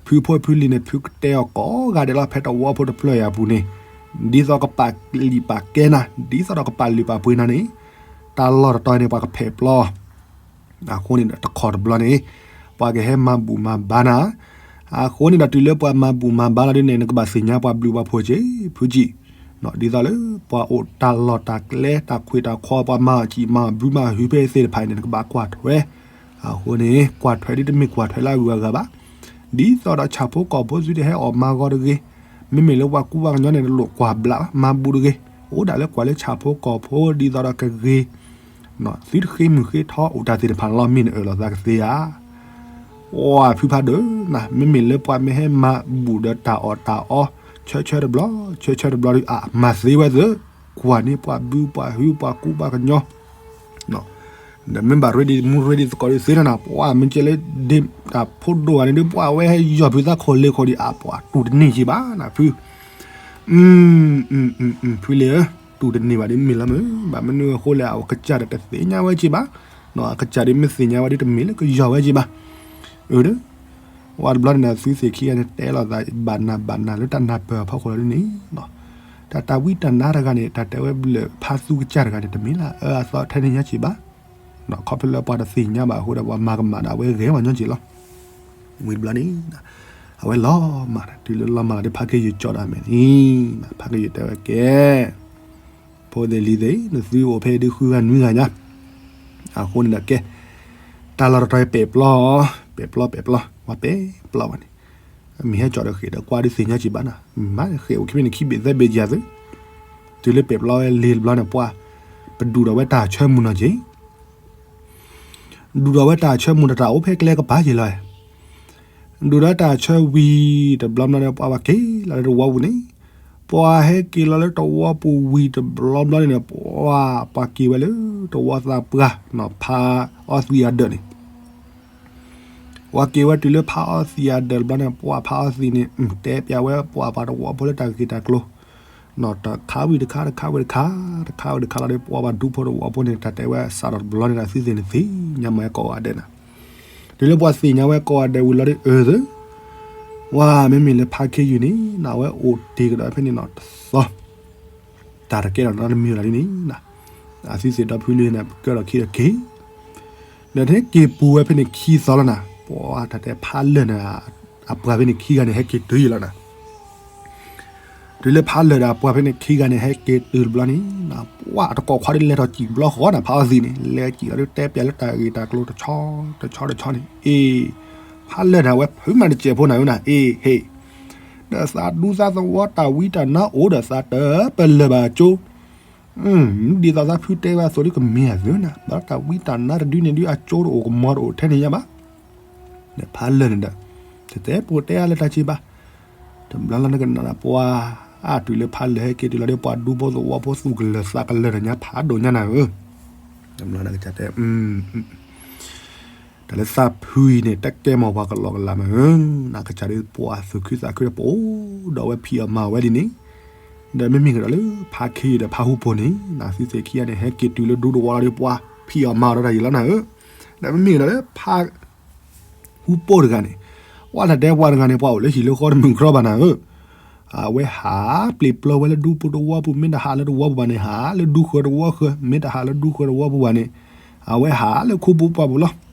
ဖုဖိဖုလံၤန့ၣ် ဖုကတဲအီၤကိးဂၤဒဲးလီၤ ဖဲတဝီဖိတဖျၢၣ်အံၤအပူၤန့ၣ်, ဒ်သိးကပာ်လုၢ်ပာ်ကဲနၤ, ဒ်သိးဒီးကပာ်လုၢ်ပာ်ပှ့ၤနၤန့ၣ်, တၢ်လီၢ်တတီၤန့ၣ် ပှၤကဖဲးပျီ အဃိန့ၣ်ဒီးတခီတဘျီန့ၣ်, ပှၤကဟဲမၤဘူၣ်မၤဘါနၤ, အဃိန့ၣ်ဒီးတုၤလၢပှၤမၤဘူၣ်မၤဘါလီၤဒ်န့ၣ် နကဘၣ်သ့ၣ်ညါပှၤဘျုးပှၤဖှိၣ်က့ၤ, ဖုကံၣ်, ဒ်သိးလၢပှၤအိၣ်တၢ်လီၢ်တၢ်ကျဲတၢ်ခွဲးတၢ်ခီ ပှၤမၤအီၣ်စံၣ်မၤအီၣ်ဘုမၤဟုဖဲသ့ၣ်တဖၣ်န့ၣ် နကဘၣ်ကွၢ်ထွဲ, အဃိန့ၣ် ကွၢ်ထွဲဒ်တမ့ၢ်ကွၢ်ထွဲလၢအဂုၤအဂၤဘၣ်, ဒ်သိးဒီးဆၣ်ဖိကီၢ်ဖိသုတဟဲအီၣ်မၤဂီၤတဂ့ၤ, မ့မ့ၢ်လၢပှၤကူပှၤကညီန့ၣ် တလိၣ်ကွၢ်ဘျးဘၣ် မၤဘူၣ်တဂ့ၤ, အိၣ်ဒၣ်လၢကွၢ်လၢဆၣ်ဖိကီၢ်ဖိဒ်သိးဒီးကဂ့ၤ သုတဃ့မုၢ်ဃ့ထီအိၣ်တၢ်သ့ၣ်တဖၣ်န့ၣ်လီၤ မ့ၢ်နအၢၣ်လီၤသးကသ့ဧါ. ပှၤဖုဖးဒိၣ်နၤ မ့မ့ၢ်လၢပှၤမ့ၢ်ဟဲမၤဘူၣ်ဒီးတၢ်အီၣ်တၢ်အီ ဆၢဆၢတဘျီ ဆၢဆၢတဘျီဒီး အမၤသ့ဝဲသ့ၣ် ကွၢ်န့ၢ်ပှၤဘုပှၤဟုပှၤကူပှၤကညီ ဒီးမ့ၢ်ဘၣ်ရ့ဒံးမူရ့ဒံးသကိးဒ်သ့ၣ်နၤ ပှၤမ့ၢ်ကဲလၢဒ့ၣ်တၢ်ဖိဒိၣ်ဂၤန့ၣ်ဒီး ပှၤဝဲဟဲယီၢ်ဖုသးခိၣ်လ့ခိၣ်ဒီး အပှၤတူၢ်တန့ၢ်က့ဘၣ်နၤဖု ဖုလံၤဧၢ, တူၢ်တန့ၢ်ဘၣ်ဒ်မ့ၢ်လီၤမုၢ်, ဘၣ်မနုၤအဃိလဲၣ် အကစၢ်ဒီးတသ့ၣ်ညါဝဲက့ဘၣ်, အကစၢ်ဒ်မ့ၢ်သ့ၣ်ညါဝဲဒ်တမ့ၢ်လၢကယီၢ်ဝဲက့ဘၣ်, အၢ ဝဲတဘျီန့ၣ်ဒီး သုသ့ၣ်ခံဂၤန့ၣ် တဲလိာ်သးဘၣ်နၤဘၣ်နၤလၢတၢ်နၢ်ပၢၢ်အဖီခိၣ်လီၤဒ်န့ၣ်, တၢ်တၢ်ဝံတၢ်နါတဂၤန့ၣ် တၢ်တဲဝဲဘျၢၣ်ဖါသူကစၢ်တဂၤန့ၣ် တမ့ၢ်လၢအအၢအသီထဲန့ၣ်ညါက့ဘၣ်, ခီဖျိလၢပှၤတသ့ၣ်ညါဘၣ်အဃိဒီး ပှၤမၤကမၣ်ဒၣ်ဝဲဂ့ၤမးညီက့လီၤ. ဝံၤတဘျီန့ၣ် အဝဲလီၤမၢ် တုၤလၢလီၤမၢ်လီၤဒီး ဖါက့ယုၢ်ကၠီဒီးအမဲာ်န့ၣ်, ဖါက့ယုၢ်တဲဝဲကဲ ဖိသ့ၣ်လံၤသ့ၣ် နသုအိၣ်ဖဲဒုးဃုဂၤနွံဂၤညါ, အဃိန့ၣ်ဒီးကဲ တၢ်လီၢ်တတီၤပဲာ်ပျီ, ပဲာ်ပျီပဲာ်ပျီ ဝဲပဲာ်ပျီဝဲန့ၣ်, မ့ၢ်ဟဲကၠီဒီးဃ့ၣ်ဒီးကွၢ်ဒုးသ့ၣ်ညါက့ဘၣ်နၤ, မ့ၢ်ဃ့ၣ်အိၣ်ခံမ့ၢ်န့ၣ် ခံဘ့ၣ်သၢဘ့ၣ်ကယၤသု, တုၤလၢပဲာ်ပျီဝဲလံၤတဘျီန့ၣ် ပှၤ ပဒူၣ်ဒီးဝဲတၢ်ဆၢမုၢ်နီၢ်က့ ဒူၣ်ဒီးဝဲတၢ်ဆၢမုၢ်ဒီးတၢ်အိၣ်ဖဲကျဲကပၤက့ၤလီၤ, ဒူၣ်ဒီးတၢ်ဆၢဝံၤတဘျီဘျီန့ၣ် ပှၤဘၣ်က့ၤလီၤလၢတဝီပူၤန့ၣ်, ပှၤဟဲက့ၤလီၤလၢတဝီပူၤဝံၤတဘျီဘျီန့ၣ်န့ၣ် ပှၤ ပှၤက့ၤဝဲလၢတဝီသးပှၢ် ဖးအီသံးအဒၢးန့ၣ် ပှၤက့ၤဝဲတုၤလၢဖးအီသံးအဒၢးတဘျီန့ၣ် ပှၤဖးအီသံးန့ၣ် တဲပျးဝဲပှၤပှၤတဝီဖိလၢတၢ်ဂ့ၢ်တၢ်ကျိၤ, တခါဝံၤတခါ တခါဝံၤတခါ တခါဝံၤတခါလီၤဒီး ပှၤဘၣ်ဒူဖိတဝီဖိန့ၣ် တၢ်တဲဝဲစးထီၣ်တဘျီန့ၣ်ဒီး သုသ့ၣ်န့ၣ်သ့ၣ်ညါမးဝဲကိးဂၤဒဲးနၤ, တုၤလၢပှၤသ့ၣ်ညါဝဲကိးဂၤဒဲးဝံၤလီၤဒီး အၢ သု ဝဲမ့မ့ၢ်လၢဖါခ့ယုၢ်န့ၣ် နဝဲအိၣ်တ့ၢ်ကဒီးဖဲန့ၣ်နီၤတသီ တၢ်တကဲထီၣ်နီတမံၤလီၤဒ်န့ၣ်, အသုသ့ၣ်ဒီဖုလံန့ၣ် ကၢထီၣ်ခံဒီးက့ၤ, ဒီးန့ၣ်က့ၤပူၤဝဲဖဲန့ၣ်ခံသီလီၤနၤ, ပှၤတၢ်တဲဖးလၢာ်န့ၣ် အပှၤဖဲန့ၣ်ခံဂၤန့ၣ် ဟဲက့ၤတုၤယံၤလီၤနၤ. တုၤလၢဖးလၢာ်ဒီးအပှၤဖဲန့ၣ်ခံဂၤန့ၣ် ဟဲက့ၤတုၤတဘျီန့ၣ်, ပှၤတကိးခွါဒ်လဲၤထီၣ်စံၣ်ဘျီဃီနၤ, ဖးအီသံးန့ၣ် လဲၤစံၣ်လီၤဒ်တဲပျးလၢတၢ်ဂ့ၢ်တၢ်ကျိၤတဆီတဆီတဆီန့ၣ်, အ့ ဖးလၢာ်န့ၣ် အဝဲဖုးမးတစဲးဖိနၤဧၢနၤ, အ့ဟ့ၣ် ဒီးသးဒူသးသဝီတၢ်ဝံတၢ်နါအိၣ်ဒီးသးတပလၢၢ်ဘၣ်အကၠိ, ဒ်သိးသးဖုးတဲဝဲအသိးဒ်ကမ့ၢ်အသိးနၤ, ဘၣ်တၢ်ဝံတၢ်နါတဒုန့ၣ်ဒုးအကၠိတအိၣ်ကမီၤတအိၣ်ထဲန့ၣ်ညါဘၣ်. ဒီးဖးလၢာ်န့ၣ်ဒီး တတဲပူၤတဲအါလၢတၢ်စံးဘၣ်, တဘျီလၢနကနၣ်ဒီးပှၤ, အတုၤလၢဖးလၢာ်ဟဲက့ၤတုၤလီၤဒီးပှၤဒူဖိသဝီဖိသူၣ်ကလၢၤသးကလၢၤဒီးညါဖးဒိၣ်ညါနၤဧၢ, တဘျီနကစၢ်တဲ တၢ်လၢသးဖုအံၤန့ၣ် တကဲမီၢ်ပှၤကလီကလးမးဧၢ, နကစၢ်ဒ်ပှၤသူၣ်ခုသးခုဒီးပအိၣ်ဒီးဝဲဖံးအီၣ်မၤအီၣ်ဝဲဒ်န့ၣ်, ဒီးမ့မ့ၢ်ကဒီးလၢဖးခ့ယုၢ်ဒီးဖးဟူပိၤန့ၣ် နသုသ့ၣ်ခံဂၤန့ၣ် ဟဲက့ၤတုၤလၢဒူသဝီလီၤဒီးပှၤဖံးအီၣ်မၤအီၣ်ဒီးတၢ်ယံာ်လီၤနၤဧၢ, ဒီးမ့မ့ၢ်ကဒီးလၢဖး ဟူပိၤတဂၤန့ၣ်, ဝဲတၢ်တဲပှၤတဂၤန့ၣ် ပှၤအိၣ်လၢဟံၣ်လၢဃီတမုာ်တတြီၤဘၣ်နၤဧၢ, အဝဲဟးပျ့ၤပျီဝဲလၢဒူဖိသဝီပူၤ, မ့ၢ်တဟးလၢသဝီပူၤဘၣ်န့ၣ် ဟးလၢဒူဃၢၤသဝီဃၢၤ, မ့ၢ်တဟးလၢဒူဃၢၤသဝီပူၤဘၣ်န့ၣ် အဝဲဟးလၢခူပူၤပှၢ်ပူၤလီၤ.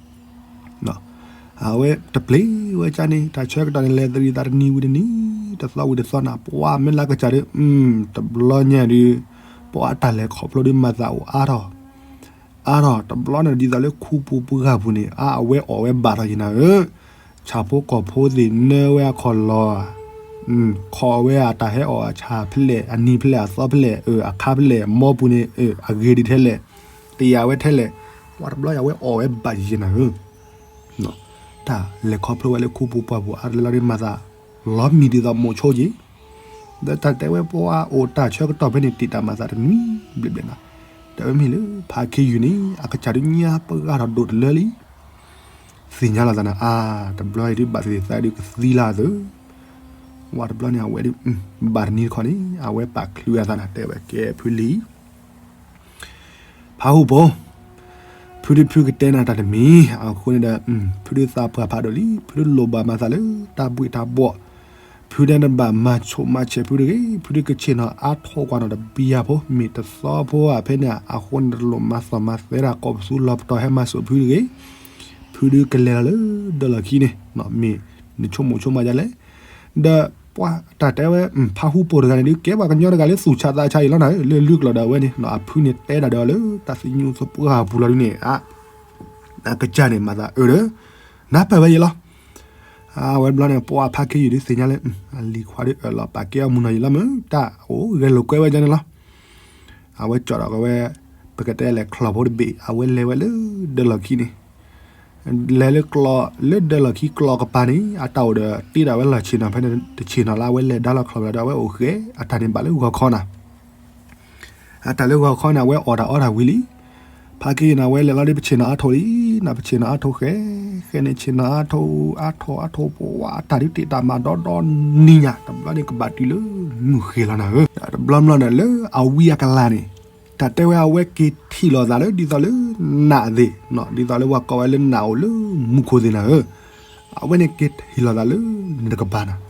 အဝဲတပျ့ၤဝဲကန့ၣ် တၢ်ဆၢကတီၢ်န့ၣ် လဲၤသရံးသးတနံၤဝံၤတနံၤ, တသီဝံၤတသီနၤ, ပှၤမ့ၢ်လၢကစၢ်ဒီး တဘျီညါဒုး ပှၤအတၢ်လဲၤခီဖျိဒုးမၤသးအိၣ်အါထီၣ် အါထီၣ်တဘျီန့ၣ် ဒ်သိးလၢခူပူၤပှၢ်ပူၤန့ၣ် အါ အဝဲအီၣ်ဝဲဘၣ်ထီၣ်ယံၤနၤဧၢ, ဆၣ်ဖိကီၢ်ဖိသ့ၣ်နၢဝဲအခီၣ်လီၤ, ခီၣ်ဝဲအတၢ်ဟဲအီၣ်အဆၣ်ဖဲလဲၣ်, အနံၤဖဲလဲၣ်, အသီဖဲလဲၣ်, အခါဖဲလဲၣ်, မီပူၤန့ၣ် အဂ့ၤဒံးထဲလဲၣ်, တယာ်ဝဲထဲလဲၣ်, ပှၤတဘျီအဝဲအီၣ်ဝဲဘၣ်ယံၤနၤဧၢ တၢ်လဲၤခီဖျိဝဲလၢခူပူၤပှၢ်ပူၤအါတလၢလီၤဒ်မၤသး လီၤမံၤဒ်သိးမိၣ်ဆိက့ၤ, ဒီးတၢ်တဲဝဲပှၤအိၣ်တၢ်ဆၢကတီၢ်ဖဲန့ၣ် တံာ်တာ်မၤသးတနွံဘျဲၣ်ဘျဲၣ်နၤ, တၢ်ဝဲမ့ၢ်လၢဖးခ့ယုၢ်န့ၣ် အကစၢ်ဒုးညါပဂၢ်ထီၣ်ဒိၣ်တလၢလံ, သ့ၣ်ညါလီၤသးနၤ အါ တဘျီအံၤဒုး ဘၣ်သ့ၣ်သးဒုးကသံလၢအသိး, ဝဲတဘျီန့ၣ် အဝဲဒုး ဘၣ်တနံၤတခီန့ၣ် အဝဲပာ်ချုးအသးနၤ တဲဝဲကဲဖုလံ ဖးဟူပိၤ, ဖုဒုးဖုကတဲနၤတၢ်တမံၤအဃိန့ၣ်ဒီး ဖုဒုးသးပှၢ်ဖးဒိၣ်လံ, ဖုဒုးလိၣ်ဘၣ်မၤသးလၢတၢ်ဘှ့ၣ်တၢ်ဘှီၣ်, ဖုဒဲနဘၣ်မၤဆိၣ်မၤဆဲးဖုတဂ့ၤ, ဖုဒုးကဆ့ၣ်နီၤအါထီၣ်ကွၢ်နီၣ်တဘံယၤဖိ မ့ၢ်တသီဖိဧါဖဲန့ၣ် အဃိန့ၣ်တလိၣ်မၤသီၣ်မၤသဲတၢ်ကိးပသူလီၤပတီၢ်ဟဲမၤစိာ်ဖုတဂ့ၤ, ဖုဒုးကလဲၤလီၤလၢဒၢလီၢ်ခံန့ၣ် မ့ၢ်နဆိကမိၣ်ဆိကမးဒ်လဲၣ် ဒီးပှၤတၢ်တဲဝဲ ဖးဟူပိၤတဂၤန့ၣ်ဒုး ကဲပှၤကညီတဂၤလၢသူၣ်ဆးသးဆးအံၤလီၤနၤဧၢ, လၢလုၢ်ကျိာ်ဒၣ်ဝဲန့ၣ် အဖုန့ၣ်တဲဒၣ်ဒီးအီၤလၢတၢ်သညူးသပှၢ်ပူၤလီၤဒုးန့ၣ် အကစၢ်န့ၣ်မၤသးအၢဒီး နၢ်ပၢၢ်ဝဲယံၤလီၤ. အဝဲဘျီန့ၣ် ပှၤဖးခ့ယုၢ်ဒုးသ့ၣ်ညါလၢ အလံၤခွါဒုးအၢၣ်လီၤပာ်ကဲအီၤမုၢ်နီၢ်ယံၤလီၤမ့ၢ် တၢ်အိၣ်ဂဲၤလိာ်ကွဲဝဲဒ်န့ၣ်လီၤ. အဝဲကၠီၣ်ဒီးကဝဲ ပကတဲလဲၣ်ချီၣ်ဖိတဘ့ၣ် အဝဲလဲၤဝဲလၢဒၢလီၢ်ခံန့ၣ် လဲၤလၢကျီၢ် လၢဒၢလီၢ်ခံကျီၢ်ကပၤန့ၣ် အတၢ်အိၣ်ဒီးတ့ဒၣ်ဝဲလီၢ်ဆ့ၣ်နီၤဖဲန့ၣ် တဆ့ၣ်နီၤလၢအဝဲလဲၤဒါလီၤချီၣ်ဘၣ်ဒီး အဝဲအိၣ်ဃဲ အတၢ်န့ၣ်ဘၣ်လၢဂီၤခီနၤ အတၢ်လၢဂီၤခီန့ၣ် အဝဲအီၣ်တၢ်အီတၢ်ဝံၤလံ. ဖးခ့ယုၢ်န့ၣ် အဝဲလဲၤလီၤဒီးပဆ့ၣ်နီၤအါထီၣ်လံနၤ ပဆ့ၣ်နီၤအါထီၣ်ဃဲ ဃဲန့ၣ်ဆ့ၣ်နီၤအါထီၣ် အါထီၣ်အါထီၣ်ပဝဲအတၢ်ဒုးတ့တၢ်မၤဒီဒီနံၤညါ တဘျီန့ၣ်ကဘၣ်တုၤလၢမုၢ်ဃ့ၢ်လီၤနၤဧၢ. တဘျီဘျီန့ၣ်လၢအဝံအကလၤန့ၣ် တၢ်တဲဝဲအဝဲက့ၤထံၣ်လိာ်သးလၢဒ်သိးလၢနးသ့ၣ် ဒ်သိးလၢပှၤကိးဝဲလၢနးအိၣ်လၢမူခိၣ်သ့ၣ်နၤဧၢ. အဝဲန့ၣ်က့ၤထံၣ်လိာ်သးလၢနကပၤနၤ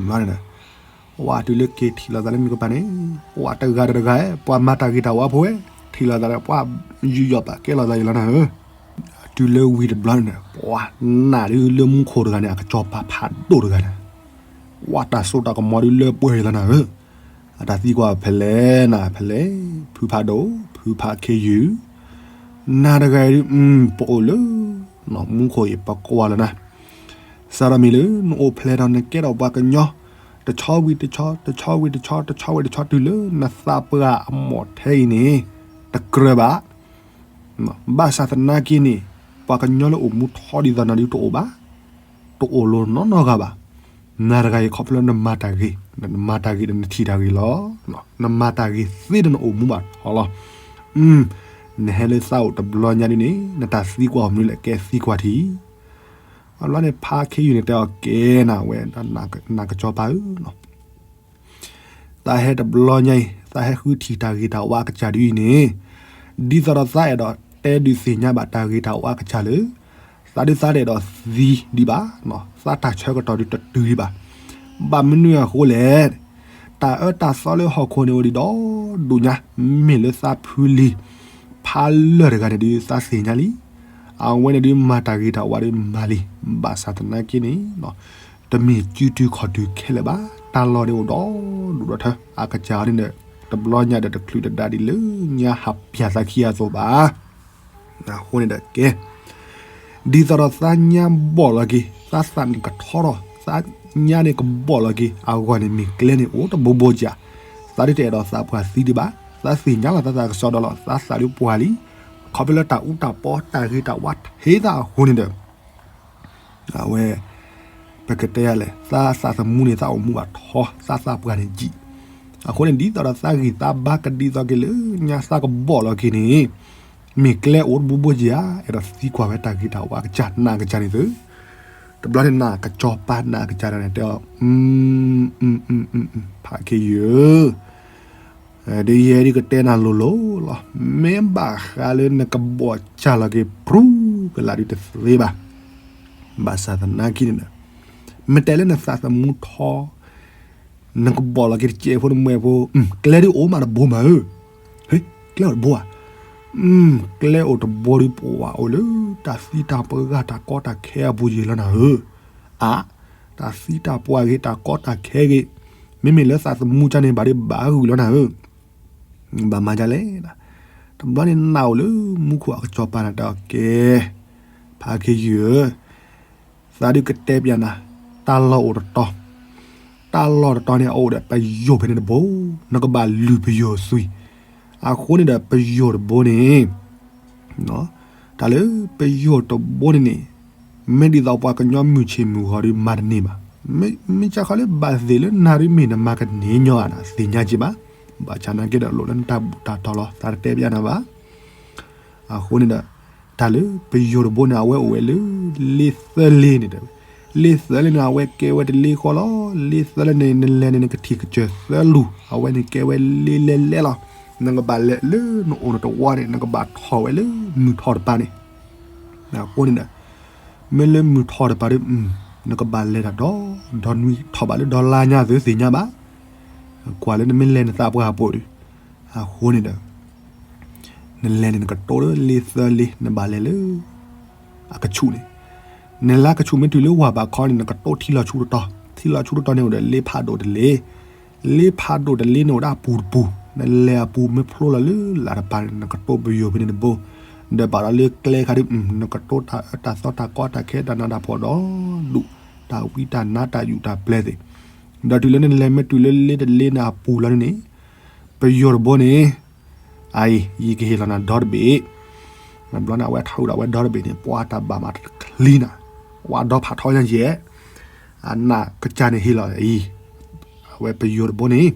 ပှၤတုၤလၢက့ၤထံၣ်လိာ်သးလၢနကပၤန့ၣ် ပှၤတဂၤတဂၤ ပှၤမၤတၢ်ဂ့ၤတၢ်ဝါဖိဝဲ ထံၣ်လိာ်သးဒီး ပှၤယူးယီၣ်ပာ်ကဲလိာ်သးယံၤလီၤနၤဧၢ. တုၤလၢဝံၤတဘျီန့ၣ် ပှၤနးဒုးလၢမူခိၣ်တဂၤန့ၣ် အကစီၤပၤဖးဒိၣ်တဂၤန့ၣ် ပှၤတၢ်စိတၢ်ကမီၤဒုးလၢပှဲၤယံၤလီၤနၤဧၢ. အတၢ်သံကွၢ်ဖဲလဲၣ်နၤဖဲလဲၣ် ဖုဖးဒိၣ် ဖုဖးခ့ယုၢ် နၤတဂၤအံၤဒုး ပအိၣ်လၢ မူခိၣ်အံၤပကွၢ်လၢနၤ စးထီၣ်မ့ၢ်လၢ နအိၣ်ဖျဲၣ်ထီၣ်နကဲထီၣ်ပှၤကညီ တဆီဝံၤတဆီ တဆီဝံၤတဆီ တဆီဝံၤတဆီ တုၤလၢနသးပှၢ်အမီၢ်ထဲအံၤန့ၣ် တကြၢးဘၣ်. ဘၣ်ဆၣ်သနာ်က့န့ၣ် ပှၤကညီလၢအိၣ်မူထီဒ်သိးနၤဒုးတအိၣ်ဘၣ်. တအိၣ်လိၤနီတဂၤဘၣ်. နၤတဂၤအံၤခီဖျိလၢနမၤတၢ်ဂ့ၤ, နမၤတၢ်ဂ့ၤဒီးနထံၣ်တၢ်ဂ့ၤလီၤ. နမၤတၢ်ဂ့ၤသ့ဒီးနအိၣ်မူဘၣ်ထီလီၤ. နဟဲလၢသးအိၣ်တဘျီညါဒ်န့ၣ် နတၢ်သံကွၢ်အီၤမနုၤလဲၣ် ကဲသံကွၢ်ထံၣ် အဘျီန့ၣ် ဖါခ့ယုၢ်န့ၣ် တဲအီၤကဲနၤဝဲ နကစီၤပၤဧၢ, သးဟဲတဘျီညါအံၤ သးဟဲဃုထံၣ်တၢ်ဂ့ၤတၢ်ဝါအကစၢ်ဒ်အံၤန့ၣ် ဒ်သိးဒီးသးအဲၣ်ဒိးတဲဒုးသ့ၣ်ညါဘၣ်တၢ်ဂ့ၤတၢ်ဝါအကစၢ်ဒ်အံၤန့ၣ် သးဒုးသးတအဲၣ်ဒိးသံဒံးဘၣ်, သးတၢ်ဆၢကတီၢ်ဒုးတတုၤဒံးဘၣ်. ဘၣ်မနုၤအဃိလဲၣ်, တၢ်အၢတၢ်သီလၢဟီၣ်ခိၣ်န့ၣ်အိၣ်ဒံးဒီဒူၣ်ညါ, မ့မ့ၢ်လၢသးဖုလံၤဖးလၢာ်တဂၤန့ၣ်ဒုး သးသ့ၣ်ညါလံ. အဝဲန့ၣ်ဒုးမၤတၢ်ဂ့ၤတၢ်ဝါဒုးမၤလံ. ဘၣ်ဆၣ်သနာ်က့န့ၣ် တမ့ၢ်စုတုၤခီၣ်တုၤခဲလၢာ်ဘၣ်. တၢ်လီၢ်န့ၣ်အိၣ်ဒီဒူၣ်ဒီထၢ အကစၢ်အီၤန့ၣ်ဒီး တဘျီညါဒီးတချုးတဒါဒ်လၢညါဟးပၠးသးခံအသိးဘၣ်. အဃိန့ၣ်ဒီးကဲ ဒ်သိးဒီးသးညါဘီၣ်လီၤက့ၤ, သးသးန့ၣ်ကထီထီၣ်, သးညါန့ၣ်ကဘီၣ်လီၤက့ၤအဂီၢ်န့ၣ် မ့ၢ်ကျဲန့ၣ်အိၣ်တဘိဘိကၠး. သးဒုးတအဲၣ်ဒိးသးပှၢ်သံဒံးဘၣ်. သးသ့ၣ်ညါလီၤသးသးကစီဒီလီၤ. သးသးဒုးပှၢ်လံ. ခီဖျိလၢတၢ်အူတၢ်ပီတၢ်ဂ့ၤတၢ်ဝါထဲသးအဃိန့ၣ်ဒီး အဝဲ ပကတဲယၤလဲၣ်, သးသးသမူန့ၣ် သးအိၣ်မူဘၣ်ထီ, သးသးပှၢ်န့ၣ်ယံာ်. အဃိန့ၣ် ဒ်သိးဒီးသးဂံၢ်သးဘါကဒ်သိးက့ၤလၢညါသးကဘီၣ်လီၤက့ၤန့ၣ် မ့ၢ်ကျဲအိၣ်တဘိဘိကၠး, အဲၣ်ဒိးသံကွၢ်ဝဲတၢ်ဂ့ၤတၢ်ဝါကစၢ်နးကစၢ်န့ၣ်သု. တဘျီန့ၣ်နကစီၤပၤနကစၢ်ဒၣ်န့ၣ်တဲအီၤ, ဖးခ့ယုၢ်ဧၢ, ဒ်ယဲဒ်ကတဲနၤလိၤလိၤလီၤ. မ့ၢ်ဘၣ်ဃးလၢနကဘီၣ်ကၢ်လီၤက့ၤပြူကလာ်ဒုးတသ့ဘၣ်. ဘၣ်ဆၣ်သနာ်က့န့ၣ်ဒီး မ့ၢ်တဲလၢနသးသမူထီ နကဘီၣ်လီၤက့ၤတစဲးဖိနမှဲးဖိ, ကျဲဒုးအိၣ်မးတဘိမးဧၢ. ကျဲအိၣ်တဘိဧါ. ကျဲအိၣ်တဘိဒုးပှၤအိၣ်လၢ တၢ်သံတၢ်ပှၢ်ဂ့ၤတၢ်ကီတၢ်ခဲအပူၤယံာ်လီၤနၤဧၢ. အါ, တၢ်သံတၢ်ပှၢ်ဂ့ၤတၢ်ကီတၢ်ခဲဂ့ၤ, မ့မ့ၢ်လၢသးသမူကၢ်န့ၣ် ဘၣ်ဒုးဘၣ်ဂုာ်လီၤနၤဧၢ. ဘၣ်မၤဒ်လဲၣ်. တဘျီန့ၣ်နၢ်အိၣ်လၢမူခိၣ်အကစီၤပၤန့ၣ်တဲအီၤကဲ, ဖးခ့ယုၢ်ဧၢ, သးဒုးကတဲပျးနၤ, တၢ်လီၢ်အိၣ်တတီၤ, တၢ်လီၢ်တတီၤန့ၣ် အအိၣ်ဒီးပယိာ်ဖဲန့ၣ်တဘိ, နကဘၣ်လုၢ်ပယိာ်သွံၣ်. အဃိန့ၣ်ဒီးပယိာ်တဘိန့ၣ် တၢ်လၢပယိာ်တဘိန့ၣ်န့ၣ် မ့ၢ်ဒ်သိးပှၤကညီမုၢ်ဆ့ၣ်မုၢ်ဂီၤဒုးမၤတန့ၢ်ဘၣ်. မ့ၢ်စ့ၢ်ကီးလၢဘၣ်သ့ၣ်လၢနၤဒုးမ့ၢ်နမၤကန့ၢ်ညီဧါန့ၣ် သ့ၣ်ညါက့ဘၣ်. ဘၣ်ဆၣ်နာ်က့ဒီးလိၣ်လၢနတၢ်ဘူၣ်တၢ်တီၤလီၤ သးတတဲပျးနၤဘၣ်. အဃိန့ၣ်ဒီး တၢ်လၢပယိာ်တဘိန့ၣ် အဝဲအိၣ်ဝဲလၢ လ့သၢလ့န့ၣ်ဒီး လ့သၢလ့န့ၣ် အဝဲကဲဝဲတလ့ဃီလီၤ. လ့သၢလ့န့ၣ် နလဲၤန့ၣ် နကထံၣ်ကစၢၢ်သၢလူၤ, အဝဲန့ၣ်ကဲဝဲလ့လဲလဲလီၤ. နကဘၣ်လဲၤလၢနအိၣ်နတဝီန့ၣ် နကဘၣ်ထီၣ်ဝဲလၢမုၢ်ထီၣ်တပၤန့ၣ်. အဃိန့ၣ်ဒီး မ့ၢ်လၢမုၢ်ထီၣ်တပၤဒီး နကဘၣ်လဲၤတၢ်ဒီး ဒီနွံထီၣ်ဘၣ်လၢဒီလါညါသုသ့ၣ်ညါဘၣ်. ကွၢ်လၢနမ့ၢ်လဲၤနသးပှၢ်အပူၤဒီး အဃိန့ၣ်ဒီး နလဲၤန့ၣ် နကတိၢ်လၢလ့သၢလ့ နဘၣ်လဲၤလၢ အကဆူၣ်န့ၣ်, နလၢကဆူၣ်မ့ၢ်တုၤလၢဝၤဘးခီန့ၣ် နကတိၢ်ထံလီၤဆူတတီၤ, ထံလီၤဆူတတီၤန့ၣ်အိၣ်ဒီးလ့ဖးဒိၣ်တလ့, လ့ဖးဒိၣ်တလ့န့ၣ်အိၣ်ဒီးအပူၤတပူၤ, နလဲၤအပူၤမ့ၢ်ဖျိလီၤလၢလၢ်တပၤန့ၣ် နကတိၢ်ပယိာ်ဖဲန့ၣ်တဘိ, ဒီးဘၣ်ဒီးလၢကျဲခါဒုး နကတိၢ်တၢ်အၢတၢ်သီတၢ်ကီတၢ်ခဲတၢ်နးတၢ်ဖှီၣ်ဒီဒူၣ်, တၢ်ဝံတၢ်နါတၢ်ယူၢ်တၢ်ပျဲၢ်သ့ၣ်, ဒီးတုၤလၢနလဲၤမ့ၢ်တုၤလၢလ့တလ့န့ၣ်အပူၤလီၤန့ၣ်န့ၣ်, ပယိာ်တဘိန့ၣ် အအံၤ ယကဟ့ၣ်လီၤနၤဒီတဘ့ၣ်. ဘျီန့ၣ် အဝဲထုးဒီးဝဲဒီတဘ့ၣ်န့ၣ် ပှၤတၢ်ဘၣ်မးတချံနၤ, ဝဲဒီဖးထီညါယဲၢ်, အနးကစၢ်န့ၣ်ဟ့ၣ်လီၤအံၤ, အဝဲပယိာ်တဘိန့ၣ်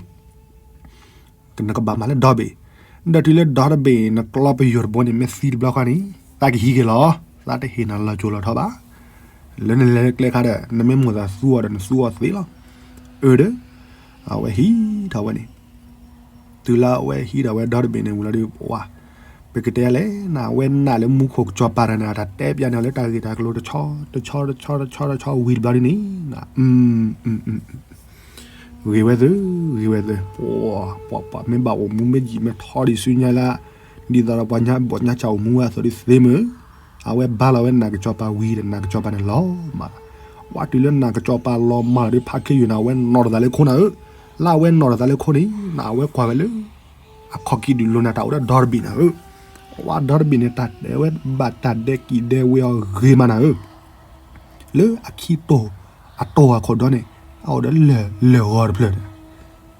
နကဘၣ်မၤလၢဒီဘ့ၣ်, ဒီးတုၤလၢဒီတဘ့ၣ် နကျီပယိာ်တဘိန့ၣ် မ့ၢ်သံတဘျီဃီန့ၣ် သးကဟံးက့ၤလီၤ, သးတဟ့ၣ်နၤလီၤစိၤလီၤထီဘၣ်. လၢနလဲၤလၢကျဲခါဒီး နမ့ၢ်မိၣ်သးသူအီၤဒီးနသူအီၤသ့လီၤ. အၢဒီး အဝဲဟံးထီၣ်ဝဲန့ၣ် တုၤလၢအဝဲဟံးထီၣ်ဝဲဒီတဘ့ၣ်န့ၣ်ဝံၤလီၤဒီး ပှၤ ပကတဲလဲၣ်န့ၣ် အဝဲနာ်လၢမူခိၣ်ကစီၤပၤတဂၤန့ၣ် အတၢ်တဲပျးန့ၢ်အီၤလၢတၢ်ဂ့ၢ်တၢ်ကျိၤတဆီ တဆီတဆီတဆီတဆီဝံၤတဘျီဒ်န့ၣ် ဂ့ၤဝဲသု, ဂ့ၤဝဲသု, ပှၤ ပှၤ ပှၤမ့ၢ်ဘၣ်အိၣ်မူမ့ၢ်ယံာ်မ့ၢ်ထီဒံးဆူညါလၢ ဒ်သိးဒီးပှၤညါဘီၣ်ညါစၢ်အိၣ်မူဝဲအသိးဒ်သ့မ့ၢ် အဝဲဘါလီၤဝဲနၢ်ကစီၤပၤဝံၤဒီး နၢ်ကစီၤပၤန့ၣ်လီၤမၢ်လီၤ. ပှၤတုၤလၢနၢ်ကစီၤပၤလီၤမၢ်လီၤဒီး ဖးခ့ယုၢ်န့ၣ် အဝဲနီၣ်တသးလၢခိၣ်နၢ်ဧၢ, လၢအဝဲနီၣ်တသးလၢခိၣ်န့ၣ် နအဝဲကွၢ်ဝဲလၢ အခီၣ်ကံၣ်ဒုးလိၤနၤတၢ်အိၣ်ဒီးဒီတဘ့ၣ်နၤဧၢ, ပှၤဒီတဘ့ၣ်န့ၣ် တၢ်တဲဝဲဘၣ်တၢ်ဒဲးကံၣ်ဒဲးဝ့ၤအီၤဂ့ၤမးနၤဧၢ, လၢအခံတိၢ် အတိၢ်အခိၣ်ဒီန့ၣ် အအိၣ်ဒီးလၢၢ်ဂီၤတဖျၢၣ်န့ၣ်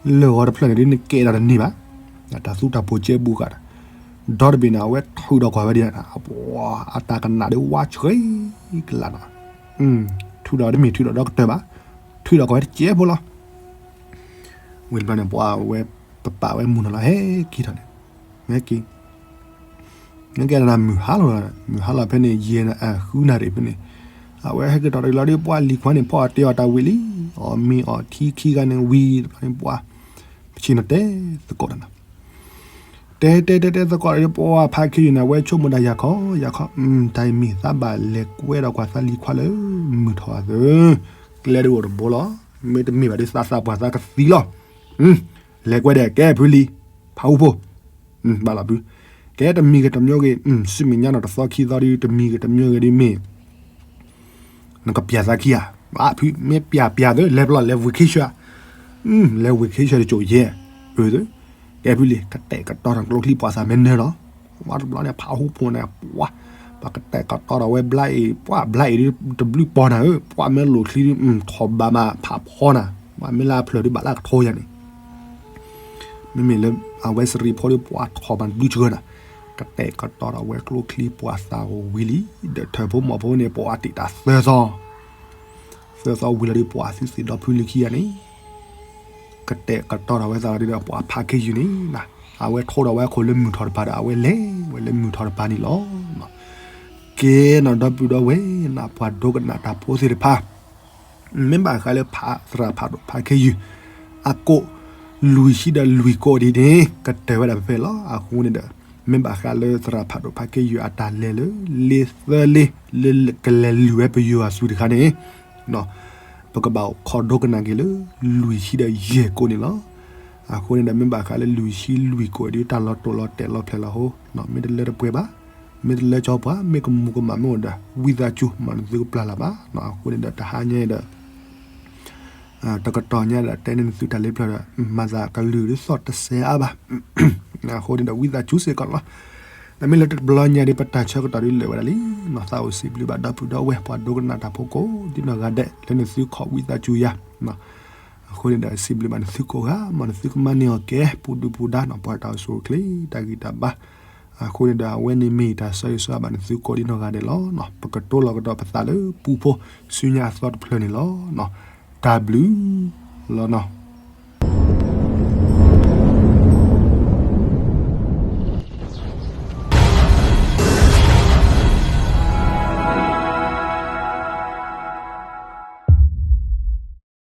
လၢၢ်ဂီၤတဖျၢၣ်န့ၣ်ဒ်နကဲဒၣ်တန့ၢ်ဘၣ်, တၢ်သူတၢ်ပိာ်ကဲဘူးဃာ်ဒီး ဒီတဘ့ၣ်န့ၣ် အဝဲထုးဒီးကွၢ်ဝဲဒ်န့ၣ် အတၢ်ကနၣ်ဒ်ဝါဆှံကလးနီၤ, ထုးဒီးတမ့ၢ်ထုးဒီးဒီကတၢၢ်ဘၣ်, ထုးဒီးကွၢ်ဝဲတစဲးဖိလီၤ. ဝံၤတဘျီန့ၣ် ပှၤဝဲပပာ်ဝဲမုၢ်နီၤလီၤ ဟဲက့ၤထီၣ်န့ၣ်, ဟဲက့ၤ နကဲဒၣ်မုၢ်ဟါလီၤ, မုၢ်ဟါလီၤဖဲန့ၣ် ယဲၢ်နၤ ဃုနၣ်ရံၣ်ဖဲန့ၣ်, အဝဲဟဲက့ၤထီၣ်တဘျီဒီး ပှၤလံၤခွါန့ၣ် ဖီအီၣ်တ့ၢ်အီၣ်တၢ်ဝံၤလံ, အီၣ်မ့ၤအီၣ်ထံခံဂၤန့ၣ်ဝံၤတဘျီန့ၣ် ပှၤ ပဆ့ၣ်နီၤတဲသကိးတၢ်နီၤ, တဲတဲတဲတဲသကိးဒီး ပှၤဖးခ့ယုၢ်န့ၣ် အဝဲဆိကမိၣ်ဒၣ်ယၤခီ ယၤခီ, တၢ်အံၤမ့ၢ်သးဘၣ်လဲၤကွဲဒီးကွၢ်သးလံၤခွါလၢမုၢ်ထီၣ်အသိး, ကျဲဒ်အိၣ်တဘိလီၤ, မ့တမ့ၢ်ဘၣ်ဒီးသးသးပှၢ်သးကသံလီၤ. လဲၤကွဲဒီးကဲဖုလံၤ ဖးဟူဖိ ဘၣ်လီၤဖု ကဲတမံၤဂ့ၤတမံၤဂ့ၤ ဆူမဲာ်ညါနီၤတသီခံသီဒီး တမံၤဂ့ၤတမံၤဂ့ၤဒီးမ့ၢ် နကပျးသးခံဧါ, ဖုမ့ၢ်ပျးပျးသ့ လဲၤပျီလဲၤ vacation လဲၤ vacation တစိၤယဲၢ် အၢ ကဲဖုလံၤ ကတဲာ်ကတီၤထီၣ်ကျိချံပှၤသးမဲာ်နၢၤလီၤ, ဝဲတဘျီန့ၣ် ဖးဟူဖိန့ၣ် ပှၤ ပှၤကတဲာ်ကတီၤထီၣ်ဝဲဘျါအံၤ ပှၤဘျါအံၤဒ်တဘျုးပီၤနၤဧၢ, ပှၤမ့ၢ်လိာ်ချံဒ် ထီၣ်ဘးမးဖးဖီနၤ, ပှၤမ့ၢ်လၢအဖျၢၣ်ဒ်ဘၣ်လၢအကထီယၤန့ၣ် မ့မ့ၢ်လၢအဝဲစရံဖိဒီးပှၤထီၣ်ဘးတဘျုးစှၤနၤ, ကတဲာ်ကတီၤထီၣ်ဝဲကျိချံပှၤသးဝံၤလံ, ဒီးထၢၣ်ဖိမီၢ်ဖိန့ၣ် ပှၤတ့ၢ်တၢ်သၢသီ သၢသီဝံၤလီၤဒီး ပှၤသုသ့ၣ်ဒီဖုလံၤခံဂၤန့ၣ် ကတဲာ်ကတီၤထီၣ်ဝဲသးလီၤဒီး ပှၤဖးခ့ယုၢ်န့ၣ် အဝဲထိဒီးဝဲအခိၣ်လၢမုၢ်ထီၣ်တပၤဒီး အဝဲလဲၤဝဲလၢမုၢ်ထီၣ်တပၤန့ၣ်လီၤ. ကဲနီၤ ဒီပုၢ်ဒီဝဲၢ်နီၤ ပှၤဒိကနၣ်တၢ်ဖိသ့ၣ်တဖၣ် မ့ၢ်ဘၣ်ဃးလၢဖး သရၣ်ဖးဒိၣ်ဖးခ့ယုၢ် အကိး လွံၢ်ဆံဒီးလွံၢ်ကိးဒ်န့ၣ် ကတၢၢ်ဝဲဒၣ်ဖဲဖဲလီၤ. အဃိန့ၣ်ဒီး မ့ၢ်ဘၣ်ဃးလၢသရၣ်ဖးဒိၣ်ဖးခ့ယုၢ်အတၢ်လဲၤလၢ လ့သၢလ့ လၢကလဲၤလုၢ်ဝဲပယိၤအစုတခါန့ၣ် ပကဘၣ်အိၣ်ခိးဒိကနၣ်က့ၤလၢ လွံၢ်ဆံဒီးယဲၢ်ကိးန့ၣ်လီၤ. အဃိန့ၣ်ဒီး မ့ၢ်ဘၣ်ဃးလၢလွံၢ်ဆံလွံၢ်ကိးဒ်တၢ်လီၤတိာ်လီၤတဲာ်လီၤဖျဲးလီၤဟိ မ့ၢ်တလၢတပှဲၤဘၣ်, မ့ၢ်တလၢကၠီပှၤ မ့ၢ်ကမူၤကမၣ်မ့ၢ်အိၣ်ဒီး ဝံသးစူၤ မၤနသုကပျၢ်လၢၤဘၣ်. အဃိန့ၣ်ဒီး တဟါညါအံၤဒီး တကတီၢ်ညါဒီးတဲန့ၢ်နသုတၢ်လ့ပျၢ်ဒီး မၤသးကလုၢ်ဒ်သိးတစဲးအါဘၣ်. အဃိန့ၣ်ဒီး ဝံသးစူၤစ့ၢ်ကီးလီၤ. ဒီးမ့ၢ်လၢတဘျီညါဒီး ပတၢ်ဆၢကတီၢ်ဒ်လၢာ်ဝဲဒၣ်လံ. သးအိၣ်စံးဘျုးဘၣ်ဒီပုၢ်ဒီဝဲၢ် ပှၤဒိကနၣ်တၢ်ဖိကိးဒ်နီၢ်ဂၤဒဲး လၢနသုခိးဝံသးစူၤယၤ အဃိန့ၣ်ဒီး စံးဘျုးဘၣ်နသုကိးဂၤ မ်နသုကမၤန့ၢ်အီၤကဲ ပူၤဒုၣ်ပူၤဒါနီၤ ပှၤတၢ်အိၣ်ဆူၣ်အိၣ်ချ့ တၢ်ဂံၢ်တၢ်ဘါ အဃိန့ၣ်ဒီး အဝဲန့ၣ်မ့ၢ်တၢ်ဆၢဂ့ၤဆၢဝါဘၣ်နသုကိးဒ်နီၢ်ဂၤဒဲးလီၤ. ပကတိၤလီၤကဒီးပသးလၢပူဖိ ဆူညါအသီတဖျၢၣ်န့ၣ်လီၤ. တၢ်ဘျုးလီၤနီၤ.